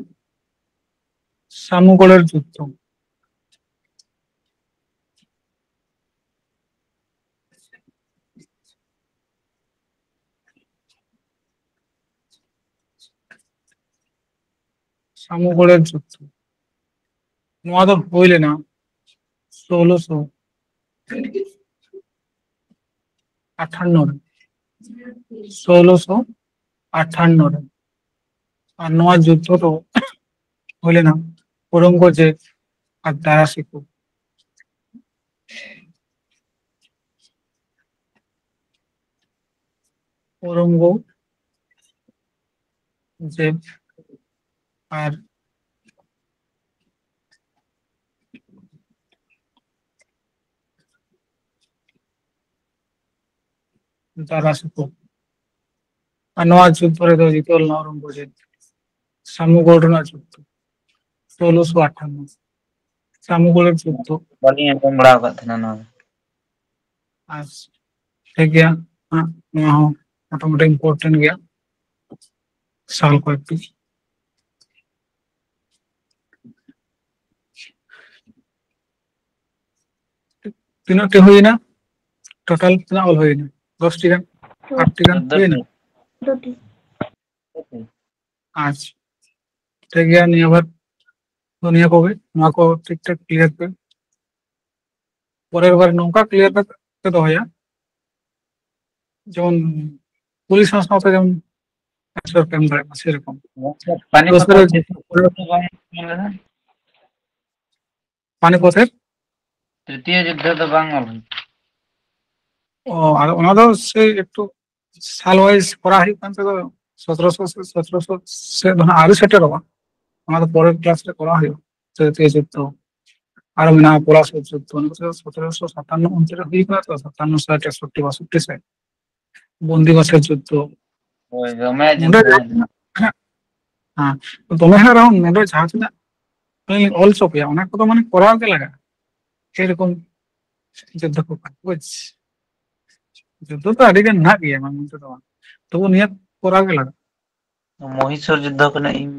ᱥᱟᱢᱩᱜᱚᱲᱮᱨ ᱡᱩᱫᱽᱫᱷᱚ᱾ ᱥᱟᱢᱩᱜᱚᱲᱮᱨ ᱡᱩᱫᱽᱫᱷᱚ, ᱱᱚᱣᱟ ᱫᱚ ᱦᱩᱭ ᱞᱮᱱᱟ ᱥᱳᱞᱳᱥᱚ ᱟᱴᱷᱟᱱᱱᱚ ᱨᱮ, ᱥᱳᱞᱳᱥᱚ ᱟᱴᱷᱟᱱᱱᱚ ᱨᱮ᱾ ᱟᱨ ᱱᱚᱣᱟ ᱡᱩᱫᱽᱫᱷᱚ ᱫᱚ ᱦᱩᱭ ᱞᱮᱱᱟ ᱚᱣᱨᱚᱝᱜᱚᱡᱮᱵ ᱟᱨ ᱫᱟᱨᱟ ᱥᱤᱠᱳᱦ᱾ ᱚᱣᱨᱚᱝᱜᱚ-, ᱡᱮ ᱟᱨ ᱫᱟᱨᱟ ᱥᱩᱛᱟᱹᱢ᱾ ᱟᱨ ᱱᱚᱣᱟ ᱡᱩᱫᱽᱫᱷᱚ ᱨᱮᱫᱚ ᱡᱤᱛᱟᱹᱣ ᱞᱮᱱᱟ ᱚᱣᱨᱚᱝᱜᱚᱡᱮᱵ ᱥᱟᱢᱩᱜᱚᱲ ᱨᱮᱱᱟᱜ ᱡᱩᱫᱽᱫᱷᱚ, ᱥᱳᱞᱳᱥᱚ ᱟᱴᱷᱟᱱᱱᱚ, ᱥᱟᱢᱩᱜᱚᱲ ᱡᱩᱫᱽᱫᱷᱚ᱾ ᱵᱟᱹᱞᱤᱧ ᱟᱸᱡᱚᱢ ᱵᱟᱲᱟ ᱟᱠᱟᱫ ᱛᱟᱦᱮᱱᱟ ᱱᱚᱣᱟ ᱫᱚ᱾ ᱟᱨ ᱴᱷᱤᱠ ᱜᱮᱭᱟ, ᱦᱟᱸᱜ, ᱱᱚᱣᱟ ᱦᱚᱸ ᱢᱚᱴᱟᱢᱩᱴᱤ ᱤᱢᱯᱚᱨᱴᱮᱱᱴ ᱜᱮᱭᱟ, ᱥᱟᱞ ᱠᱚᱭᱮᱠᱴᱤ᱾ ᱛᱤᱱᱟᱹᱜ ᱴᱤ ᱦᱩᱭᱱᱟ? ᱴᱳᱴᱟᱞ ᱛᱤᱱᱟᱹᱜ ᱚᱞ ᱦᱩᱭᱱᱟ? ᱫᱚᱥ ᱴᱤ ᱜᱟᱱ, ᱟᱴ ᱴᱤ ᱜᱟᱱ ᱦᱩᱭᱱᱟ? ᱟᱪᱪᱷᱟ, ᱴᱷᱤᱠ ᱜᱮᱭᱟ, ᱱᱤᱭᱟᱹ ᱵᱟᱨ ᱫᱚ ᱱᱤᱭᱟᱹ ᱠᱚᱜᱮ, ᱱᱚᱣᱟ ᱠᱚ ᱴᱷᱤᱠ ᱴᱷᱟᱠ ᱠᱞᱤᱭᱟᱨ ᱯᱮ᱾ ᱯᱚᱨᱮᱨ ᱵᱟᱨ ᱱᱚᱝᱠᱟ ᱠᱞᱤᱭᱟᱨ ᱠᱟᱛᱮ ᱯᱮ ᱫᱚᱦᱚᱭᱟ, ᱡᱮᱢᱚᱱ ᱠᱩᱞᱤ ᱥᱟᱶ ᱥᱟᱶᱛᱮ ᱡᱮᱢᱚᱱ ᱮᱱᱥᱟᱨ ᱯᱮ ᱮᱢ ᱫᱟᱲᱮᱭᱟᱜ ᱢᱟ, ᱥᱮᱨᱚᱠᱚᱢ᱾ ᱯᱟᱱᱤᱯᱚᱛ ᱫᱚᱥᱟᱨ ᱨᱮ ᱪᱮᱫ ᱠᱚ ᱵᱟᱝ ᱚᱞ ᱞᱮᱫᱟ? ᱯᱟᱱᱤᱯᱚᱛ ᱮᱨ? ᱛᱨᱤᱛᱤᱭᱚ ᱡᱩᱫᱽᱫᱷᱚ ᱫᱚ ᱵᱟᱝ ᱚᱞ ᱦᱩᱭ᱾ ᱚ, ᱟᱫᱚ ᱚᱱᱟ ᱫᱚ ᱥᱮ ᱮᱠᱴᱩ ᱥᱟᱞ ᱣᱟᱭᱤᱡ ᱠᱚᱨᱟᱣ ᱦᱩᱭᱩᱜ ᱠᱟᱱ ᱛᱮᱫᱚ ᱥᱚᱛᱨᱚᱥᱚ ᱥᱮ ᱥᱚᱛᱨᱚᱥᱚ ᱥᱮᱫ ᱫᱚ ᱦᱟᱸᱜ ᱟᱹᱣᱨᱤ ᱥᱮᱴᱮᱨᱚᱜᱼᱟ᱾ ᱚᱱᱟ ᱫᱚ ᱯᱚᱨᱮᱨ ᱠᱞᱟᱥ ᱨᱮ ᱠᱚᱨᱟᱣ ᱦᱩᱭᱩᱜᱼᱟ᱾ ᱛᱨᱤᱛᱤᱭᱚ ᱡᱩᱫᱽᱫᱷᱚ ᱟᱨᱚ ᱢᱮᱱᱟᱜᱼᱟ ᱯᱚᱞᱟᱥ ᱡᱩᱫᱽᱫᱷᱚ, ᱚᱱᱟ ᱠᱚᱫᱚ ᱥᱚᱛᱨᱚᱥᱚ ᱥᱟᱛᱟᱱᱱᱚ ᱚᱱᱛᱮ ᱨᱮ ᱦᱩᱭ ᱠᱟᱱᱟ ᱛᱚ, ᱥᱟᱛᱟᱱᱱᱚ ᱥᱟᱞ, ᱛᱮᱥᱚᱴᱴᱤ ᱵᱟᱥᱚᱴᱴᱤ ᱥᱮᱫ ᱵᱚᱱᱫᱤ ᱵᱟᱥᱮᱨ ᱡᱩᱫᱽᱫᱷᱚ᱾ ᱦᱳᱭ, ᱫᱚᱢᱮ ᱱᱚᱰᱮ ᱡᱩᱫᱽᱫᱷᱚ᱾ ᱡᱟᱦᱟᱸ ᱛᱤᱱᱟᱹᱜ, ᱦᱮᱸ, ᱫᱚᱢᱮ ᱦᱟᱸᱜ ᱨᱮᱦᱚᱸ ᱱᱚᱰᱮ ᱡᱟᱦᱟᱸ ᱛᱤᱱᱟᱹᱜ ᱟᱹᱞᱤᱧ ᱞᱤᱧ ᱚᱞ ᱦᱚᱪᱚ ᱯᱮᱭᱟ, ᱚᱱᱟ ᱠᱚᱫᱚ ᱢᱟᱱᱮ ᱠᱚᱨᱟᱣ ᱜᱮ ᱞᱟᱜᱟᱜᱼᱟ᱾ ᱥᱮᱨᱚᱠᱚᱢ ᱡᱩᱫᱽᱫᱷᱚ ᱠᱚ ᱵᱟᱝ, ᱵᱩᱡᱽ? ᱡᱩᱫᱽᱫᱷᱚ ᱫᱚ ᱟᱹᱰᱤ ᱜᱟᱱ ᱢᱮᱱᱟᱜ ᱜᱮᱭᱟ, ᱵᱟᱝ ᱢᱮᱱᱛᱮ ᱫᱚ ᱵᱟᱝ, ᱛᱚᱵᱩ ᱱᱤᱭᱟᱹ ᱠᱚᱨᱟᱣ ᱜᱮ ᱞᱟᱜᱟᱜᱼᱟ᱾ ᱢᱚᱦᱤᱥᱩᱨ ᱡᱩᱫᱽᱫᱷᱚ ᱠᱟᱱᱟ ᱤᱧ᱾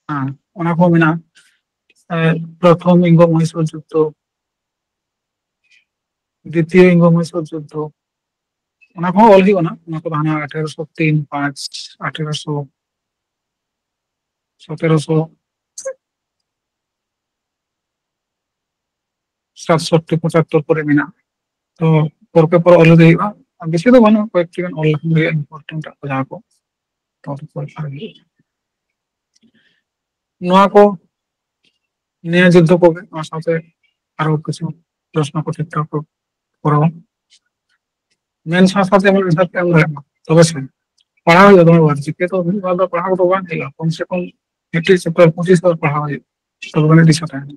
ᱦᱮᱸ, ᱚᱱᱟ ᱠᱚ ᱢᱮᱱᱟᱜᱼᱟ᱾ ᱮ, ᱯᱨᱚᱛᱷᱚᱢ ᱤᱝᱜᱚ ᱢᱚᱦᱤᱥᱩᱨ ᱡᱩᱫᱽᱫᱷᱚ, ᱫᱤᱛᱤᱭᱚ ᱤᱝᱜᱚ ᱢᱚᱦᱤᱥᱩᱨ ᱡᱩᱫᱽᱫᱷᱚ, ᱚᱱᱟ ᱠᱚᱦᱚᱸ ᱚᱞ ᱦᱩᱭᱩᱜᱼᱟ ᱱᱟᱜ᱾ ᱚᱱᱟ ᱠᱚᱫᱚ ᱦᱟᱱᱟ ᱟᱴᱷᱮᱨᱚᱥᱚ ᱛᱤᱱ ᱯᱟᱸᱪ, ᱟᱴᱷᱮᱨᱚᱥᱚ, ᱥᱚᱛᱮᱨᱚᱥᱚ ᱥᱟᱛᱥᱚᱴᱴᱤ ᱯᱚᱸᱪᱟᱛᱛᱳᱨ ᱠᱚᱨᱮ ᱢᱮᱱᱟᱜᱼᱟ᱾ ᱛᱚ ᱯᱚᱨ ᱠᱮ ᱯᱚᱨ ᱚᱞ ᱤᱫᱤ ᱦᱩᱭᱩᱜᱼᱟ᱾ ᱟᱨ ᱵᱮᱥᱤ ᱫᱚ ᱵᱟᱹᱱᱩᱜᱼᱟ, ᱠᱚᱭᱮᱠᱴᱤ ᱜᱟᱱ ᱚᱞ ᱞᱮᱠᱷᱟᱱ ᱜᱮ ᱤᱢᱯᱚᱨᱴᱮᱱᱴ ᱟᱜ ᱠᱚ ᱡᱟᱦᱟᱸ ᱠᱚ, ᱛᱚ ᱯᱚᱨᱤᱠᱠᱷᱟ ᱨᱮ ᱱᱚᱣᱟ ᱠᱚ ᱱᱤᱭᱟᱹ ᱡᱩᱫᱽᱫᱷᱚ ᱠᱚᱜᱮ, ᱚᱱᱟ ᱥᱟᱶᱛᱮ ᱟᱨᱚ ᱠᱤᱪᱷᱩ ᱯᱨᱚᱥᱱᱚ ᱠᱚ ᱴᱷᱤᱠ ᱴᱷᱟᱠ ᱠᱚ ᱠᱚᱨᱟᱣᱟ᱾ ᱢᱮᱱ ᱥᱟᱶ ᱥᱟᱶᱛᱮ ᱮᱢ ᱫᱟᱲᱮᱭᱟᱜ ᱢᱟ, ᱛᱚᱵᱮ ᱥᱮ ᱯᱟᱲᱦᱟᱣ ᱦᱩᱭᱩᱜᱼᱟ ᱫᱚᱢᱮ ᱵᱟᱨ, ᱡᱤᱠᱮ ᱫᱚ ᱢᱤᱫ ᱵᱟᱨ ᱫᱚ ᱯᱟᱲᱦᱟᱣ ᱫᱚ ᱵᱟᱝ ᱦᱩᱭᱩᱜᱼᱟ, ᱠᱚᱢ ᱥᱮ ᱠᱚᱢ ᱢᱤᱫᱴᱤᱡ ᱪᱮᱯᱴᱟᱨ ᱯᱚᱸᱪᱤᱥ ᱵᱟᱨ ᱯᱟᱲᱦᱟᱣ ᱦᱩᱭᱩᱜᱼᱟ, ᱛᱚᱵᱮ ᱟᱹᱱᱤᱡ ᱫᱤᱥᱟᱹ ᱛᱟᱦᱮᱱᱟ᱾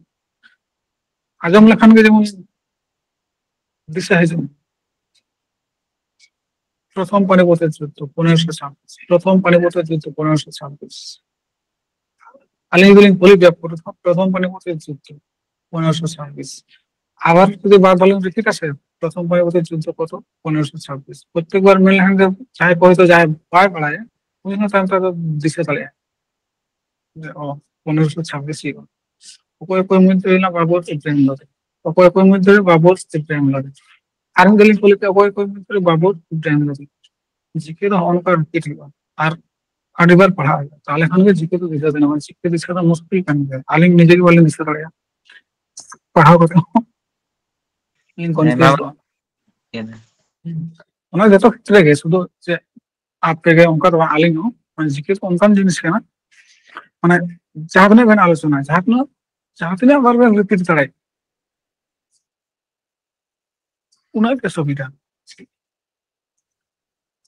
ᱟᱸᱡᱚᱢ ᱞᱮᱠᱷᱟᱱ ᱜᱮ ᱡᱮᱢᱚᱱ ᱫᱤᱥᱟᱹ ᱦᱤᱡᱩᱜᱼᱟ᱾ ᱯᱨᱚᱛᱷᱚᱢ ᱯᱟᱱᱤᱯᱚᱛ ᱡᱩᱫᱽᱫᱷᱚ ᱯᱚᱱᱮᱨᱚᱥᱚ ᱪᱷᱟᱵᱵᱤᱥ, ᱯᱨᱚᱛᱷᱚᱢ ᱯᱟᱱᱤᱯᱚᱛ ᱡᱩᱫᱽᱫᱷᱚ ᱯᱚᱱᱮᱨᱚᱥᱚ ᱪᱷᱟᱵᱵᱤᱥ᱾ ᱟᱹᱞᱤᱧ ᱫᱚᱞᱤᱧ ᱠᱩᱞᱤ ᱯᱮᱭᱟ, ᱯᱨᱚᱛᱷᱚᱢ, ᱯᱨᱚᱛᱷᱚᱢ ᱯᱟᱱᱤᱯᱚᱛ ᱡᱩᱫᱽᱫᱷᱚ ᱯᱚᱱᱮᱨᱚᱥᱚ ᱪᱷᱟᱵᱵᱤᱥ᱾ ᱟᱵᱟᱨ ᱡᱩᱫᱤ ᱵᱟᱨ ᱫᱷᱟᱣ ᱞᱤᱧ ᱨᱤᱯᱤᱴᱟ ᱥᱮ, ᱯᱨᱚᱛᱷᱚᱢ ᱯᱟᱱᱤᱯᱚᱛ ᱡᱩᱫᱽᱫᱷᱚ ᱠᱚᱛᱚ ᱯᱚᱱᱮᱨᱚᱥᱚ ᱪᱷᱟᱵᱵᱤᱥ᱾ ᱯᱨᱚᱛᱮᱠ ᱵᱟᱨ ᱢᱮᱱ ᱞᱮᱠᱷᱟᱱ ᱜᱮ ᱡᱟᱦᱟᱸᱭ ᱠᱚ ᱦᱚᱭᱛᱳ ᱡᱟᱦᱟᱸᱭ ᱵᱟᱭ ᱵᱟᱲᱟᱭᱟ, ᱩᱱᱤ ᱦᱚᱸ ᱛᱟᱭᱚᱢ ᱛᱮ ᱟᱫᱚ ᱫᱤᱥᱟᱹ ᱫᱟᱲᱮᱭᱟᱜᱼᱟ ᱡᱮ, ᱚ, ᱯᱚᱱᱮᱨᱚᱥᱚ ᱪᱷᱟᱵᱵᱤᱥ ᱦᱩᱭᱩᱜᱼᱟ᱾ ᱚᱠᱚᱭ ᱚᱠᱚᱭ ᱢᱚᱫᱽᱫᱷᱮ ᱨᱮ ᱦᱮᱱᱟᱜ ᱵᱟᱵᱚᱨ ᱤᱵᱨᱟᱦᱤᱢ ᱞᱳᱫᱤ, ᱚᱠᱚᱭ ᱚᱠᱚᱭ ᱢᱚᱫᱽᱫᱷᱮ ᱨᱮ ᱵᱟᱵᱚᱨ ᱤᱵᱨᱟᱦᱤᱢ ᱞᱳᱫᱤ᱾ ᱟᱨ ᱢᱤᱫ ᱫᱷᱟᱣ ᱞᱤᱧ ᱠᱩᱞᱤ ᱯᱮᱭᱟ, ᱚᱠᱚᱭ ᱚᱠᱚᱭ ᱢᱚᱫᱽᱫᱷᱮ ᱨᱮ ᱵᱟᱵᱚᱨ ᱤᱵᱨᱟᱦᱤᱢ ᱞᱳᱫᱤ? ᱡᱤᱠᱮ ᱫᱚ ᱦᱚᱸᱜᱼᱚ ᱱᱚᱝᱠᱟ ᱨᱤᱯᱤᱴ ᱦᱩᱭᱩᱜᱼᱟ, ᱟᱨ ᱟᱹᱰᱤ ᱵᱟᱨ ᱯᱟᱲᱦᱟᱜ ᱦᱩᱭᱩᱜᱼᱟ, ᱛᱟᱦᱚᱞᱮ ᱠᱷᱟᱱ ᱜᱮ ᱡᱤᱠᱮ ᱫᱚ ᱫᱤᱥᱟᱹ ᱫᱚ ᱧᱟᱢᱚᱜᱼᱟ᱾ ᱡᱤᱠᱮ ᱫᱤᱥᱟᱹ ᱫᱚ ᱢᱩᱥᱠᱤᱞ ᱠᱟᱱ ᱜᱮᱭᱟ, ᱟᱹᱞᱤᱧ ᱱᱤᱡᱮ ᱜᱮ ᱵᱟᱹᱞᱤᱧ ᱫᱤᱥᱟᱹ ᱫᱟᱲᱮᱭᱟᱜᱼᱟ, ᱯᱟᱲᱦᱟᱣ ᱠᱟᱛᱮ ᱦᱚᱸ ᱞᱤᱧ ᱦᱮᱸ, ᱠᱚᱱᱯᱷᱤᱭᱩᱡᱽ ᱱᱚᱣᱟ ᱠᱚᱜᱼᱟ᱾ ᱦᱮᱸ᱾ ᱦᱩᱸ᱾ ᱚᱱᱟ ᱡᱚᱛᱚ ᱠᱷᱮᱛᱨᱮ ᱜᱮ, ᱥᱩᱫᱷᱩ ᱡᱮ ᱟᱯᱮ ᱜᱮ ᱚᱱᱠᱟ ᱫᱚ ᱵᱟᱝ, ᱟᱹᱞᱤᱧ ᱦᱚᱸ, ᱢᱟᱱᱮ, ᱡᱤᱠᱮ ᱫᱚ ᱚᱱᱠᱟᱱ ᱡᱤᱱᱤᱥ ᱠᱟᱱᱟ, ᱢᱟᱱᱮ, ᱡᱟᱦᱟᱸ ᱛᱤᱱᱟᱹᱜ ᱵᱮᱱ ᱟᱞᱳᱪᱚᱱᱟ, ᱡᱟᱦᱟᱸ ᱛᱤᱱᱟᱹᱜ, ᱡᱟᱦᱟᱸ ᱛᱤᱱᱟᱹᱜ ᱵᱟᱨ ᱵᱮᱱ ᱨᱤᱯᱤᱴ ᱫᱟᱲᱮᱭᱟᱜᱼᱟ, ᱩᱱᱟᱹᱜ ᱜᱮ ᱥᱩᱵᱤᱫᱷᱟ᱾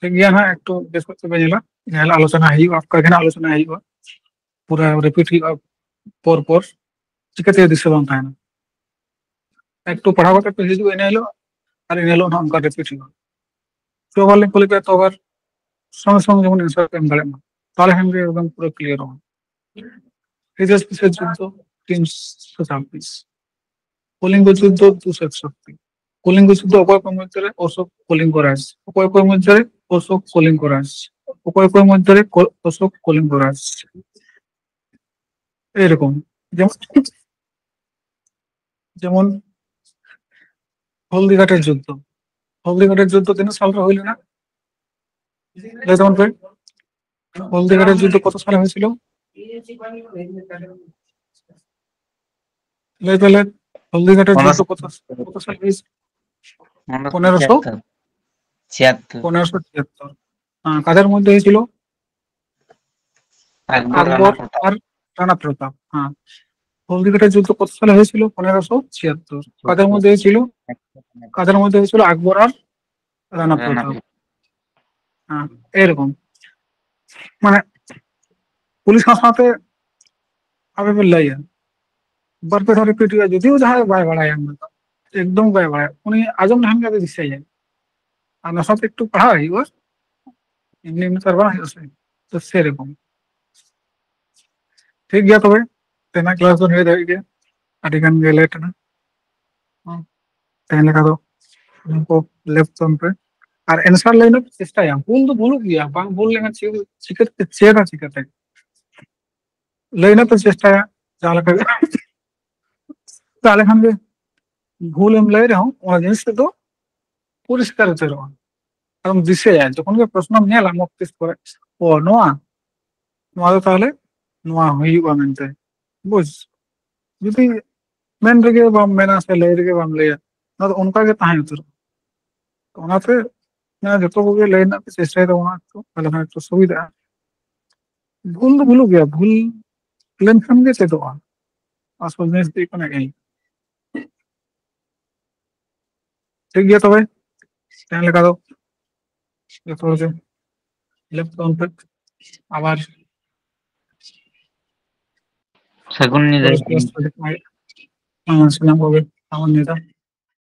ᱴᱷᱤᱠ ᱜᱮᱭᱟ ᱦᱟᱸᱜ, ᱮᱠᱴᱩ ᱵᱮᱥ ᱠᱚᱡ ᱛᱮᱯᱮ ᱧᱮᱞᱟ, ᱡᱟᱦᱟᱸ ᱟᱞᱳᱪᱚᱱᱟ ᱦᱩᱭᱩᱜᱼᱟ, ᱚᱠᱟ ᱜᱮ ᱦᱟᱸᱜ ᱟᱞᱳᱪᱚᱱᱟ ᱦᱩᱭᱩᱜᱼᱟ, ᱯᱩᱨᱟᱹ ᱨᱤᱯᱤᱴ ᱦᱩᱭᱩᱜᱼᱟ ᱯᱚᱨ ᱯᱚᱨ, ᱪᱤᱠᱟᱹᱛᱮ ᱫᱤᱥᱟᱹ ᱵᱟᱝ ᱛᱟᱦᱮᱱᱟ? ᱮᱠᱴᱩ ᱯᱟᱲᱦᱟᱣ ᱠᱟᱛᱮ ᱯᱮ ᱦᱤᱡᱩᱜᱼᱟ ᱤᱱᱟᱹ ᱦᱤᱞᱳᱜ, ᱟᱨ ᱤᱱᱟᱹ ᱦᱤᱞᱳᱜ ᱦᱟᱸᱜ ᱚᱱᱠᱟ ᱨᱤᱯᱤᱴ ᱦᱩᱭᱩᱜᱼᱟ᱾ ᱛᱚ ᱟᱵᱟᱨ ᱞᱤᱧ ᱠᱩᱞᱤ ᱯᱮᱭᱟ, ᱛᱚ ᱟᱵᱟᱨ ᱥᱚᱸᱜᱮ ᱥᱚᱸᱜᱮ ᱡᱮᱢᱚᱱ ᱮᱱᱥᱟᱨ ᱯᱮ ᱮᱢ ᱫᱟᱲᱮᱭᱟᱜ ᱢᱟ, ᱛᱟᱦᱚᱞᱮ ᱠᱷᱟᱱ ᱜᱮ ᱮᱠᱫᱚᱢ ᱯᱩᱨᱟᱹ ᱠᱞᱤᱭᱟᱨᱚᱜᱼᱟ᱾ ᱦᱨᱤᱫᱭᱚᱥᱯᱤᱥᱮᱨ ᱡᱩᱫᱽᱫᱷᱚ ᱛᱤᱱᱥᱚ ᱪᱷᱟᱵᱵᱤᱥ, ᱠᱚᱞᱤᱝᱜᱚ ᱡᱩᱫᱽᱫᱷᱚ ᱫᱩᱥᱚ ᱮᱠᱥᱚᱴᱴᱤ, ᱠᱚᱞᱤᱝᱜᱚ ᱡᱩᱫᱽᱫᱷᱚ ᱚᱠᱚᱭ ᱚᱠᱚᱭ ᱢᱚᱫᱽᱫᱷᱮ ᱨᱮ? ᱚᱥᱳᱠ ᱠᱚᱞᱤᱝᱜᱚ ᱨᱟᱡᱽ, ᱚᱠᱚᱭ ᱚᱠᱚᱭ ᱢᱚᱫᱽᱫᱷᱮ ᱨᱮ? ᱚᱥᱳᱠ ᱠᱚᱞᱤᱝᱜᱚ ᱨᱟᱡᱽ, ᱚᱠᱚᱭ ᱚᱠᱚᱭ ᱢᱚᱫᱽᱫᱷᱮ ᱨᱮ? ᱠᱚ-, ᱚᱥᱳᱠ ᱠᱚᱞᱤᱝᱜᱚ ᱨᱟᱡᱽ᱾ এইরকম, যেমন, যেমন হলদিঘাটের যুদ্ধ। হলদিঘাটের যুদ্ধ ᱛᱤᱱᱟᱹᱜ ᱥᱟᱞ ᱨᱮ ᱦᱩᱭ ᱞᱮᱱᱟ? ᱞᱟᱹᱭ ᱛᱟᱵᱚᱱ ᱯᱮ, ᱦᱚᱞদিঘাটের যুদ্ধ কত সালে হয়েছিল? ᱞᱟᱹᱭ ᱯᱮ, ᱞᱟᱹᱭ, ᱦᱚᱞদিঘᱟটের ᱯᱚᱱᱮᱨᱚᱥᱚ ᱡᱩᱫᱽᱫᱷᱚ ᱠᱚᱛᱚ, ᱠᱚᱛᱚ ᱥᱟᱞ ᱦᱩᱭ? ᱯᱚᱱᱮᱨᱚᱥᱚ ᱯᱚᱱᱮᱨᱚᱥᱚ ᱪᱷᱤᱭᱟᱛᱛᱳᱨ। ᱪᱷᱤᱭᱟᱛᱛᱳᱨ। পনেরোশো ছিয়াত্তর। হ্যাঁ, কাদের মধ্যে হয়েছিল? আকবর, আকবর রানা প্রতাপ। আর রানা প্রতাপ। হ্যাঁ, হলদিঘাটের যুদ্ধ কত সালে হয়েছিল? পনেরোশো ছিয়াত্তর। কাদের মধ্যে হয়েছিল? কাদের মধ্যে হয়েছিল? আকবর আর রানা রানা প্রতাপ। প্রতাপ। হ্যাঁ, এরকম। ᱢᱟᱱᱮ ᱠᱩᱞᱤ ᱥᱟᱶ ᱥᱟᱶᱛᱮ ᱟᱵᱮᱱ ᱵᱮᱱ ᱞᱟᱹᱭᱟ, ᱵᱟᱨ ᱯᱮ ᱫᱷᱟᱣ ᱨᱤᱯᱤᱴ ᱦᱩᱭᱩᱜᱼᱟ᱾ ᱡᱩᱫᱤ ᱡᱟᱦᱟᱸᱭ ᱵᱟᱭ ᱵᱟᱲᱟᱭᱟ, ᱚᱱᱟ ᱫᱚ ᱮᱠᱫᱚᱢ ᱵᱟᱭ ᱵᱟᱲᱟᱭᱟ, ᱩᱱᱤ ᱟᱸᱡᱚᱢ ᱞᱮᱠᱷᱟᱱ ᱜᱮ ᱟᱫᱚ ᱫᱤᱥᱟᱹᱭᱟ᱾ ᱟᱨ ᱚᱱᱟ ᱥᱟᱶᱛᱮ ᱮᱠᱴᱩ ᱯᱟᱲᱦᱟᱣ ᱦᱩᱭᱩᱜᱼᱟ, ᱮᱢᱱᱤ ᱮᱢᱱᱤ ᱛᱚ ᱟᱨ ᱵᱟᱝ ᱦᱩᱭᱩᱜᱼᱟ ᱥᱮ᱾ ᱛᱚ ᱥᱮᱨᱚᱠᱚᱢ᱾ ᱴᱷᱤᱠ ᱜᱮᱭᱟ, ᱛᱚᱵᱮ ᱛᱮᱦᱮᱧᱟᱜ ᱠᱞᱟᱥ ᱫᱚ ᱱᱤᱭᱟᱹ ᱫᱷᱟᱹᱵᱤᱡ ᱜᱮ᱾ ᱟᱹᱰᱤ ᱜᱟᱱ ᱜᱮ ᱞᱮᱴ ᱮᱱᱟ᱾ ᱦᱮᱸ, ᱛᱮᱦᱮᱧ ᱞᱮᱠᱟ ᱫᱚ ᱱᱚᱣᱟ ᱠᱚ ᱞᱮᱯ ᱛᱟᱵᱚᱱ ᱯᱮ᱾ ᱟᱨ ᱮᱱᱥᱟᱨ ᱞᱟᱹᱭ ᱨᱮᱱᱟᱜ ᱪᱮᱥᱴᱟᱭᱟ᱾ ᱵᱷᱩᱞ ᱫᱚ ᱵᱷᱩᱞᱩᱜ ᱜᱮᱭᱟ, ᱵᱟᱝ ᱵᱷᱩᱞ ᱞᱮᱠᱷᱟᱱ ᱪᱤᱠᱟᱹ-, ᱪᱤᱠᱟᱹᱛᱮ ᱪᱮᱫᱟ, ᱪᱤᱠᱟᱹᱛᱮ ᱞᱟᱹᱭ ᱨᱮᱱᱟᱜ ᱯᱮ ᱪᱮᱥᱴᱟᱭᱟ ᱡᱟᱦᱟᱸ ᱞᱮᱠᱟ ᱜᱮ᱾ ᱛᱟᱦᱞᱮ ᱠᱷᱟᱱ ᱜᱮ ᱵᱷᱩᱞ ᱮᱢ ᱞᱟᱹᱭ ᱨᱮᱦᱚᱸ ᱚᱱᱟ ᱡᱤᱱᱤᱥ ᱛᱮᱫᱚ ᱯᱚᱨᱤᱥᱠᱟᱨ ᱩᱛᱟᱹᱨᱚᱜᱼᱟ᱾ ᱟᱨᱮᱢ ᱫᱤᱥᱟᱹᱭᱟ ᱡᱚᱠᱷᱚᱱ ᱜᱮ ᱯᱨᱚᱥᱱᱚᱢ ᱧᱮᱞᱟ ᱢᱚᱠ ᱴᱮᱥᱴ ᱠᱚᱨᱮ, ᱚ, ᱱᱚᱣᱟ, ᱱᱚᱣᱟ ᱫᱚ ᱛᱟᱦᱞᱮ ᱱᱚᱣᱟ ᱦᱩᱭᱩᱜᱼᱟ ᱢᱮᱱᱛᱮ᱾ ᱵᱩᱡᱽ? ᱡᱩᱫᱤ ᱢᱮᱱ ᱨᱮᱜᱮ ᱵᱟᱢ ᱢᱮᱱᱟ ᱥᱮ ᱞᱟᱹᱭ ᱨᱮᱜᱮ ᱵᱟᱢ ᱞᱟᱹᱭᱟ, ᱚᱱᱟ ᱫᱚ ᱚᱱᱠᱟ ᱜᱮ ᱛᱟᱦᱮᱸ ᱩᱛᱟᱹᱨᱚᱜᱼᱟ᱾ ᱛᱚ ᱚᱱᱟᱛᱮ ᱢᱟᱱᱮ ᱡᱚᱛᱚ ᱠᱚᱜᱮ ᱞᱟᱹᱭ ᱨᱮᱱᱟᱜ ᱯᱮ ᱪᱮᱥᱴᱟᱭ ᱛᱟᱵᱚᱱᱟ, ᱛᱚ ᱛᱟᱦᱞᱮ ᱠᱷᱟᱱ ᱮᱠᱴᱩ ᱥᱩᱵᱤᱫᱷᱟᱜᱼᱟ᱾ ᱵᱷᱩᱞ ᱫᱚ ᱵᱷᱩᱞᱩᱜ ᱜᱮᱭᱟ, ᱵᱷᱩᱞ ᱞᱮᱱᱠᱷᱟᱱ ᱜᱮ ᱪᱮᱫᱚᱜᱼᱟ᱾ ᱟᱥᱚᱞ ᱡᱤᱱᱤᱥ ᱫᱚ ᱦᱩᱭᱩᱜ ᱠᱟᱱᱟ ᱮᱭ᱾ ᱴᱷᱤᱠ ᱜᱮᱭᱟ, ᱛᱚᱵᱮ ᱛᱮᱦᱮᱧ ᱞᱮᱠᱟ ᱫᱚ ᱡᱚᱛᱚ ᱦᱚᱲ ᱜᱮ ᱞᱮᱯ ᱛᱟᱵᱚᱱ ᱯᱮ᱾ ᱟᱵᱟᱨ ᱥᱟᱹᱜᱩᱱ ᱧᱤᱫᱟᱹ᱾ ᱯᱚᱨᱮᱨ ᱠᱞᱟᱥ ᱨᱮ ᱫᱮᱠᱷᱟ ᱦᱩᱭᱩᱜᱼᱟ᱾ ᱦᱮᱸ, ᱥᱟᱱᱟᱢ ᱠᱚᱜᱮ ᱥᱟᱹᱜᱩᱱ ᱧᱤᱫᱟᱹ᱾